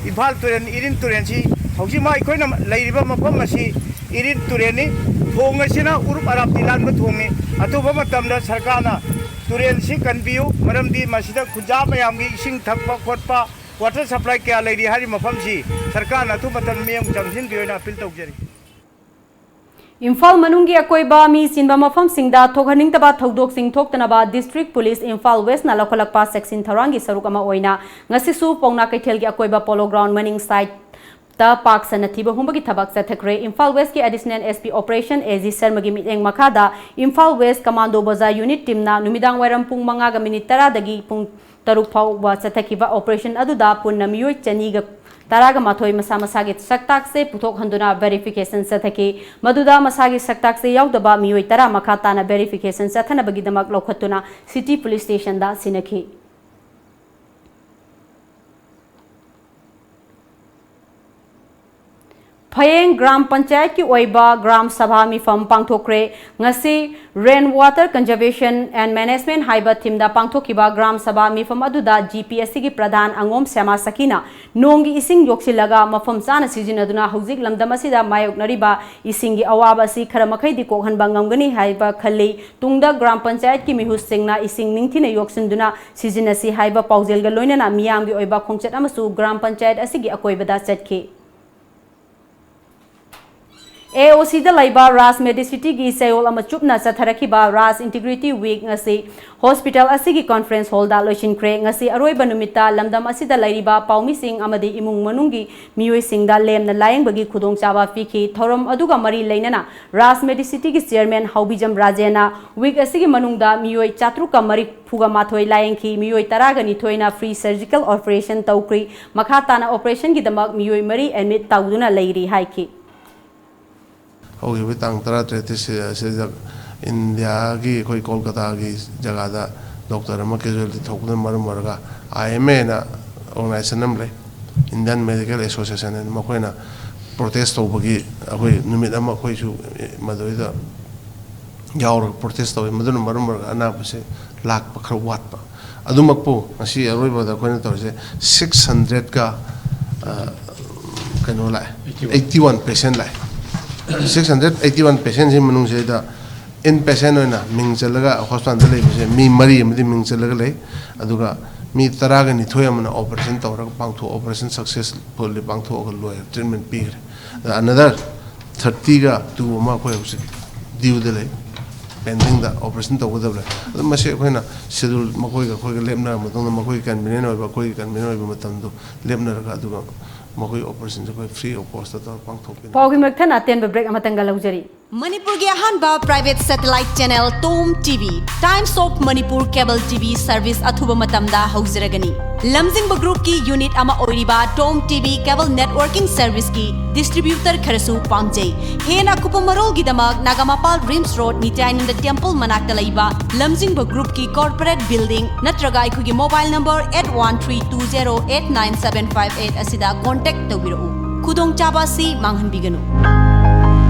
ꯏꯝꯐꯥꯜ ꯇꯨꯔꯦꯜ, ꯏꯔꯤꯜ ꯇꯨꯔꯦꯜꯁꯤ ꯍꯧꯖꯤꯛꯃꯛ ꯑꯩꯈꯣꯏꯅ ꯂꯩꯔꯤꯕ ꯃꯐꯝ ꯑꯁꯤ ꯏꯔꯤꯜ ꯇꯨꯔꯦꯜꯅꯤ꯫ ꯊꯣꯡ ꯑꯁꯤꯅ ꯎꯔꯨꯞ ꯑꯔꯥꯞꯇꯤ ꯂꯥꯟꯕ ꯊꯣꯡꯅꯤ꯫ ꯑꯊꯨꯕ ꯃꯇꯝꯗ ꯁꯔꯀꯥꯔꯅ ꯇꯨꯔꯦꯜꯁꯤ ꯀꯟꯕꯤꯌꯨ, ꯃꯔꯝꯗꯤ ꯃꯁꯤꯗ ꯈꯨꯟꯖꯥ ꯃꯌꯥꯝꯒꯤ ꯏꯁꯤꯡ ꯊꯛꯄ ꯈꯣꯠꯄ water supply ꯀꯌꯥ ꯂꯩꯔꯤ꯫ ꯍꯥꯏꯔꯤꯕ ꯃꯐꯝꯁꯤ ꯁꯔꯀꯥꯔꯅ ꯑꯊꯨꯕ ꯃꯇꯝꯗ ꯃꯤꯠꯌꯦꯡ ꯆꯪꯁꯤꯟꯕꯤꯌꯨ ꯍꯥꯏꯅ appeal ꯇꯧꯖꯔꯤ꯫ ꯏꯝꯐꯥꯜ ꯃꯅꯨꯡꯒꯤ ꯑꯀꯣꯏꯕ ꯃꯤ ꯆꯤꯟꯕ ꯃꯐꯝꯁꯤꯡꯗ ꯊꯣꯛꯍꯟꯅꯤꯡꯗꯕ ꯊꯧꯗꯣꯛꯁꯤꯡ ꯊꯣꯛꯇꯅꯕ District Police ꯏꯝꯐꯥꯜ Westꯅ ꯂꯧꯈꯠꯂꯛꯄ ꯆꯦꯛꯁꯤꯟ ꯊꯧꯔꯥꯡꯒꯤ ꯁꯔꯨꯛ ꯑꯃ ꯑꯣꯏꯅ ꯉꯁꯤꯁꯨ ꯄꯥꯎꯅꯥ ꯀꯩꯊꯦꯜꯒꯤ ꯑꯀꯣꯏꯕ Polo Ground ꯃꯅꯤꯡ side ꯇ ꯄꯥꯛ ꯁꯟꯅ ꯊꯤꯕ ꯍꯨꯝꯕꯒꯤ ꯊꯕꯛ ꯆꯠꯊꯈ꯭ꯔꯦ꯫ Imphal Westꯀꯤ Additional SP Operation AG ꯁꯔꯃꯒꯤ ꯃꯤꯠꯌꯦꯡ ꯃꯈꯥꯗ Imphal West Commando Bazaar Unit teamꯅ ꯅꯨꯃꯤꯗꯥꯡ ꯋꯥꯏꯔꯝ ꯄꯨꯡ ꯃꯉꯥꯒ ꯃꯤꯅꯤꯠ ꯇꯔꯥꯗꯒꯤ ꯄꯨꯡ ꯇꯔꯨꯛ ꯐꯥꯎꯕ ꯆꯠꯊꯈꯤꯕ operation ꯑꯗꯨꯗ ꯄꯨꯟꯅ ꯃꯤꯑꯣꯏ ꯆꯅꯤꯒ ꯇꯔꯥꯒ ꯃꯥꯊꯣꯏ ꯃꯁꯥ ꯃꯁꯥꯒꯤ ꯁꯛꯇꯥꯛꯁꯦ ꯄꯨꯊꯣꯛꯍꯟꯗꯨꯅ verification ꯆꯠꯊꯈꯤ꯫ ꯃꯗꯨꯗ ꯃꯁꯥꯒꯤ ꯁꯛꯇꯥꯛꯁꯦ ꯌꯥꯎꯗꯕ ꯃꯤꯑꯣꯏ ꯇꯔꯥ ꯃꯈꯥ ꯇꯥꯅ verification ꯆꯠꯊꯅꯕꯒꯤꯗꯃꯛ ꯂꯧꯈꯠꯇꯨꯅ City Police Stationꯗ ꯁꯤꯟꯅꯈꯤ꯫ ꯐꯌꯦꯡ ꯒ꯭ꯔꯥꯝ ꯄꯟꯆꯥꯌꯠꯀꯤ ꯑꯣꯏꯕ ꯒ꯭ꯔꯥꯝ ꯁꯚꯥ ꯃꯤꯐꯝ ꯄꯥꯡꯊꯣꯛꯈ꯭ꯔꯦ꯫ ꯉꯁꯤ Rain Water Conservation and Management ꯍꯥꯏꯕ themeꯗ ꯄꯥꯡꯊꯣꯛꯈꯤꯕ ꯒ꯭ꯔꯥꯝ ꯁꯚꯥ ꯃꯤꯐꯝ ꯑꯗꯨꯗ GPSCꯒꯤ ꯄ꯭ꯔꯙꯥꯟ ꯑꯉꯣꯝ ꯁ꯭ꯌꯥꯃꯥ ꯁꯈꯤꯅ ꯅꯣꯡꯒꯤ ꯏꯁꯤꯡ ꯌꯣꯛꯁꯤꯜꯂꯒ ꯃꯐꯝ ꯆꯥꯅ ꯁꯤꯖꯤꯟꯅꯗꯨꯅ ꯍꯧꯖꯤꯛ ꯂꯝꯗꯝ ꯑꯁꯤꯗ ꯃꯥꯌꯣꯛꯅꯔꯤꯕ ꯏꯁꯤꯡꯒꯤ ꯑꯋꯥꯕ ꯑꯁꯤ ꯈꯔ ꯃꯈꯩꯗꯤ ꯀꯣꯛꯍꯟꯕ ꯉꯝꯒꯅꯤ ꯍꯥꯏꯕ ꯈꯜꯂꯤ꯫ ꯇꯨꯡꯗ ꯒ꯭ꯔꯥꯝ ꯄꯟꯆꯥꯌꯠꯀꯤ ꯃꯤꯍꯨꯠꯁꯤꯡꯅ ꯏꯁꯤꯡ ꯅꯤꯡꯊꯤꯅ ꯌꯣꯛꯁꯤꯟꯗꯨꯅ ꯁꯤꯖꯤꯟꯅꯁꯤ ꯍꯥꯏꯕ ꯄꯥꯎꯖꯦꯜꯒ ꯂꯣꯏꯅꯅ ꯃꯤꯌꯥꯝꯒꯤ ꯑꯣꯏꯕ ꯈꯣꯡꯆꯠ ꯑꯃꯁꯨ ꯒ꯭ꯔꯥꯝ ꯄꯟꯆꯥꯌꯠ ꯑꯁꯤꯒꯤ ꯑꯀꯣꯏꯕꯗ ꯆꯠꯈꯤ꯫ AOCꯗ ꯂꯩꯕ ꯔꯥꯖ Medicityꯒꯤ ꯆꯌꯣꯜ ꯑꯃ ꯆꯨꯞꯅ ꯆꯠꯊꯔꯛꯈꯤꯕ ꯔꯥꯖ Integrity Week ꯉꯁꯤ hospital ꯑꯁꯤꯒꯤ conference hallꯗ ꯂꯣꯏꯁꯤꯟꯈ꯭ꯔꯦ꯫ ꯉꯁꯤ ꯑꯔꯣꯏꯕ ꯅꯨꯃꯤꯠꯇ ꯂꯝꯗꯝ ꯑꯁꯤꯗ ꯂꯩꯔꯤꯕ ꯄꯥꯎꯃꯤꯁꯤꯡ ꯑꯃꯗꯤ ꯏꯃꯨꯡ ꯃꯅꯨꯡꯒꯤ ꯃꯤꯑꯣꯏꯁꯤꯡꯗ ꯂꯦꯝꯅ ꯂꯥꯌꯦꯡꯕꯒꯤ ꯈꯨꯗꯣꯡꯆꯥꯕ ꯄꯤꯈꯤ꯫ ꯊꯧꯔꯝ ꯑꯗꯨꯒ ꯃꯔꯤ ꯂꯩꯅꯅ ꯔꯥꯖ Medicityꯒꯤ chairman ꯍꯥꯎꯕꯤꯖꯝ ꯔꯥꯖꯦꯟꯅ week ꯑꯁꯤꯒꯤ ꯃꯅꯨꯡꯗ ꯃꯤꯑꯣꯏ ꯆꯥꯇ꯭ꯔꯨꯛꯀ ꯃꯔꯤꯐꯨꯒ ꯃꯥꯊꯣꯏ ꯂꯥꯌꯦꯡꯈꯤ, ꯃꯤꯑꯣꯏ ꯇꯔꯥꯒ ꯅꯤꯊꯣꯏꯅ free surgical operation ꯇꯧꯈ꯭ꯔꯤ꯫ ꯃꯈꯥ ꯇꯥꯅ operationꯒꯤꯗꯃꯛ ꯃꯤꯑꯣꯏ ꯃꯔꯤ admit ꯇꯧꯗꯨꯅ ꯂꯩꯔꯤ ꯍꯥꯏꯈꯤ꯫ ꯍꯧꯈꯤꯕ ꯇꯥꯡ ꯇꯔꯥꯇꯔꯦꯠꯇ ꯁꯤ-, ꯁꯤꯗ ꯏꯟꯗꯤꯌꯥꯒꯤ ꯑꯩꯈꯣꯏ ꯀꯣꯜꯀꯇꯥꯒꯤ ꯖꯒꯥꯗ doctor ꯑꯃ casualty ꯊꯣꯛꯄꯅ ꯃꯔꯝ ꯑꯣꯏꯔꯒ IMAꯅ organization ꯑꯃ ꯂꯩ, Indian Medical Association ꯍꯥꯏꯅ, ꯃꯈꯣꯏꯅ protest ꯇꯧꯕꯒꯤ ꯑꯩꯈꯣꯏ ꯅꯨꯃꯤꯠ ꯑꯃ ꯑꯩꯈꯣꯏꯁꯨ ꯃꯗꯨꯗꯩꯗ ꯌꯥꯎꯔꯒ protest ꯇꯧꯋꯤ꯫ ꯃꯗꯨꯅ ꯃꯔꯝ ꯑꯣꯏꯔꯒ ꯑꯅꯥꯕꯁꯦ ꯂꯥꯛꯄ ꯈꯔ ꯋꯥꯠꯄ꯫ ꯑꯗꯨꯃꯛꯄꯨ ꯉꯁꯤ ꯑꯔꯣꯏꯕꯗ ꯑꯩꯈꯣꯏꯅ ꯇꯧꯔꯤꯁꯦ six hundredꯀ, ꯑ, ꯀꯩꯅꯣ ꯂꯥꯛꯑꯦ, eighty one patient ꯂꯥꯛꯑꯦ꯫ Six hundred eighty one patientꯁꯤ ꯃꯅꯨꯡꯁꯤꯗ inpatient ꯑꯣꯏꯅ ꯃꯤꯡ ꯆꯜꯂꯒ hospitalꯗ ꯂꯩꯕꯁꯦ ꯃꯤ ꯃꯔꯤ ꯑꯃꯗꯤ ꯃꯤꯡ ꯆꯜꯂꯒ ꯂꯩ꯫ ꯑꯗꯨꯒ ꯃꯤ ꯇꯔꯥꯒ ꯅꯤꯊꯣꯏ ꯑꯃꯅ operation ꯇꯧꯔꯒ ꯄꯥꯡꯊꯣꯛ, operation successfully ꯄꯥꯡꯊꯣꯛꯑꯒ ꯂꯣꯏꯔꯦ, treatment ꯄꯤꯈ꯭ꯔꯦ꯫ ꯑꯗ another ꯊꯥꯔꯇꯤꯒ ꯇꯨ ꯑꯃ ꯑꯩꯈꯣꯏ ꯍꯧꯖꯤꯛ ꯗ꯭ꯌꯨꯗ ꯂꯩ, ꯄꯦꯟꯗꯤꯡꯗ ꯑꯣꯄꯔꯦꯁꯟ ꯇꯧꯒꯗꯕ ꯂꯩ꯫ ꯑꯗꯨ ꯃꯁꯤ ꯑꯩꯈꯣꯏꯅ ꯁꯦꯗꯨꯜ ꯃꯈꯣꯏꯒ ꯑꯩꯈꯣꯏꯒ ꯂꯦꯞꯅꯔ ꯃꯇꯨꯡꯗ, ꯃꯈꯣꯏꯒꯤ ꯀꯟꯚꯤꯅꯤꯌꯟ ꯑꯣꯏꯕ, ꯑꯩꯈꯣꯏꯒꯤ ꯀꯟꯚꯤꯅꯤꯌꯟ ꯑꯣꯏꯕ ꯃꯇꯝꯗꯣ ꯂꯦꯞꯅꯔꯒ, ꯑꯗꯨꯒ ꯃꯈꯣꯏꯒꯤ ꯑꯣꯄꯔꯦꯁꯟꯁꯦ ꯑꯩꯈꯣꯏ ꯐ꯭ꯔꯤ ꯑꯣꯐ ꯀꯣꯁꯇ ꯇꯧꯔꯒ ꯄꯥꯡꯊꯣꯛꯀꯅꯤ꯫ ꯄꯥꯎꯒꯤ ꯃꯛꯊꯅ ꯑꯇꯦꯟꯕ ꯕ꯭ꯔꯦꯛ ꯑꯃꯇꯪꯒ ꯂꯧꯖꯔꯤ꯫ ꯃꯅꯤꯄꯨꯔꯒꯤ ꯑꯍꯥꯟꯕ private satellite channel Tom T V, Times of Manipur Cable T V service ꯑꯊꯨꯕ ꯃꯇꯝꯗ ꯍꯧꯖꯔꯒꯅꯤ꯫ ꯂꯝꯖꯤꯡꯕ ꯒ꯭ꯔꯨꯞꯀꯤ ꯌꯨꯅꯤꯠ ꯑꯃ ꯑꯣꯏꯔꯤꯕ ꯇꯣꯝ ꯇꯤ ꯚꯤ ꯀꯦꯕꯜ ꯅꯦꯠꯋꯔꯀꯤꯡ ꯁꯔꯚꯤꯁꯀꯤ ꯗꯤꯁꯇ꯭ꯔꯤꯕ꯭ꯌꯨꯇꯔ ꯈꯔꯁꯨ ꯄꯥꯝꯖꯩ꯫ ꯍꯦꯟꯅ ꯑꯀꯨꯞꯄ ꯃꯔꯣꯜꯒꯤꯗꯃꯛ ꯅꯥꯒꯥꯃꯄꯥꯜ ꯔꯤꯝꯁ ꯔꯣꯗ, ꯅꯤꯇ꯭ꯌꯥꯅꯟꯗ ꯇꯦꯝꯄꯜ ꯃꯅꯥꯛꯇ ꯂꯩꯕ ꯂꯝꯖꯤꯡꯕ ꯒ꯭ꯔꯨꯞꯀꯤ ꯀꯣꯔꯄꯣꯔꯦꯠ ꯕꯤꯜꯗꯤꯡ ꯅꯠꯇ꯭ꯔꯒ ꯑꯩꯈꯣꯏꯒꯤ mobile number eight one three two zero eight nine seven five eight ꯑꯁꯤꯗ ꯀꯣꯟꯇꯦꯛ ꯇꯧꯕꯤꯔꯛꯎ꯫ ꯈꯨꯗꯣꯡꯆꯥꯕ ꯑꯁꯤ ꯃꯥꯡꯍꯟꯕꯤꯒꯅꯨ꯫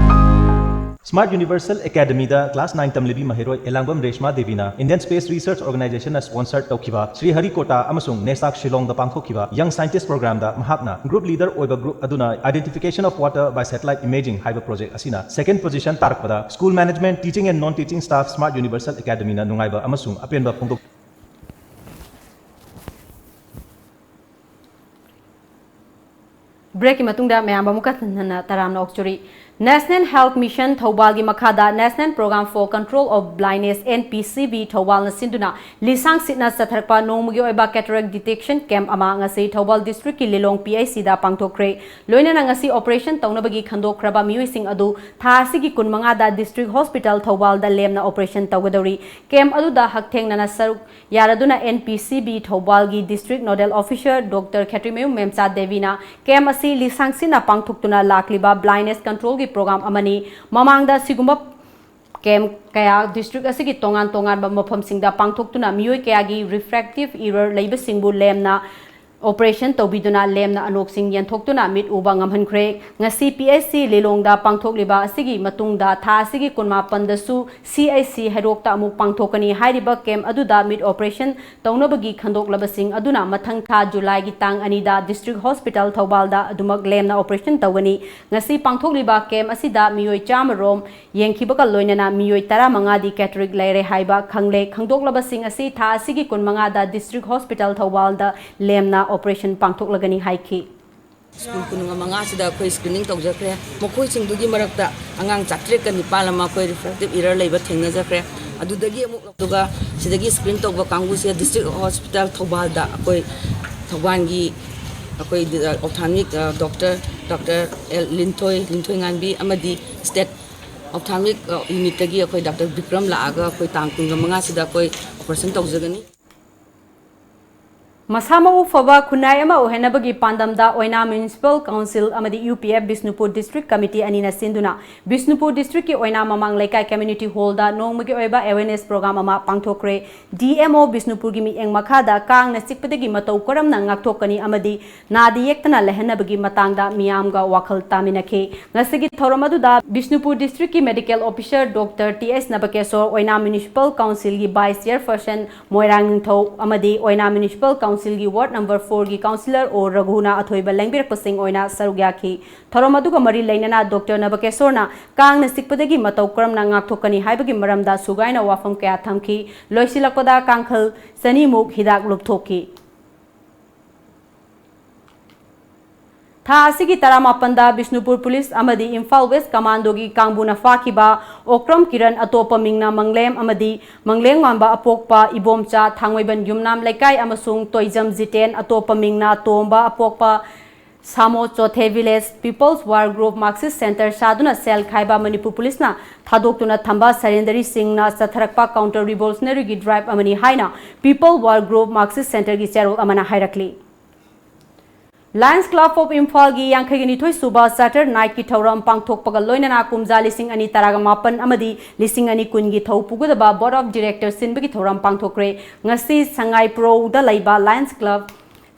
Smart Universal Academyꯗ class nine ꯇꯝꯂꯤꯕꯤ ꯃꯍꯩꯔꯣꯏ ꯑꯦꯂꯥꯡꯕꯝ Reshma ꯗꯦꯕꯤꯅ Indian Space Research Organizationꯅ sponsor ꯇꯧꯈꯤꯕ ꯁ꯭ꯔꯤ ꯍꯔꯤꯀꯣꯇꯥ ꯑꯃꯁꯨꯡ ꯅꯦꯁꯥꯛ ꯁꯤꯂꯣꯡꯗ ꯄꯥꯡꯊꯣꯛꯈꯤꯕ Young Scientist Programꯗ ꯃꯍꯥꯛꯅ group leader ꯑꯣꯏꯕ group ꯑꯗꯨꯅ Identification of Water by Satellite Imaging ꯍꯥꯏꯕ project ꯑꯁꯤꯅ second position ꯇꯥꯔꯛꯄꯗ School Management, Teaching and Non-Teaching Staff, Smart Universal Academyꯅ ꯅꯨꯡꯉꯥꯏꯕ ꯑꯃꯁꯨꯡ ꯑꯄꯦꯟꯕ ꯐꯣꯡꯗꯣꯛ ꯕ꯭ꯔꯦꯛꯀꯤ ꯃꯇꯨꯡꯗ ꯃꯌꯥꯝ ꯑꯃꯨꯛꯀ ꯍꯟꯅ ꯇꯔꯥꯝꯅ ꯑꯣꯛꯆꯔꯤ꯫ National Health Mission ꯊꯧꯕꯥꯜꯒꯤ ꯃꯈꯥꯗ National Program for Control of Blindness, NPCB, ꯊꯧꯕꯥꯜꯅ ꯁꯤꯟꯗꯨꯅ ꯂꯤꯁꯥꯡ ꯁꯤꯠꯅ ꯆꯠꯊꯔꯛꯄ ꯅꯣꯡꯃꯒꯤ ꯑꯣꯏꯕ cataract detection camp ꯑꯃ ꯉꯁꯤ ꯊꯧꯕꯥꯜ districtꯀꯤ ꯂꯤꯂꯣꯡ PHCꯗ ꯄꯥꯡꯊꯣꯛꯈ꯭ꯔꯦ꯫ ꯂꯣꯏꯅꯅ ꯉꯁꯤ operation ꯇꯧꯅꯕꯒꯤ ꯈꯟꯗꯣꯛꯈ꯭ꯔꯕ ꯃꯤꯑꯣꯏꯁꯤꯡ ꯑꯗꯨ ꯊꯥ ꯑꯁꯤꯒꯤ ꯀꯨꯟꯃꯉꯥꯗ District Hospital ꯊꯧꯕꯥꯜꯗ ꯂꯦꯝꯅ operation ꯇꯧꯒꯗꯧꯔꯤ꯫ Camp ꯑꯗꯨꯗ ꯍꯛꯊꯦꯡꯅꯅ ꯁꯔꯨꯛ ꯌꯥꯔꯗꯨꯅ NPCB ꯊꯧꯕꯥꯜꯒꯤ District Nodal Officer Doctor ꯈꯦꯇ꯭ꯔꯤꯃꯌꯨꯝ ꯃꯦꯝꯆꯥ ꯗꯦꯕꯤꯅ camp ꯑꯁꯤ ꯂꯤꯁꯥꯡ ꯁꯤꯠꯅ ꯄꯥꯡꯊꯣꯛꯇꯨꯅ ꯂꯥꯛꯂꯤꯕ blindness controlꯒꯤ program ꯑꯃꯅꯤ꯫ ꯃꯃꯥꯡꯗ ꯁꯤꯒꯨꯝꯕ camp ꯀꯌꯥ district ꯑꯁꯤꯒꯤ ꯇꯣꯉꯥꯟ ꯇꯣꯉꯥꯟꯕ ꯃꯐꯝꯁꯤꯡꯗ ꯄꯥꯡꯊꯣꯛꯇꯨꯅ ꯃꯤꯑꯣꯏ ꯀꯌꯥꯒꯤ refractive error ꯂꯩꯕꯁꯤꯡꯕꯨ ꯂꯦꯝꯅ operation ꯇꯧꯕꯤꯗꯨꯅ ꯂꯦꯝꯅ ꯑꯅꯣꯛꯁꯤꯡ ꯌꯦꯟꯊꯣꯛꯇꯨꯅ ꯃꯤꯠ ꯎꯕ ꯉꯝꯍꯟꯈ꯭ꯔꯦ꯫ ꯉꯁꯤ PHC ꯂꯤꯂꯣꯡꯗ ꯄꯥꯡꯊꯣꯛꯂꯤꯕ ꯑꯁꯤꯒꯤ ꯃꯇꯨꯡꯗ ꯊꯥ ꯑꯁꯤꯒꯤ ꯀꯨꯟꯃꯥꯄꯟꯗꯁꯨ CHC ꯍꯩꯔꯣꯛꯇ ꯑꯃꯨꯛ ꯄꯥꯡꯊꯣꯛꯀꯅꯤ꯫ ꯍꯥꯏꯔꯤꯕ camp ꯑꯗꯨꯗ ꯃꯤꯠ operation ꯇꯧꯅꯕꯒꯤ ꯈꯟꯗꯣꯛꯂꯕꯁꯤꯡ ꯑꯗꯨꯅ ꯃꯊꯪ ꯊꯥ ꯖꯨꯂꯥꯏꯒꯤ ꯇꯥꯡ ꯑꯅꯤꯗ District Hospital ꯊꯧꯕꯥꯜꯗ ꯑꯗꯨꯃꯛ ꯂꯦꯝꯅ operation ꯇꯧꯒꯅꯤ꯫ ꯉꯁꯤ ꯄꯥꯡꯊꯣꯛꯂꯤꯕ camp ꯑꯁꯤꯗ ꯃꯤꯑꯣꯏ ꯆꯥꯝꯃ ꯔꯣꯝ ꯌꯦꯡꯈꯤꯕꯒ ꯂꯣꯏꯅꯅ ꯃꯤꯑꯣꯏ ꯇꯔꯥꯃꯉꯥꯗꯤ cataract ꯂꯩꯔꯦ ꯍꯥꯏꯕ ꯈꯪꯂꯦ꯫ ꯈꯪꯗꯣꯛꯂꯕꯁꯤꯡ ꯑꯁꯤ ꯊꯥ ꯑꯁꯤꯒꯤ ꯀꯨꯟꯃꯉꯥꯗ District Hospital ꯊꯧꯕꯥꯜꯗ ꯂꯦꯝꯅ operation ꯄꯥꯡꯊꯣꯛꯂꯒꯅꯤ ꯍꯥꯏꯈꯤ꯫ ꯁ꯭ꯀꯨꯜ ꯀꯨꯟꯃꯉꯥꯁꯤꯗ ꯑꯩꯈꯣꯏ ꯁ꯭ꯀ꯭ꯔꯤꯅꯤꯡ ꯇꯧꯖꯈ꯭ꯔꯦ꯫ ꯃꯈꯣꯏꯁꯤꯡꯗꯨꯒꯤ ꯃꯔꯛꯇ ꯑꯉꯥꯡ ꯆꯥꯇ꯭ꯔꯦꯠꯀ ꯅꯤꯄꯥꯜ ꯑꯃ ꯑꯩꯈꯣꯏ ꯔꯤꯐ꯭ꯔꯦꯛꯇꯤꯞ ꯏꯔꯔ ꯂꯩꯕ ꯊꯦꯡꯅꯖꯈ꯭ꯔꯦ꯫ ꯑꯗꯨꯗꯒꯤ ꯑꯃꯨꯛ ꯑꯗꯨꯒ ꯁꯤꯗꯒꯤ ꯁ꯭ꯀ꯭ꯔꯤꯟ ꯇꯧꯕ ꯀꯥꯡꯕꯨꯁꯦ ꯗꯤꯁꯇ꯭ꯔꯤꯛ ꯍꯣꯁꯄꯤꯇꯥꯜ ꯊꯧꯕꯥꯜꯗ ꯑꯩꯈꯣꯏ ꯊꯧꯕꯥꯜꯒꯤ ꯑꯩꯈꯣꯏ ꯑꯣꯞꯊꯥꯜꯃꯤꯛ ꯗꯣꯛꯇꯔ ꯗꯣꯛꯇꯔ ꯑꯦꯜ ꯂꯤꯟꯊꯣꯏ ꯂꯤꯟꯊꯣꯏꯉꯥꯟꯕꯤ ꯑꯃꯗꯤ ꯁ꯭ꯇꯦꯠ ꯑꯣꯞꯊꯥꯜꯃꯤꯛ ꯌꯨꯅꯤꯠꯇꯒꯤ ꯑꯩꯈꯣꯏ ꯗꯣꯛꯇꯔ ꯕꯤꯀ꯭ꯔꯝ ꯂꯥꯛꯑꯒ ꯑꯩꯈꯣꯏ ꯇꯥꯡ ꯀꯨꯟꯒ ꯃꯉꯥꯁꯤꯗ ꯑꯩꯈꯣꯏ ꯑꯣꯄꯔꯦꯁꯟ ꯇꯧꯖꯒꯅꯤ꯫ ꯃꯁꯥ ꯃꯎ ꯐꯕ ꯈꯨꯟꯅꯥꯏ ꯑꯃ ꯑꯣꯏꯍꯟꯅꯕꯒꯤ ꯄꯥꯟꯗꯝꯗ ꯑꯣꯏꯅꯥꯝ ꯃ꯭ꯌꯨꯅꯤꯁꯤꯄꯥꯜ ꯀꯥꯎꯟꯁꯤꯜ ꯑꯃꯗꯤ U P F Bishnupur district committee ꯑꯅꯤꯅ ꯁꯤꯟꯗꯨꯅ ꯕꯤꯁꯅꯨꯄꯨꯔ ꯗꯤꯁꯇ꯭ꯔꯤꯛꯀꯤ ꯑꯣꯏꯅꯥꯝ ꯃꯃꯥꯡ ꯂꯩꯀꯥꯏ ꯀꯝꯃ꯭ꯌꯨꯅꯤꯇꯤ ꯍꯣꯜꯗ ꯅꯣꯡꯃꯒꯤ ꯑꯣꯏꯕ ꯑꯦꯋꯦꯔꯅꯦꯁ ꯄ꯭ꯔꯣꯒ꯭ꯔꯥꯝ ꯑꯃ ꯄꯥꯡꯊꯣꯛꯈ꯭ꯔꯦ꯫ ꯗꯤ ꯑꯦꯝ ꯑꯣ ꯕꯤꯁꯅꯨꯄꯨꯔꯒꯤ ꯃꯤꯠꯌꯦꯡ ꯃꯈꯥꯗ ꯀꯥꯡꯅ ꯆꯤꯛꯄꯗꯒꯤ ꯃꯇꯧ ꯀꯔꯝꯅ ꯉꯥꯛꯊꯣꯛꯀꯅꯤ ꯑꯃꯗꯤ ꯅꯥꯗ ꯌꯦꯛꯇꯅ ꯂꯩꯍꯟꯅꯕꯒꯤ ꯃꯇꯥꯡꯗ ꯃꯤꯌꯥꯝꯒ ꯋꯥꯈꯜ ꯇꯥꯃꯤꯟꯅꯈꯤ꯫ ꯉꯁꯤꯒꯤ ꯊꯧꯔꯝ ꯑꯗꯨꯗ ꯕꯤꯁꯅꯨꯄꯨꯔ ꯗꯤꯁꯇ꯭ꯔꯤꯛꯀꯤ ꯃꯦꯗꯤꯀꯦꯜ ꯑꯣꯐꯤꯁꯔ ꯗꯣꯛꯇꯔ ꯇꯤ ꯑꯦꯁ ꯅꯕꯀꯦꯁꯣꯔ, ꯑꯣꯏꯅꯥꯝ ꯃ꯭ꯌꯨꯅꯤꯁꯤꯄꯥꯜ ꯀꯥꯎꯟꯁꯤꯜꯒꯤ ꯚꯥꯏꯁ ꯆꯤꯌꯔꯄꯔꯁꯟ ꯃꯣꯏꯔꯥꯡ ꯅꯤꯡꯊꯧ ꯑꯃꯗꯤ ꯑꯣꯏꯅꯥꯝ ꯃ꯭ꯌꯨꯅꯤꯁꯤꯄꯥꯜ ꯀꯥꯎꯟꯁꯤꯜꯒꯤ ꯋꯥꯔꯗ ꯅꯝꯕꯔ ꯐꯣꯔꯒꯤ ꯀꯥꯎꯟꯁꯤꯂꯔ ꯑꯣ ꯔꯘꯨꯅ ꯑꯊꯣꯏꯕ ꯂꯦꯡꯕꯤꯔꯛꯄꯁꯤꯡ ꯑꯣꯏꯅ ꯁꯔꯨꯛ ꯌꯥꯈꯤ꯫ ꯊꯧꯔꯝ ꯑꯗꯨꯒ ꯃꯔꯤ ꯂꯩꯅꯅ ꯗꯣꯛꯇꯔ ꯅꯕꯀꯦꯁꯣꯔꯅ ꯀꯥꯡꯅ ꯆꯤꯛꯄꯗꯒꯤ ꯃꯇꯧ ꯀꯔꯝꯅ ꯉꯥꯛꯊꯣꯛꯀꯅꯤ ꯍꯥꯏꯕꯒꯤ ꯃꯔꯝꯗ ꯁꯨꯒꯥꯏꯅ ꯋꯥꯐꯝ ꯀꯌꯥ ꯊꯝꯈꯤ꯫ ꯂꯣꯏꯁꯤꯜꯂꯛꯄꯗ ꯀꯥꯡꯈꯜ ꯆꯅꯤꯃꯨꯛ ꯍꯤꯗꯥꯛ ꯂꯨꯞꯊꯣꯛꯈꯤ꯫ ꯊꯥ ꯑꯁꯤꯒꯤ ꯇꯔꯥꯃꯥꯄꯟꯗ ꯕꯤꯁꯅꯨꯄꯨꯔ ꯄꯨꯂꯤꯁ ꯑꯃꯗꯤ ꯏꯝꯐꯥꯜ ꯋꯦꯁ ꯀꯃꯥꯟꯗꯣꯒꯤ ꯀꯥꯡꯕꯨꯅ ꯐꯥꯈꯤꯕ ꯑꯣꯀ꯭ꯔꯝ ꯀꯤꯔꯟ, ꯑꯇꯣꯞꯄ ꯃꯤꯡꯅ ꯃꯪꯂꯦꯝ ꯑꯃꯗꯤ ꯃꯪꯂꯦꯝꯉꯥꯟꯕ ꯑꯄꯣꯛꯄ ꯏꯕꯣꯝꯆꯥ, ꯊꯥꯡꯃꯩꯕꯟ ꯌꯨꯝꯅꯥꯝ ꯂꯩꯀꯥꯏ, ꯑꯃꯁꯨꯡ ꯇꯣꯏꯖꯝ ꯖꯤꯇꯦꯟ, ꯑꯇꯣꯞꯄ ꯃꯤꯡꯅ ꯇꯣꯝꯕ ꯑꯄꯣꯛꯄ Samo Chothe village people's war group Marxist centre ꯁꯥꯗꯨꯅ ꯁꯦꯜ ꯈꯥꯏꯕ ꯃꯅꯤꯄꯨꯔ ꯄꯨꯂꯤꯁꯅ ꯊꯥꯗꯣꯛꯇꯨꯅ ꯊꯝꯕ ꯁꯔꯦꯟꯗꯔꯤꯁꯤꯡꯅ ꯆꯠꯊꯔꯛꯄ ꯀꯥꯎꯟꯇꯔ ꯔꯤꯚꯣꯂꯨꯁꯅꯔꯤꯒꯤ ꯗ꯭ꯔꯥꯏꯚ ꯑꯃꯅꯤ ꯍꯥꯏꯅ ꯄꯤꯄꯜ ꯋꯥꯔ ꯒ꯭ꯔꯨꯞ ꯃꯥꯔꯛꯁꯤꯁ ꯁꯦꯟꯇꯔꯒꯤ ꯆꯦꯔꯣꯜ ꯑꯃꯅ ꯍꯥꯏꯔꯛꯂꯤ꯫ ꯂꯥꯌꯟꯁ ꯀ꯭ꯂꯕ ꯑꯣꯐ ꯏꯝꯐꯥꯜꯒꯤ ꯌꯥꯡꯈꯩꯒ ꯅꯤꯊꯣꯏ ꯁꯨꯕ ꯆꯥꯔꯇꯔ ꯅꯥꯏꯠꯀꯤ ꯊꯧꯔꯝ ꯄꯥꯡꯊꯣꯛꯄꯒ ꯂꯣꯏꯅꯅ ꯀꯨꯝꯖꯥ ꯂꯤꯁꯤꯡ ꯑꯅꯤ ꯇꯔꯥꯃꯥꯄꯟ ꯑꯃꯗꯤ ꯂꯤꯁꯤꯡ ꯑꯅꯤ ꯀꯨꯟꯒꯤ ꯊꯧ ꯄꯨꯒꯗꯕ ꯕꯣꯔꯗ ꯑꯣꯐ ꯗꯤꯔꯦꯛꯇꯔ ꯁꯤꯟꯕꯒꯤ ꯊꯧꯔꯝ ꯄꯥꯡꯊꯣꯛꯈ꯭ꯔꯦ꯫ ꯉꯁꯤ ꯁꯉꯥꯏ ꯄ꯭ꯔꯧꯗ ꯂꯩꯕ ꯂꯥꯌꯟꯁ ꯀ꯭ꯂꯕ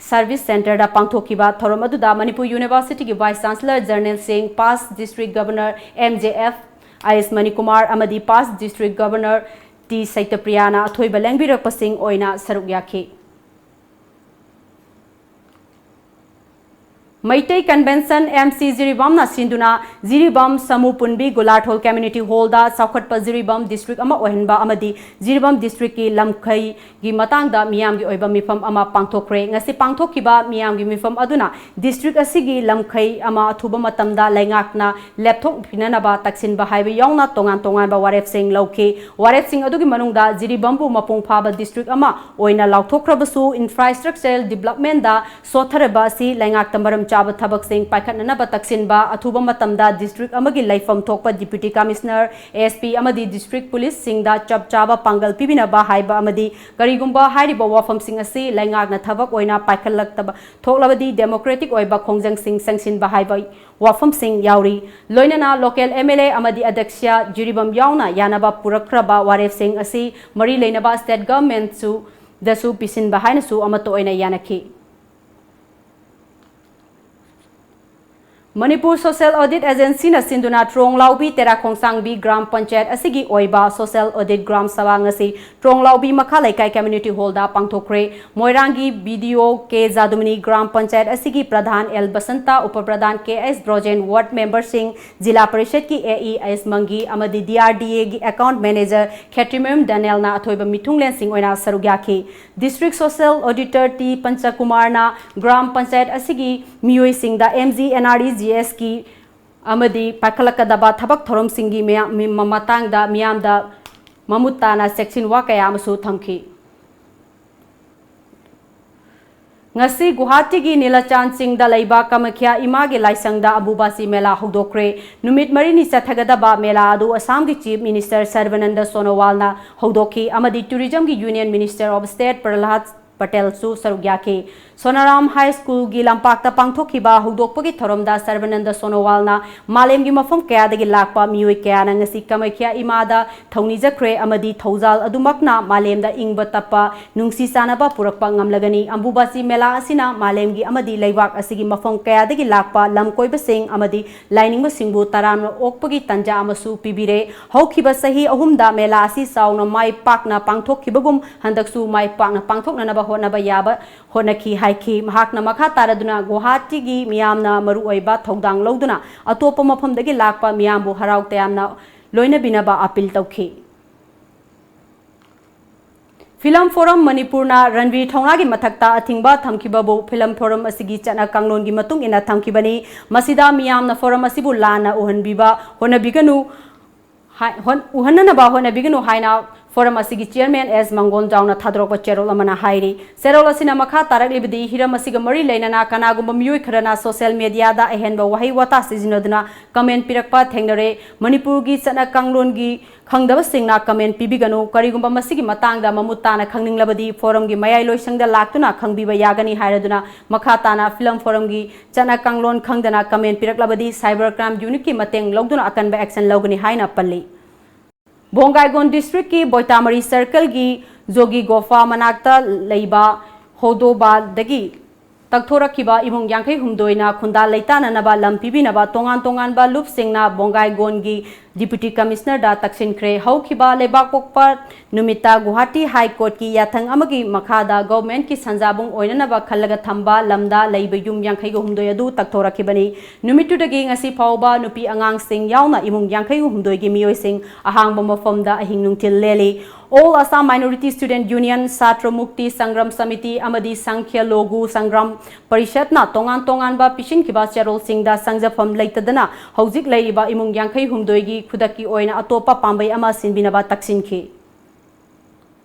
ꯁꯔꯚꯤꯁ ꯁꯦꯟꯇꯔꯗ ꯄꯥꯡꯊꯣꯛꯈꯤꯕ ꯊꯧꯔꯝ ꯑꯗꯨꯗ ꯃꯅꯤꯄꯨꯔ ꯌꯨꯅꯤꯚꯔꯁꯤꯇꯤꯒꯤ vice chancellor Jarnail Singh, past district governor M J F I S Manikumar ꯑꯃꯗꯤ ꯄꯥꯁ ꯗꯤꯁꯇ꯭ꯔꯤꯛ ꯒꯚꯔꯅꯔ ꯇꯤ ꯁꯩꯇꯄ꯭ꯔꯤꯌꯥꯅ ꯑꯊꯣꯏꯕ ꯂꯦꯡꯕꯤꯔꯛꯄꯁꯤꯡ ꯑꯣꯏꯅ ꯁꯔꯨꯛ ꯌꯥꯈꯤ꯫ ꯃꯩꯇꯩ Convention M C ꯖꯤꯔꯤꯕꯥꯝꯅ ꯁꯤꯟꯗꯨꯅ ꯖꯤꯔꯤꯕꯥꯝ ꯁꯃꯨ ꯄꯨꯟꯕꯤ ꯒꯨꯂꯥꯊꯣꯜ Community Hall ꯗ ꯆꯥꯎꯈꯠꯄ ꯖꯤꯔꯤꯕꯥꯝ district ꯑꯃ ꯑꯣꯏꯍꯟꯕ ꯑꯃꯗꯤ ꯖꯤꯔꯤꯕꯥꯝ district ꯀꯤ ꯂꯝꯈꯩꯒꯤ ꯃꯇꯥꯡꯗ ꯃꯤꯌꯥꯝꯒꯤ ꯑꯣꯏꯕ ꯃꯤꯐꯝ ꯑꯃ ꯄꯥꯡꯊꯣꯛꯈ꯭ꯔꯦ꯫ ꯉꯁꯤ ꯄꯥꯡꯊꯣꯛꯈꯤꯕ ꯃꯤꯌꯥꯝꯒꯤ ꯃꯤꯐꯝ ꯑꯗꯨꯅ district ꯑꯁꯤꯒꯤ ꯂꯝꯈꯩ ꯑꯃ ꯑꯊꯨꯕ ꯃꯇꯝꯗ ꯂꯩꯉꯥꯛꯅ ꯂꯦꯞꯊꯣꯛꯄꯤꯅꯅꯕ ꯇꯛꯁꯤꯟꯕ ꯍꯥꯏꯕ ꯌꯥꯎꯅ ꯇꯣꯉꯥꯟ ꯇꯣꯉꯥꯟꯕ ꯋꯥꯔꯦꯞꯁꯤꯡ ꯂꯧꯈꯤ꯫ ꯋꯥꯔꯦꯞꯁꯤꯡ ꯑꯗꯨꯒꯤ ꯃꯅꯨꯡꯗ ꯖꯤꯔꯤꯕꯥꯝꯕꯨ ꯃꯄꯨꯡ ꯐꯥꯕ district ꯑꯃ ꯑꯣꯏꯅ ꯂꯥꯎꯊꯣꯛꯈ꯭ꯔꯕꯁꯨ infrastructure development ꯗ ꯁꯣꯠꯊꯔꯕ ꯑꯁꯤ ꯂꯩꯉꯥꯛꯇ ꯃꯔꯝ ꯆꯥꯕ ꯊꯕꯛꯁꯤꯡ ꯄꯥꯏꯈꯠꯅꯅꯕ ꯇꯛꯁꯤꯟꯕ, ꯑꯊꯨꯕ ꯃꯇꯝꯗ district ꯑꯃꯒꯤ ꯂꯩꯐꯝ ꯊꯣꯛꯄ Deputy Commissioner, S P ꯑꯃꯗꯤ district police ꯁꯤꯡꯗ ꯆꯞ ꯆꯥꯕ ꯄꯥꯡꯒꯜ ꯄꯤꯕꯤꯅꯕ ꯍꯥꯏꯕ ꯑꯃꯗꯤ ꯀꯔꯤꯒꯨꯝꯕ ꯍꯥꯏꯔꯤꯕ ꯋꯥꯐꯝꯁꯤꯡ ꯑꯁꯤ ꯂꯩꯉꯥꯛꯅ ꯊꯕꯛ ꯑꯣꯏꯅ ꯄꯥꯏꯈꯠꯂꯛꯇꯕ ꯊꯣꯛꯂꯕꯗꯤ democratic ꯑꯣꯏꯕ ꯈꯣꯡꯖꯪꯁꯤꯡ ꯆꯪꯁꯤꯟꯕ ꯍꯥꯏꯕ ꯋꯥꯐꯝꯁꯤꯡ ꯌꯥꯎꯔꯤ꯫ ꯂꯣꯏꯅꯅ local M L A ꯑꯃꯗꯤ ꯑꯗ꯭ꯌꯛꯁ ꯖꯤꯔꯤꯕꯥꯝ ꯌꯥꯎꯅ ꯌꯥꯅꯕ ꯄꯨꯔꯛꯈ꯭ꯔꯕ ꯋꯥꯔꯦꯞꯁꯤꯡ ꯑꯁꯤ ꯃꯔꯤ ꯂꯩꯅꯕ state government ꯁꯨ ꯗꯁꯨ ꯄꯤꯁꯤꯟꯕ ꯍꯥꯏꯅꯁꯨ ꯑꯃꯠꯇ ꯑꯣꯏꯅ ꯌꯥꯅꯈꯤ꯫ ꯃꯅꯤꯄꯨꯔ Social Audit Agency ꯅ ꯁꯤꯟꯗꯨꯅ ꯇ꯭ꯔꯣꯡꯂꯥꯎꯕꯤ ꯇꯦꯔꯥ ꯈꯣꯡꯁꯥꯡꯕꯤ ꯒ꯭ꯔꯥꯝ ꯄꯟꯆꯥꯌꯠ ꯑꯁꯤꯒꯤ ꯑꯣꯏꯕ Social Audit ꯒ꯭ꯔꯥꯝ ꯁꯚꯥ ꯉꯁꯤ ꯇ꯭ꯔꯣꯡꯂꯥꯎꯕꯤ ꯃꯈꯥ ꯂꯩꯀꯥꯏ Community Hall ꯗ ꯄꯥꯡꯊꯣꯛꯈ꯭ꯔꯦ꯫ ꯃꯣꯏꯔꯥꯡꯒꯤ B D O K ꯖꯥꯗꯨꯃꯅꯤ, ꯒ꯭ꯔꯥꯝ ꯄꯟꯆꯥꯌꯠ ꯑꯁꯤꯒꯤ ꯄ꯭ꯔꯙꯥꯟ L ꯕꯁꯟꯇ, ꯎꯄ ꯄ꯭ꯔꯙꯥꯟ K S ꯗ꯭ꯔꯣꯖꯦꯟ, ward member ꯁꯤꯡ, ꯖꯤꯂꯥ ꯄꯔꯤꯁꯠꯀꯤ A E S ꯃꯪꯒꯤ ꯑꯃꯗꯤ D R D A ꯒꯤ account manager ꯈꯦꯇ꯭ꯔꯤꯃꯌꯨꯝ ꯗꯦꯅꯦꯜꯅ ꯑꯊꯣꯏꯕ ꯃꯤꯊꯨꯡꯂꯦꯟꯁꯤꯡ ꯑꯣꯏꯅ ꯁꯔꯨꯛ ꯌꯥꯈꯤ꯫ District Social Auditor T ꯄꯟꯆꯀꯨꯃꯥꯔꯅ ꯒ꯭ꯔꯥꯝ ꯄꯟꯆꯥꯌꯠ ꯑꯁꯤꯒꯤ ꯃꯤꯑꯣꯏꯁꯤꯡꯗ M G N R E G S ꯀꯤ ꯑꯃꯗꯤ ꯄꯥꯏꯈꯠꯂꯛꯀꯗꯕ ꯊꯕꯛ ꯊꯧꯔꯝꯁꯤꯡꯒꯤ ꯃꯌꯥꯝ-, ꯃꯤ-, ꯃ-, ꯃꯇꯥꯡꯗ ꯃꯤꯌꯥꯝꯗ ꯃꯃꯨꯠ ꯇꯥꯅ ꯆꯦꯛꯁꯤꯟꯋꯥ ꯀꯌꯥ ꯑꯃꯁꯨ ꯊꯝꯈꯤ꯫ ꯉꯁꯤ ꯒꯨꯋꯥꯍꯥꯇꯤꯒꯤ ꯅꯤꯂꯆꯥꯟ ꯆꯤꯡꯗ ꯂꯩꯕ ꯀꯃꯈ꯭ꯌꯥ ꯏꯃꯥꯒꯤ ꯂꯥꯏꯁꯪꯗ ꯑꯝꯕꯨꯕꯥꯆꯤ ꯃꯦꯂꯥ ꯍꯧꯗꯣꯛꯈ꯭ꯔꯦ꯫ ꯅꯨꯃꯤꯠ ꯃꯔꯤꯅꯤ ꯆꯠꯊꯒꯗꯕ ꯃꯦꯂꯥ ꯑꯗꯨ ꯑꯁꯥꯝꯒꯤ Chief Minister ꯁꯔꯕꯥꯅꯟꯗ ꯁꯣꯅꯣꯋꯥꯜꯅ ꯍꯧꯗꯣꯛꯈꯤ ꯑꯃꯗꯤ Tourism ꯒꯤ Union Minister of State ꯄ꯭ꯔꯍꯂꯥꯗ ꯄꯇꯦꯜꯁꯨ ꯁꯔꯨꯛ ꯌꯥꯈꯤ꯫ ꯁꯣꯅꯥꯔꯥꯝ High School ꯒꯤ ꯂꯝꯄꯥꯛꯇ ꯄꯥꯡꯊꯣꯛꯈꯤꯕ ꯍꯧꯗꯣꯛꯄꯒꯤ ꯊꯧꯔꯝꯗ ꯁꯔꯕꯥꯅꯟꯗ ꯁꯣꯅꯣꯋꯥꯜꯅ ꯃꯥꯂꯦꯝꯒꯤ ꯃꯐꯝ ꯀꯌꯥꯗꯒꯤ ꯂꯥꯛꯄ ꯃꯤꯑꯣꯏ ꯀꯌꯥꯅ ꯉꯁꯤ ꯀꯃꯈ꯭ꯌꯥ ꯏꯃꯥꯗ ꯊꯧꯅꯤꯖꯈ꯭ꯔꯦ ꯑꯃꯗꯤ ꯊꯧꯖꯥꯜ ꯑꯗꯨꯃꯛꯅ ꯃꯥꯂꯦꯝꯗ ꯏꯪꯕ ꯇꯞꯄ, ꯅꯨꯡꯁꯤ ꯆꯥꯟꯅꯕ ꯄꯨꯔꯛꯄ ꯉꯝꯂꯒꯅꯤ꯫ ꯑꯝꯕꯨꯕꯥꯆꯤ ꯃꯦꯂꯥ ꯑꯁꯤꯅ ꯃꯥꯂꯦꯝꯒꯤ ꯑꯃꯗꯤ ꯂꯩꯕꯥꯛ ꯑꯁꯤꯒꯤ ꯃꯐꯝ ꯀꯌꯥꯗꯒꯤ ꯂꯥꯛꯄ ꯂꯝꯀꯣꯏꯕꯁꯤꯡ ꯑꯃꯗꯤ ꯂꯥꯏꯅꯤꯡꯕꯁꯤꯡꯕꯨ ꯇꯔꯥꯝꯅ ꯑꯣꯛꯄꯒꯤ ꯇꯥꯟꯖꯥ ꯑꯃꯁꯨ ꯄꯤꯕꯤꯔꯦ꯫ ꯍꯧꯈꯤꯕ ꯆꯍꯤ ꯑꯍꯨꯝꯗ ꯃꯦꯂꯥ ꯑꯁꯤ ꯆꯥꯎꯅ ꯃꯥꯏ ꯄꯥꯛꯅ ꯄꯥꯡꯊꯣꯛꯈꯤꯕꯒꯨꯝ ꯍꯟꯗꯛꯁꯨ ꯃꯥꯏ ꯄꯥꯛꯅ ꯄꯥꯡꯊꯣꯛꯅꯅꯕ ꯍꯣꯠꯅꯕ ꯌꯥꯕ ꯍꯣꯠꯅꯈꯤ ꯍꯥꯏꯈꯤ꯫ ꯃꯍꯥꯛꯅ ꯃꯈꯥ ꯇꯥꯔꯗꯨꯅ ꯒꯨꯋꯥꯍꯥꯇꯤꯒꯤ ꯃꯤꯌꯥꯝꯅ ꯃꯔꯨ ꯑꯣꯏꯕ ꯊꯧꯗꯥꯡ ꯂꯧꯗꯨꯅ ꯑꯇꯣꯞꯄ ꯃꯐꯝꯗꯒꯤ ꯂꯥꯛꯄ ꯃꯤꯌꯥꯝꯕꯨ ꯍꯔꯥꯎ ꯇꯌꯥꯝꯅ ꯂꯣꯏꯅꯕꯤꯅꯕ ꯑꯄꯤꯜ ꯇꯧꯈꯤ꯫ ꯐꯤꯂꯝ ꯐꯣꯔꯝ ꯃꯅꯤꯄꯨꯔꯅ ꯔꯟꯕꯤꯔ ꯊꯧꯅꯥꯒꯤ ꯃꯊꯛꯇ ꯑꯊꯤꯡꯕ ꯊꯝꯈꯤꯕꯕꯨ ꯐꯤꯂꯝ ꯐꯣꯔꯝ ꯑꯁꯤꯒꯤ ꯆꯠꯅ ꯀꯥꯡꯂꯣꯟꯒꯤ ꯃꯇꯨꯡ ꯏꯟꯅ ꯊꯝꯈꯤꯕꯅꯤ꯫ ꯃꯁꯤꯗ ꯃꯤꯌꯥꯝꯅ ꯐꯣꯔꯝ ꯑꯁꯤꯕꯨ ꯂꯥꯟꯅ ꯎꯍꯟꯕꯤꯕ ꯍꯣꯠꯅꯕꯤꯒꯅꯨ ꯍꯥꯏ-, ꯍꯣꯟ-, ꯎꯍꯟꯅꯅꯕ ꯍꯣꯠꯅꯕꯤꯒꯅꯨ ꯍꯥꯏꯅ ꯐꯣꯔꯝ ꯑꯁꯤꯒꯤ ꯆꯤꯌꯔꯃꯦꯟ ꯑꯦꯁ ꯃꯪꯒꯣꯜ ꯖꯥꯎꯅ ꯊꯥꯗꯣꯔꯛꯄ ꯆꯦꯔꯣꯜ ꯑꯃꯅ ꯍꯥꯏꯔꯤ꯫ ꯆꯦꯔꯣꯜ ꯑꯁꯤꯅ ꯃꯈꯥ ꯇꯥꯔꯛꯂꯤꯕꯗꯤ, ꯍꯤꯔꯝ ꯑꯁꯤꯒ ꯃꯔꯤ ꯂꯩꯅꯅ ꯀꯅꯥꯒꯨꯝꯕ ꯃꯤꯑꯣꯏ ꯈꯔꯅ ꯁꯣꯁꯤꯌꯦꯜ ꯃꯦꯗꯤꯌꯥꯗ ꯑꯍꯦꯟꯕ ꯋꯥꯍꯩ ꯋꯥꯇꯥ ꯁꯤꯖꯤꯟꯅꯗꯨꯅ ꯀꯃꯦꯟ ꯄꯤꯔꯛꯄ ꯊꯦꯡꯅꯔꯦ꯫ ꯃꯅꯤꯄꯨꯔꯒꯤ ꯆꯠꯅ ꯀꯥꯡꯂꯣꯟꯒꯤ ꯈꯪꯗꯕꯁꯤꯡꯅ ꯀꯃꯦꯟ ꯄꯤꯕꯤꯒꯅꯨ꯫ ꯀꯔꯤꯒꯨꯝꯕ ꯃꯁꯤꯒꯤ ꯃꯇꯥꯡꯗ ꯃꯃꯨꯠ ꯇꯥꯅ ꯈꯪꯅꯤꯡꯂꯕꯗꯤ ꯐꯣꯔꯝꯒꯤ ꯃꯌꯥꯏ ꯂꯣꯏꯁꯪꯗ ꯂꯥꯛꯇꯨꯅ ꯈꯪꯕꯤꯕ ꯌꯥꯒꯅꯤ ꯍꯥꯏꯔꯗꯨꯅ ꯃꯈꯥ ꯇꯥꯅ ꯐꯤꯂꯝ ꯐꯣꯔꯝꯒꯤ ꯆꯠꯅ ꯀꯥꯡꯂꯣꯟ ꯈꯪꯗꯅ ꯀꯃꯦꯟ ꯄꯤꯔꯛꯂꯕꯗꯤ ꯁꯥꯏꯕꯔ ꯀ꯭ꯔꯥꯏꯝ ꯌꯨꯅꯤꯠꯀꯤ ꯃꯇꯦꯡ ꯂꯧꯗꯨꯅ ꯑꯀꯟꯕ ꯑꯦꯛꯁꯟ ꯂꯧꯒꯅꯤ ꯍꯥꯏꯅ ꯄꯜꯂꯤ꯫ ꯕꯣꯡꯒꯥꯏꯒꯣꯟ ꯗꯤꯁꯇ꯭ꯔꯤꯛꯀꯤ ꯕꯣꯏꯇꯥꯃꯔꯤ ꯁꯔꯀꯜꯒꯤ ꯖꯣꯒꯤ ꯒꯣꯐꯥ ꯃꯅꯥꯛꯇ ꯂꯩꯕ ꯍꯣꯗꯣꯕꯥꯗꯒꯤ ꯇꯛꯊꯣꯔꯛꯈꯤꯕ ꯏꯃꯨꯡ ꯌꯥꯡꯈꯩ ꯍꯨꯝꯗꯣꯏꯅ ꯈꯨꯟꯗꯥ ꯂꯩꯇꯥꯅꯅꯕ ꯂꯝ ꯄꯤꯕꯤꯅꯕ ꯇꯣꯉꯥꯟ ꯇꯣꯉꯥꯟꯕ ꯂꯨꯞꯁꯤꯡꯅ ꯕꯣꯡꯒꯥꯏꯒꯣꯟꯒꯤ ꯗꯤꯄ꯭ꯌꯨꯇꯤ ꯀꯃꯤꯁꯅꯔꯗ ꯇꯛꯁꯤꯟꯈ꯭ꯔꯦ꯫ ꯍꯧꯈꯤꯕ ꯂꯩꯕꯥꯛꯄꯣꯛꯄ ꯅꯨꯃꯤꯠꯇ ꯒꯨꯋꯥꯍꯥꯇꯤ ꯍꯥꯏ ꯀꯣꯔꯠꯀꯤ ꯌꯥꯊꯪ ꯑꯃꯒꯤ ꯃꯈꯥꯗ ꯒꯚꯔꯟꯃꯦꯟꯠꯀꯤ ꯁꯟꯖꯥꯕꯨꯡ ꯑꯣꯏꯅꯅꯕ ꯈꯜꯂꯒ ꯊꯝꯕ ꯂꯝꯗ ꯂꯩꯕ ꯌꯨꯝ ꯌꯥꯡꯈꯩꯒ ꯍꯨꯝꯗꯣꯏ ꯑꯗꯨ ꯇꯛꯊꯣꯔꯛꯈꯤꯕꯅꯤ꯫ ꯅꯨꯃꯤꯠꯇꯨꯗꯒꯤ ꯉꯁꯤ ꯐꯥꯎꯕ ꯅꯨꯄꯤ ꯑꯉꯥꯡꯁꯤꯡ ꯌꯥꯎꯅ ꯏꯃꯨꯡ ꯌꯥꯡꯈꯩꯒ ꯍꯨꯝꯗꯣꯏꯒꯤ ꯃꯤꯑꯣꯏꯁꯤꯡ ꯑꯍꯥꯡꯕ ꯃꯐꯝꯗ ꯑꯍꯤꯡ ꯅꯨꯡꯊꯤꯜ ꯂꯦꯜꯂꯤ꯫ All Assam Minority Student Union, ꯁꯥꯇ꯭ꯔ ꯃꯨꯛꯇꯤ ꯁꯪꯒ꯭ꯔꯥꯝ ꯁꯃꯤꯇꯤ ꯑꯃꯗꯤ ꯁꯪꯈ꯭ꯌ ꯂꯣꯒꯨ ꯁꯪꯒ꯭ꯔꯥꯝ ꯄꯔꯤꯁꯠꯅ ꯇꯣꯉꯥꯟ ꯇꯣꯉꯥꯟꯕ ꯄꯤꯁꯤꯟꯈꯤꯕ ꯆꯦꯔꯣꯜꯁꯤꯡꯗ ꯆꯪꯖꯐꯝ ꯂꯩꯇꯗꯅ ꯍꯧꯖꯤꯛ ꯂꯩꯔꯤꯕ ꯏꯃꯨꯡ ꯌꯥꯡꯈꯩ ꯍꯨꯝꯗꯣꯏꯒꯤ ꯈꯨꯗꯛꯀꯤ ꯑꯣꯏꯅ ꯑꯇꯣꯞꯄ ꯄꯥꯝꯕꯩ ꯑꯃ ꯁꯤꯟꯕꯤꯅꯕ ꯇꯛꯁꯤꯟꯈꯤ꯫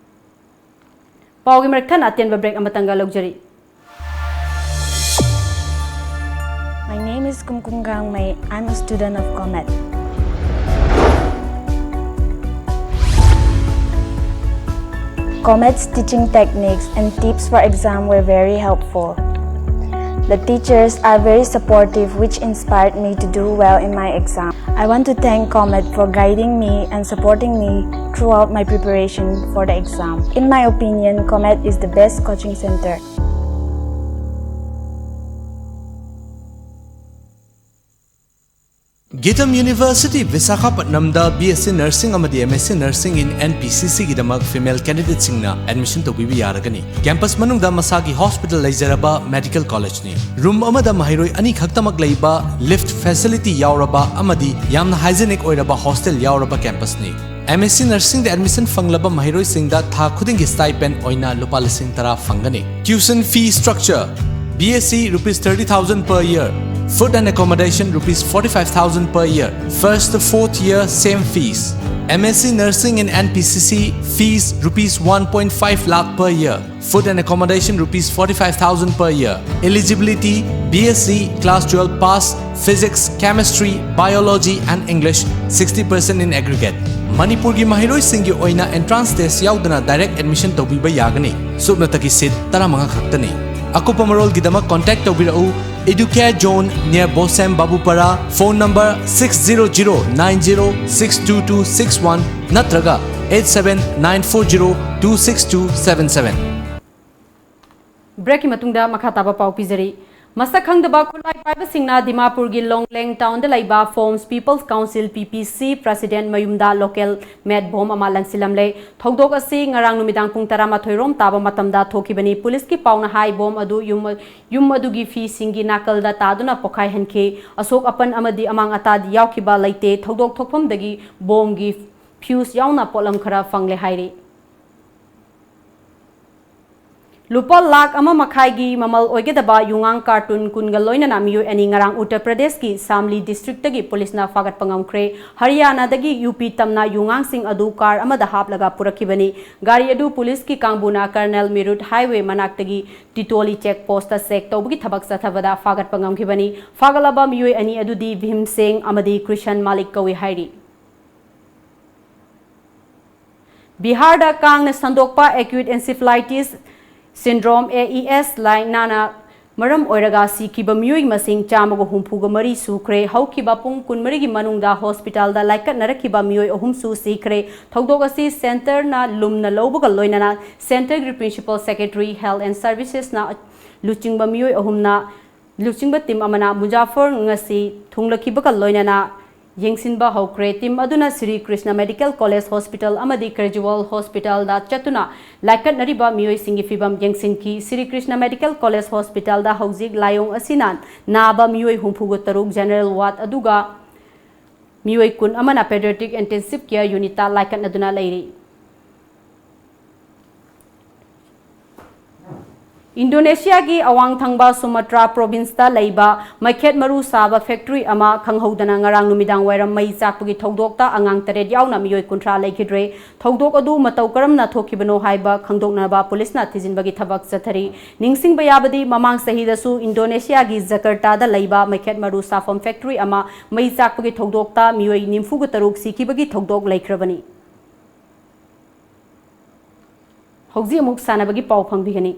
ꯄꯥꯎꯒꯤ ꯃꯔꯛ ꯊꯠꯅ ꯑꯇꯦꯟꯕ break ꯑꯃꯇꯪꯒ ꯂꯧꯖꯔꯤ꯫ My name is Kumkum Gangmei. I'm a student of COMET. COMET's teaching techniques and tips for exam were very helpful. The teachers are very supportive, which inspired me to do well in my exam. I want to thank COMET for guiding me and supporting me throughout my preparation for the exam. In my opinion, COMET is the best coaching center. Gitam University, Visakhapatnamꯗ B S C Nursing ꯑꯃꯗꯤ M S C Nursing in N P C C ꯒꯤꯗꯃꯛ female candidateꯁꯤꯡꯅ admission ꯇꯧꯕꯤꯕ ꯌꯥꯔꯒꯅꯤ꯫ Campus ꯃꯅꯨꯡꯗ ꯃꯁꯥꯒꯤ hospital ꯂꯩꯖꯔꯕ medical collegeꯅꯤ꯫ Room ꯑꯃꯗ ꯃꯍꯩꯔꯣꯏ ꯑꯅꯤꯈꯛꯇꯃꯛ ꯂꯩꯕ, lift facility ꯌꯥꯎꯔꯕ ꯑꯃꯗꯤ ꯌꯥꯝꯅ hygienic ꯑꯣꯏꯔꯕ hostel ꯌꯥꯎꯔꯕ campusꯅꯤ꯫ M S C Nursingꯗ admission ꯐꯪꯂꯕ ꯃꯍꯩꯔꯣꯏꯁꯤꯡꯗ ꯊꯥ ꯈꯨꯗꯤꯡꯒꯤ stipend ꯑꯣꯏꯅ ꯂꯨꯄꯥ ꯂꯤꯁꯤꯡ ꯇꯔꯥ ꯐꯪꯒꯅꯤ꯫ Tuition fee structure: B S C rupees thirty thousand per year, food and accommodation rupees forty-five thousand per year, first to fourth year same fees. M S C Nursing in N P C C, fees rupees one point five lakh per year, food and accommodation rupees forty-five thousand per year. Eligibility: B S C, class twelve pass, physics, chemistry, biology and English, sixty percent in aggregate. ꯃꯅꯤꯄꯨꯔꯒꯤ ꯃꯍꯩꯔꯣꯏꯁꯤꯡꯒꯤ ꯑꯣꯏꯅ entrance test ꯌꯥꯎꯗꯅ direct admission ꯇꯧꯕꯤꯕ ꯌꯥꯒꯅꯤ꯫ ꯁꯨꯞꯅꯇꯒꯤ seat ꯇꯔꯥꯃꯉꯥ ꯈꯛꯇꯅꯤ꯫ ꯑꯀꯨꯞꯄ ꯃꯔꯣꯜꯒꯤꯗꯃꯛ contact ꯇꯧꯕꯤꯔꯛꯎ Educare Zone near Bosem Babupara, phone number six zero zero nine zero six two two six one ꯅꯠꯇ꯭ꯔꯒ eight seven nine four zero two six two seven seven꯫ Breakꯀꯤ ꯃꯇꯨꯡꯗ ꯃꯈꯥ ꯇꯥꯕ ꯄꯥꯎ ꯄꯤꯖꯔꯤ꯫ ꯃꯁꯛ ꯈꯪꯗꯕ ꯈꯨꯠꯂꯥꯏ ꯄꯥꯏꯕꯁꯤꯡꯅ ꯗꯤꯃꯥꯄꯨꯔꯒꯤ ꯂꯣꯡꯂꯦꯡ townꯗ ꯂꯩꯕ Phom's People's Council, P P C, president ꯃꯌꯨꯝꯗ local made bomb ꯑꯃ ꯂꯪꯁꯤꯜꯂꯝꯂꯦ꯫ ꯊꯧꯗꯣꯛ ꯑꯁꯤ ꯉꯔꯥꯡ ꯅꯨꯃꯤꯗꯥꯡ ꯄꯨꯡ ꯇꯔꯥꯃꯥꯊꯣꯏ ꯔꯣꯝ ꯇꯥꯕ ꯃꯇꯝꯗ ꯊꯣꯛꯈꯤꯕꯅꯤ꯫ ꯄꯨꯂꯤꯁꯀꯤ ꯄꯥꯎꯅ ꯍꯥꯏ, bomb ꯑꯗꯨ ꯌꯨꯝ, ꯌꯨꯝ ꯑꯗꯨꯒꯤ ꯐꯤꯁꯤꯡꯒꯤ ꯅꯥꯀꯜꯗ ꯇꯥꯗꯨꯅ ꯄꯣꯈꯥꯏꯍꯟꯈꯤ꯫ ꯑꯁꯣꯛ ꯑꯄꯟ ꯑꯃꯗꯤ ꯑꯃꯥꯡ ꯑꯇꯥ ꯌꯥꯎꯈꯤꯕ ꯂꯩꯇꯦ꯫ ꯊꯧꯗꯣꯛ ꯊꯣꯛꯐꯝꯗꯒꯤ bombꯒꯤ fuse ꯌꯥꯎꯅ ꯄꯣꯠꯂꯝ ꯈꯔ ꯐꯪꯂꯦ ꯍꯥꯏꯔꯤ꯫ ꯂꯨꯄꯥ ꯂꯥꯈ ꯑꯃ ꯃꯈꯥꯏꯒꯤ ꯃꯃꯜ ꯑꯣꯏꯒꯗꯕ ꯌꯨꯉꯥꯡ carton ꯀꯨꯟꯒ ꯂꯣꯏꯅꯅ ꯃꯤꯑꯣꯏ ꯑꯅꯤ ꯉꯔꯥꯡ ꯎꯠꯇꯔ ꯄ꯭ꯔꯗꯦꯁꯀꯤ ꯁꯥꯝꯂꯤ districtꯇꯒꯤ ꯄꯨꯂꯤꯁꯅ ꯐꯥꯒꯠꯄ ꯉꯝꯈ꯭ꯔꯦ꯫ ꯍꯔꯤꯌꯥꯅꯥꯗꯒꯤ ꯌꯨ ꯄꯤ ꯇꯝꯅ ꯌꯨꯉꯥꯡꯁꯤꯡ ꯑꯗꯨ car ꯑꯃꯗ ꯍꯥꯞꯂꯒ ꯄꯨꯔꯛꯈꯤꯕꯅꯤ꯫ ꯒꯥꯔꯤ ꯑꯗꯨ ꯄꯨꯂꯤꯁꯀꯤ ꯀꯥꯡꯕꯨꯅ Colonel Mirut highway ꯃꯅꯥꯛꯇꯒꯤ ꯇꯤꯇꯣꯂꯤ check postꯇ check ꯇꯧꯕꯒꯤ ꯊꯕꯛ ꯆꯠꯊꯕꯗ ꯐꯥꯒꯠꯄ ꯉꯝꯈꯤꯕꯅꯤ꯫ ꯐꯥꯒꯠꯂꯕ ꯃꯤꯑꯣꯏ ꯑꯅꯤ ꯑꯗꯨꯗꯤ ꯚꯤꯝꯁꯦꯡ ꯑꯃꯗꯤ ꯀ꯭ꯔꯤꯁꯟ ꯃꯥꯂꯤꯛ ꯀꯧꯏ ꯍꯥꯏꯔꯤ꯫ ꯕꯤꯍꯥꯔꯗ ꯀꯥꯡꯅ ꯁꯟꯗꯣꯛꯄ acute encephalitis syndrome, A E S, ꯂꯥꯏꯅꯥꯅ ꯃꯔꯝ ꯑꯣꯏꯔꯒ ꯁꯤꯈꯤꯕ ꯃꯤꯑꯣꯏ ꯃꯁꯤꯡ ꯆꯥꯝꯃꯒ ꯍꯨꯝꯐꯨꯒ ꯃꯔꯤ ꯁꯨꯈ꯭ꯔꯦ꯫ ꯍꯧꯈꯤꯕ ꯄꯨꯡ ꯀꯨꯟꯃꯔꯤꯒꯤ ꯃꯅꯨꯡꯗ hospitalꯗ ꯂꯥꯏꯀꯠꯅꯔꯛꯈꯤꯕ ꯃꯤꯑꯣꯏ ꯑꯍꯨꯝꯁꯨ ꯁꯤꯈ꯭ꯔꯦ꯫ ꯊꯧꯗꯣꯛ ꯑꯁꯤ centreꯅ ꯂꯨꯝꯅ ꯂꯧꯕꯒ ꯂꯣꯏꯅꯅ centreꯒꯤ principal secretary, health and servicesꯅ ꯂꯨꯆꯤꯡꯕ ꯃꯤꯑꯣꯏ ꯑꯍꯨꯝꯅ ꯂꯨꯆꯤꯡꯕ ꯇꯤꯝ ꯑꯃꯅ ꯃꯨꯖꯥꯐꯔ ꯉꯁꯤ ꯊꯨꯡꯂꯈꯤꯕꯒ ꯂꯣꯏꯅꯅ ꯌꯦꯡꯁꯤꯟꯕ ꯍꯧꯈ꯭ꯔꯦ꯫ ꯇꯤꯝ ꯑꯗꯨꯅ Sri Krishna medical college hospital ꯑꯃꯗꯤ ꯀꯦꯖ꯭ꯋꯦꯜ ꯍꯣꯁꯄꯤꯇꯥꯜꯗ ꯆꯠꯇꯨꯅ ꯂꯥꯏꯀꯠꯅꯔꯤꯕ ꯃꯤꯑꯣꯏꯁꯤꯡꯒꯤ ꯐꯤꯚꯝ ꯌꯦꯡꯁꯤꯟꯈꯤ꯫ ꯁ꯭ꯔꯤ ꯀ꯭ꯔꯤꯁꯅ ꯃꯦꯗꯤꯀꯦꯜ ꯀꯣꯂꯦꯖ ꯍꯣꯁꯄꯤꯇꯥꯜꯗ ꯍꯧꯖꯤꯛ ꯂꯥꯏꯑꯣꯡ ꯑꯁꯤꯅ ꯅꯥꯕ ꯃꯤꯑꯣꯏ ꯍꯨꯝꯐꯨꯒ ꯇꯔꯨꯛ ꯖꯦꯅꯔꯦꯜ ꯋꯥꯔꯗ ꯑꯗꯨꯒ ꯃꯤꯑꯣꯏ ꯀꯨꯟ ꯑꯃꯅ ꯄꯦꯗꯤꯌꯥꯇ꯭ꯔꯤꯛ ꯏꯟꯇꯦꯟꯁꯤꯚ ꯀꯦꯌꯔ ꯌꯨꯅꯤꯠꯇ ꯂꯥꯏꯀꯠꯅꯗꯨꯅ ꯂꯩꯔꯤ꯫ ꯏꯟꯗꯣꯅꯦꯁꯤꯌꯥꯒꯤ ꯑꯋꯥꯡ ꯊꯪꯕ ꯁꯨꯃꯇ꯭ꯔꯥ ꯄ꯭ꯔꯣꯚꯤꯟꯁꯇ ꯂꯩꯕ ꯃꯩꯈꯦꯠ ꯃꯔꯨ ꯁꯥꯕ ꯐꯦꯛꯇꯔꯤ ꯑꯃ ꯈꯪꯍꯧꯗꯅ ꯉꯔꯥꯡ ꯅꯨꯃꯤꯗꯥꯡ ꯋꯥꯏꯔꯝ ꯃꯩ ꯆꯥꯛꯄꯒꯤ ꯊꯧꯗꯣꯛꯇ ꯑꯉꯥꯡ ꯇꯔꯦꯠ ꯌꯥꯎꯅ ꯃꯤꯑꯣꯏ ꯀꯨꯟꯊ꯭ꯔꯥ ꯂꯩꯈꯤꯗ꯭ꯔꯦ꯫ ꯊꯧꯗꯣꯛ ꯑꯗꯨ ꯃꯇꯧ ꯀꯔꯝꯅ ꯊꯣꯛꯈꯤꯕꯅꯣ ꯍꯥꯏꯕ ꯈꯪꯗꯣꯛꯅꯕ ꯄꯨꯂꯤꯁꯅ ꯊꯤꯖꯤꯟꯕꯒꯤ ꯊꯕꯛ ꯆꯠꯊꯔꯤ꯫ ꯅꯤꯡꯁꯤꯡꯕ ꯌꯥꯕꯗꯤ, ꯃꯃꯥꯡ ꯆꯍꯤꯗꯁꯨ ꯏꯟꯗꯣꯅꯦꯁꯤꯌꯥꯒꯤ ꯖꯀꯔꯇꯥꯗ ꯂꯩꯕ ꯃꯩꯈꯦꯠ ꯃꯔꯨ ꯁꯥꯐꯝ ꯐꯦꯛꯇꯔꯤ ꯑꯃ ꯃꯩ ꯆꯥꯛꯄꯒꯤ ꯊꯧꯗꯣꯛꯇ ꯃꯤꯑꯣꯏ ꯅꯤꯐꯨꯒ ꯇꯔꯨꯛ ꯁꯤꯈꯤꯕꯒꯤ ꯊꯧꯗꯣꯛ ꯂꯩꯈ꯭ꯔꯕꯅꯤ꯫ ꯍꯧꯖꯤꯛ ꯑꯃꯨꯛ ꯁꯥꯟꯅꯕꯒꯤ ꯄꯥꯎ ꯐꯪꯕꯤꯒꯅꯤ꯫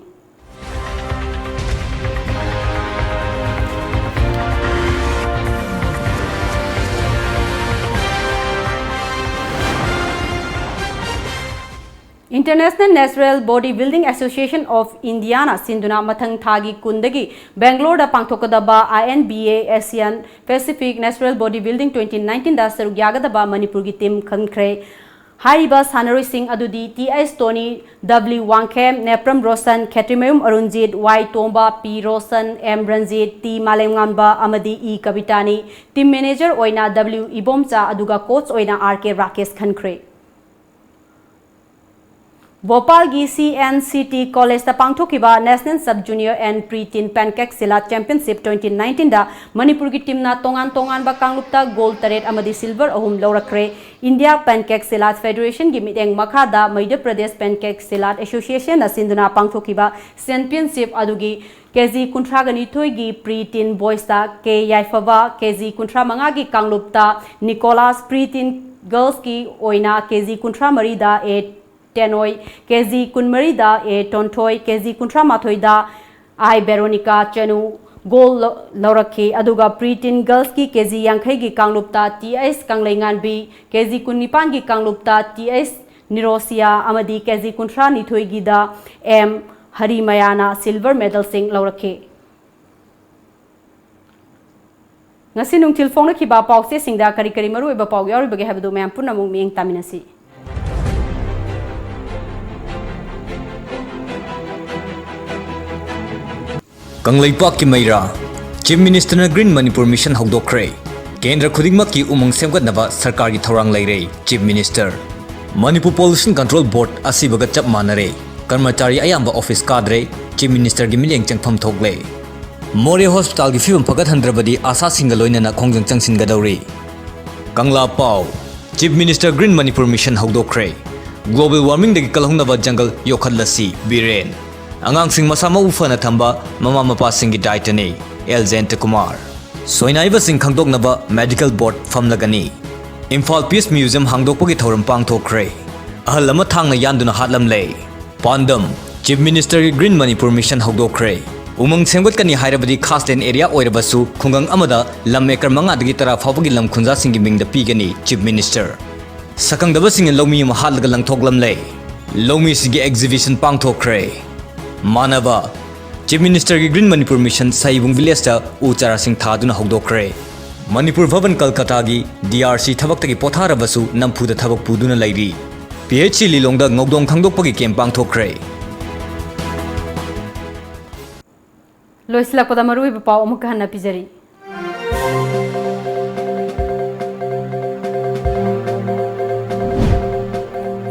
International Natural Body Building Association of Indiaꯅ ꯁꯤꯟꯗꯨꯅ ꯃꯊꯪ ꯊꯥꯒꯤ ꯀꯨꯟꯗꯒꯤ ꯕꯦꯡꯒ꯭ꯂꯣꯔꯗ ꯄꯥꯡꯊꯣꯛꯀꯗꯕ I N B A Asian Pacific Natural Body Building twenty nineteenꯗ ꯁꯔꯨꯛ ꯌꯥꯒꯗꯕ ꯃꯅꯤꯄꯨꯔꯒꯤ ꯇꯤꯝ ꯈꯟꯈ꯭ꯔꯦ꯫ ꯍꯥꯏꯔꯤꯕ ꯁꯥꯟꯅꯔꯣꯏꯁꯤꯡ ꯑꯗꯨꯗꯤ T H ꯇꯣꯅꯤ, W Wangkhem, Nepram Roshan, ꯈꯦꯇ꯭ꯔꯤꯃꯌꯨꯝ ꯑꯔꯨꯟꯖꯤꯠ, Y ꯇꯣꯝꯕ, P Roshan, M Ranjit, T ꯃꯥꯂꯦꯝꯉꯥꯟꯕ ꯑꯃꯗꯤ E ꯀꯕꯤꯇꯥꯅꯤ꯫ ꯇꯤꯝ ꯃꯦꯅꯦꯖꯔ ꯑꯣꯏꯅ W ꯏꯕꯣꯝꯆꯥ, ꯑꯗꯨꯒ ꯀꯣꯆ ꯑꯣꯏꯅ R K Rakesh ꯈꯟꯈ꯭ꯔꯦ꯫ ꯚꯣꯄꯥꯜꯒꯤ C N C T ꯀꯣꯂꯦꯖꯇ ꯄꯥꯡꯊꯣꯛꯈꯤꯕ National Sub Junior and Pre-Teen Pancake Silat Championship twenty nineteenꯗ ꯃꯅꯤꯄꯨꯔꯒꯤ ꯇꯤꯝꯅ ꯇꯣꯉꯥꯟ ꯇꯣꯉꯥꯟꯕ ꯀꯥꯡꯂꯨꯞꯇ ꯒꯣꯜ ꯇꯔꯦꯠ ꯑꯃꯗꯤ ꯁꯤꯜꯚꯔ ꯑꯍꯨꯝ ꯂꯧꯔꯛꯈ꯭ꯔꯦ꯫ ꯏꯟꯗꯤꯌꯥ ꯄꯦꯟꯀꯦꯛ ꯁꯤꯂꯥꯠ ꯐꯦꯗꯦꯔꯦꯁꯟꯒꯤ ꯃꯤꯠꯌꯦꯡ ꯃꯈꯥꯗ ꯃꯙ꯭ꯌ ꯄ꯭ꯔꯗꯦꯁ ꯄꯦꯟꯀꯦꯛ ꯁꯤꯂꯥꯠ ꯑꯦꯁꯣꯁꯤꯌꯦꯁꯟꯅ ꯁꯤꯟꯗꯨꯅ ꯄꯥꯡꯊꯣꯛꯈꯤꯕ ꯆꯦꯝꯄꯤꯌꯟꯁꯤꯞ ꯑꯗꯨꯒꯤ ꯀꯦꯖꯤ ꯀꯨꯟꯊ꯭ꯔꯥꯒ ꯅꯤꯊꯣꯏꯒꯤ ꯄ꯭ꯔꯤ ꯇꯤꯟ ꯕꯣꯏꯁꯇ ꯀꯦ ꯌꯥꯏꯐꯕ, ꯀꯦꯖꯤ ꯀꯨꯟꯊ꯭ꯔꯥ ꯃꯉꯥꯒꯤ ꯀꯥꯡꯂꯨꯞꯇ ꯅꯤꯀꯣꯂꯥꯁ, ꯄ꯭ꯔꯤ ꯇꯤꯟ ꯒꯔꯜꯁꯀꯤ ꯑꯣꯏꯅ ꯀꯦꯖꯤ ꯀꯨꯟꯊ꯭ꯔꯥ ꯃꯔꯤꯗ ꯑꯦ ꯇꯦꯅꯣꯏ, ꯀꯦꯖꯤ ꯀꯨꯟꯃꯔꯤꯗ ꯑꯦ ꯇꯣꯟꯊꯣꯏ, ꯀꯦꯖꯤ ꯀꯨꯟꯊ꯭ꯔꯥ ꯃꯥꯊꯣꯏꯗ ꯑꯥꯏ ꯕꯦꯔꯣꯅꯤꯀꯥ ꯆꯅꯨ ꯒꯣꯜ ꯂꯧ-, ꯂꯧꯔꯛꯈꯤ꯫ ꯑꯗꯨꯒ ꯄ꯭ꯔꯤ ꯇꯤꯟ ꯒꯔꯜꯁꯀꯤ ꯀꯦꯖꯤ ꯌꯥꯡꯈꯩꯒꯤ ꯀꯥꯡꯂꯨꯞꯇ ꯇꯤ ꯑꯩꯆ ꯀꯪꯂꯩꯉꯥꯟꯕꯤ, ꯀꯦꯖꯤ ꯀꯨꯟꯅꯤꯄꯥꯟꯒꯤ ꯀꯥꯡꯂꯨꯞꯇ ꯇꯤ ꯑꯩꯆ ꯅꯤꯔꯣꯁꯤꯌꯥ ꯑꯃꯗꯤ ꯀꯦꯖꯤ ꯀꯨꯟꯊ꯭ꯔꯥ ꯅꯤꯊꯣꯏꯒꯤꯗ ꯑꯦꯝ ꯍꯔꯤꯃꯌꯥꯅ ꯁꯤꯜꯚꯔ ꯃꯦꯗꯜꯁꯤꯡ ꯂꯧꯔꯛꯈꯤ꯫ ꯉꯁꯤ ꯅꯨꯡꯊꯤꯜ ꯐꯣꯡꯅꯈꯤꯕ ꯄꯥꯎꯆꯦꯁꯤꯡꯗ ꯀꯔꯤ ꯀꯔꯤ ꯃꯔꯨꯑꯣꯏꯕ ꯄꯥꯎ ꯌꯥꯎꯔꯤꯕꯒꯦ ꯍꯥꯏꯕꯗꯨ ꯃꯌꯥꯝ ꯄꯨꯟꯅ ꯑꯃꯨꯛ ꯃꯤꯠꯌꯦꯡ ꯇꯥꯃꯤꯟꯅꯁꯤ꯫ ꯀꯪꯂꯩꯄꯥꯛꯀꯤ ꯃꯩꯔꯥ, Chief Minister ꯅ Green Manipur Mission ꯍꯧꯗꯣꯛꯈ꯭ꯔꯦ꯫ ꯀꯦꯟꯗ꯭ꯔ ꯈꯨꯗꯤꯡꯃꯛꯀꯤ ꯎꯃꯪ ꯁꯦꯝꯒꯠꯅꯕ ꯁꯔꯀꯥꯔꯒꯤ ꯊꯧꯔꯥꯡ ꯂꯩꯔꯦ, Chief Minister꯫ Manipur Pollution Control Board ꯑꯁꯤꯕꯒ ꯆꯞ ꯃꯥꯟꯅꯔꯦ꯫ ꯀꯔꯃꯆꯥꯔꯤ ꯑꯌꯥꯝꯕ ꯑꯣꯐꯤꯁ ꯀꯥꯗ꯭ꯔꯦ, Chief Minister ꯒꯤ ꯃꯤꯠꯌꯦꯡ ꯆꯪꯐꯝ ꯊꯣꯛꯂꯦ꯫ ꯃꯣꯔꯦ ꯍꯣꯁꯄꯤꯇꯥꯜꯒꯤ ꯐꯤꯕꯝ ꯐꯒꯠꯍꯟꯗ꯭ꯔꯕꯗꯤ ꯑꯥꯁꯥꯁꯤꯡꯒ ꯂꯣꯏꯅꯅ ꯈꯣꯡꯖꯪ ꯆꯪꯁꯤꯟꯒꯗꯧꯔꯤ꯫ ꯀꯪꯂꯥ ꯄꯥꯎ, Chief Minister Green Manipur Mission ꯍꯧꯗꯣꯛꯈ꯭ꯔꯦ꯫ Global warming ꯗꯒꯤ ꯀꯜꯍꯧꯅꯕ ꯖꯪꯒꯜ ꯌꯣꯛꯈꯠꯂꯁꯤ, ꯕꯤꯔꯦꯟ꯫ ꯑꯉꯥꯡꯁꯤꯡ ꯃꯁꯥ ꯃꯎ ꯐꯅ ꯊꯝꯕ ꯃꯃꯥ ꯃꯄꯥꯁꯤꯡꯒꯤ ꯗꯥꯏꯇꯅꯤ, ꯑꯦꯜ ꯖꯌꯟꯇꯀꯨꯃꯥꯔ꯫ ꯁꯣꯏꯅꯥꯏꯕꯁꯤꯡ ꯈꯪꯗꯣꯛꯅꯕ medical board ꯐꯝꯂꯒꯅꯤ꯫ Imphal Peace Museum ꯍꯥꯡꯗꯣꯛꯄꯒꯤ ꯊꯧꯔꯝ ꯄꯥꯡꯊꯣꯛꯈ꯭ꯔꯦ꯫ ꯑꯍꯜ ꯑꯃ ꯊꯥꯡꯅ ꯌꯥꯟꯗꯨꯅ ꯍꯥꯠꯂꯝꯂꯦ꯫ ꯄꯥꯟꯗꯝ, Chief Minister ꯒꯤ Green Manipur Mission ꯍꯧꯗꯣꯛꯈ꯭ꯔꯦ꯫ ꯎꯃꯪ ꯁꯦꯝꯒꯠꯀꯅꯤ ꯍꯥꯏꯔꯕꯗꯤ ꯈꯥꯁꯂꯦꯟ ꯑꯦꯔꯤꯌꯥ ꯑꯣꯏꯔꯕꯁꯨ ꯈꯨꯡꯒꯪ ꯑꯃꯗ ꯂꯝ ꯑꯦꯀꯔ ꯃꯉꯥꯗꯒꯤ ꯇꯔꯥ ꯐꯥꯎꯕꯒꯤ ꯂꯝ ꯈꯨꯟꯖꯥꯁꯤꯡꯒꯤ ꯃꯤꯡꯗ ꯄꯤꯒꯅꯤ, Chief Minister꯫ ꯁꯛꯈꯪꯗꯕꯁꯤꯡꯅ ꯂꯧꯃꯤ ꯑꯃ ꯍꯥꯠꯂꯒ ꯂꯪꯊꯣꯛꯂꯝꯂꯦ꯫ ꯂꯧꯃꯤꯁꯤꯡꯒꯤ exhibition ꯄꯥꯡꯊꯣꯛꯈ꯭ꯔꯦ꯫ ꯃꯥꯟꯅꯕ, Chief Minister ꯒꯤ Green Manipur Mission ꯁꯍꯤꯕꯨꯡ village ꯇ ꯎ ꯆꯥꯔꯥꯁꯤꯡ ꯊꯥꯗꯨꯅ ꯍꯧꯗꯣꯛꯈ꯭ꯔꯦ꯫ ꯃꯅꯤꯄꯨꯔ ꯚꯕꯟ ꯀꯜꯀꯇꯥꯒꯤ D R C ꯊꯕꯛꯇꯒꯤ ꯄꯣꯊꯥꯔꯕꯁꯨ ꯅꯝꯐꯨꯗ ꯊꯕꯛ ꯄꯨꯗꯨꯅ ꯂꯩꯔꯤ꯫ P H C ꯂꯤꯂꯣꯡꯗ ꯉꯧꯗꯣꯡ ꯈꯪꯗꯣꯛꯄꯒꯤ camp ꯄꯥꯡꯊꯣꯛꯈ꯭ꯔꯦ꯫ ꯂꯣꯏꯁꯤꯜꯂꯛꯄꯗ ꯃꯔꯨꯑꯣꯏꯕ ꯄꯥꯎ ꯑꯃꯨꯛꯀ ꯍꯟꯅ ꯄꯤꯖꯔꯤ꯫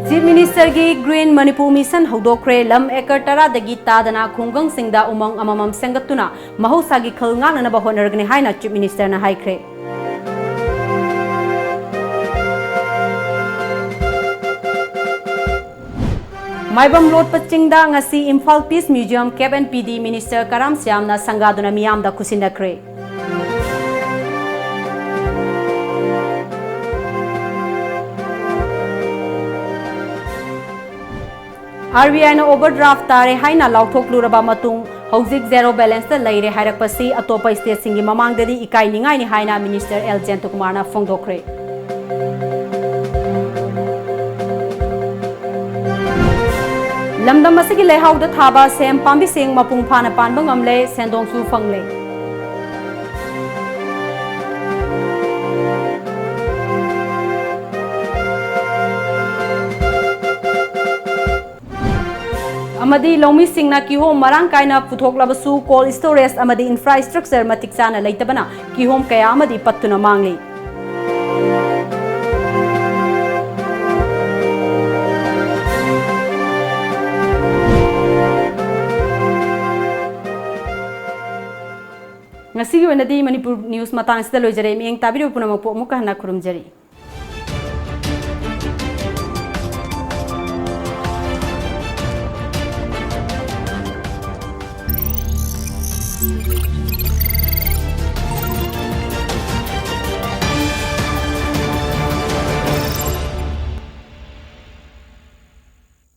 Chief Minister ꯒꯤ Green Manipur Mission ꯍꯧꯗꯣꯛꯈ꯭ꯔꯦ꯫ ꯂꯝ ꯑꯦꯀꯔ ꯇꯔꯥꯗꯒꯤ ꯇꯥꯗꯅ ꯈꯨꯡꯒꯪꯁꯤꯡꯗ ꯎꯃꯪ ꯑꯃꯃꯝ ꯁꯦꯝꯒꯠꯇꯨꯅ ꯃꯍꯧꯁꯥꯒꯤ ꯈꯜ ꯉꯥꯛꯅꯅꯕ ꯍꯣꯠꯅꯔꯒꯅꯤ ꯍꯥꯏꯅ Chief Minister ꯅ ꯍꯥꯏꯈ꯭ꯔꯦ꯫ ꯃꯥꯏꯕꯝ ꯂꯣꯠꯄ ꯆꯤꯡꯗ ꯉꯁꯤ Imphal Peace Museum, Cap and P D Minister ꯀꯔꯥꯝ ꯁ꯭ꯌꯥꯝꯅ ꯁꯪꯒꯥꯗꯨꯅ ꯃꯤꯌꯥꯝꯗ ꯈꯨꯠꯁꯤꯟꯅꯈ꯭ꯔꯦ꯫ R B I ꯅ overdraft ꯇꯥꯔꯦ ꯍꯥꯏꯅ ꯂꯥꯎꯊꯣꯛꯂꯨꯔꯕ ꯃꯇꯨꯡ, ꯍꯧꯖꯤꯛ zero balance ꯇ ꯂꯩꯔꯦ ꯍꯥꯏꯔꯛꯄꯁꯤ ꯑꯇꯣꯞꯄ state ꯁꯤꯡꯒꯤ ꯃꯃꯥꯡꯗꯗꯤ ꯏꯀꯥꯏꯅꯤꯡꯉꯥꯏꯅꯤ ꯍꯥꯏꯅ Minister ꯑꯦꯜ ꯖꯌꯟꯇꯀꯨꯃꯥꯔꯅ ꯐꯣꯡꯗꯣꯛꯈ꯭ꯔꯦ꯫ ꯂꯝꯗꯝ ꯑꯁꯤꯒꯤ ꯂꯩꯍꯥꯎꯗ ꯊꯥꯕ ꯁꯦꯝ ꯄꯥꯝꯕꯤꯁꯤꯡ ꯃꯄꯨꯡ ꯐꯥꯅ ꯄꯥꯟꯕ ꯉꯝꯂꯦ, ꯁꯦꯟꯗꯣꯡꯁꯨ ꯐꯪꯂꯦ꯫ ꯑꯃꯗꯤ ꯂꯧꯃꯤꯁꯤꯡꯅ ꯀꯤꯍꯣꯝ ꯃꯔꯥꯡ ꯀꯥꯏꯅ ꯄꯨꯊꯣꯛꯂꯕꯁꯨ cold storage ꯑꯃꯗꯤ infrastructure ꯃꯇꯤꯛ ꯆꯥꯅ ꯂꯩꯇꯕꯅ ꯀꯤꯍꯣꯝ ꯀꯌꯥ ꯑꯃꯗꯤ ꯄꯠꯇꯨꯅ ꯃꯥꯡꯂꯤ꯫ ꯉꯁꯤꯒꯤ ꯑꯣꯏꯅꯗꯤ ꯃꯅꯤꯄꯨꯔ news ꯃꯇꯥꯡꯁꯤꯗ ꯂꯣꯏꯖꯔꯦ꯫ ꯃꯤꯠꯌꯦꯡ ꯇꯥꯕꯤꯔꯤꯕ ꯄꯨꯝꯅꯃꯛꯄꯨ ꯑꯃꯨꯛꯀ ꯍꯟꯅ ꯈꯨꯔꯨꯝꯖꯔꯤ꯫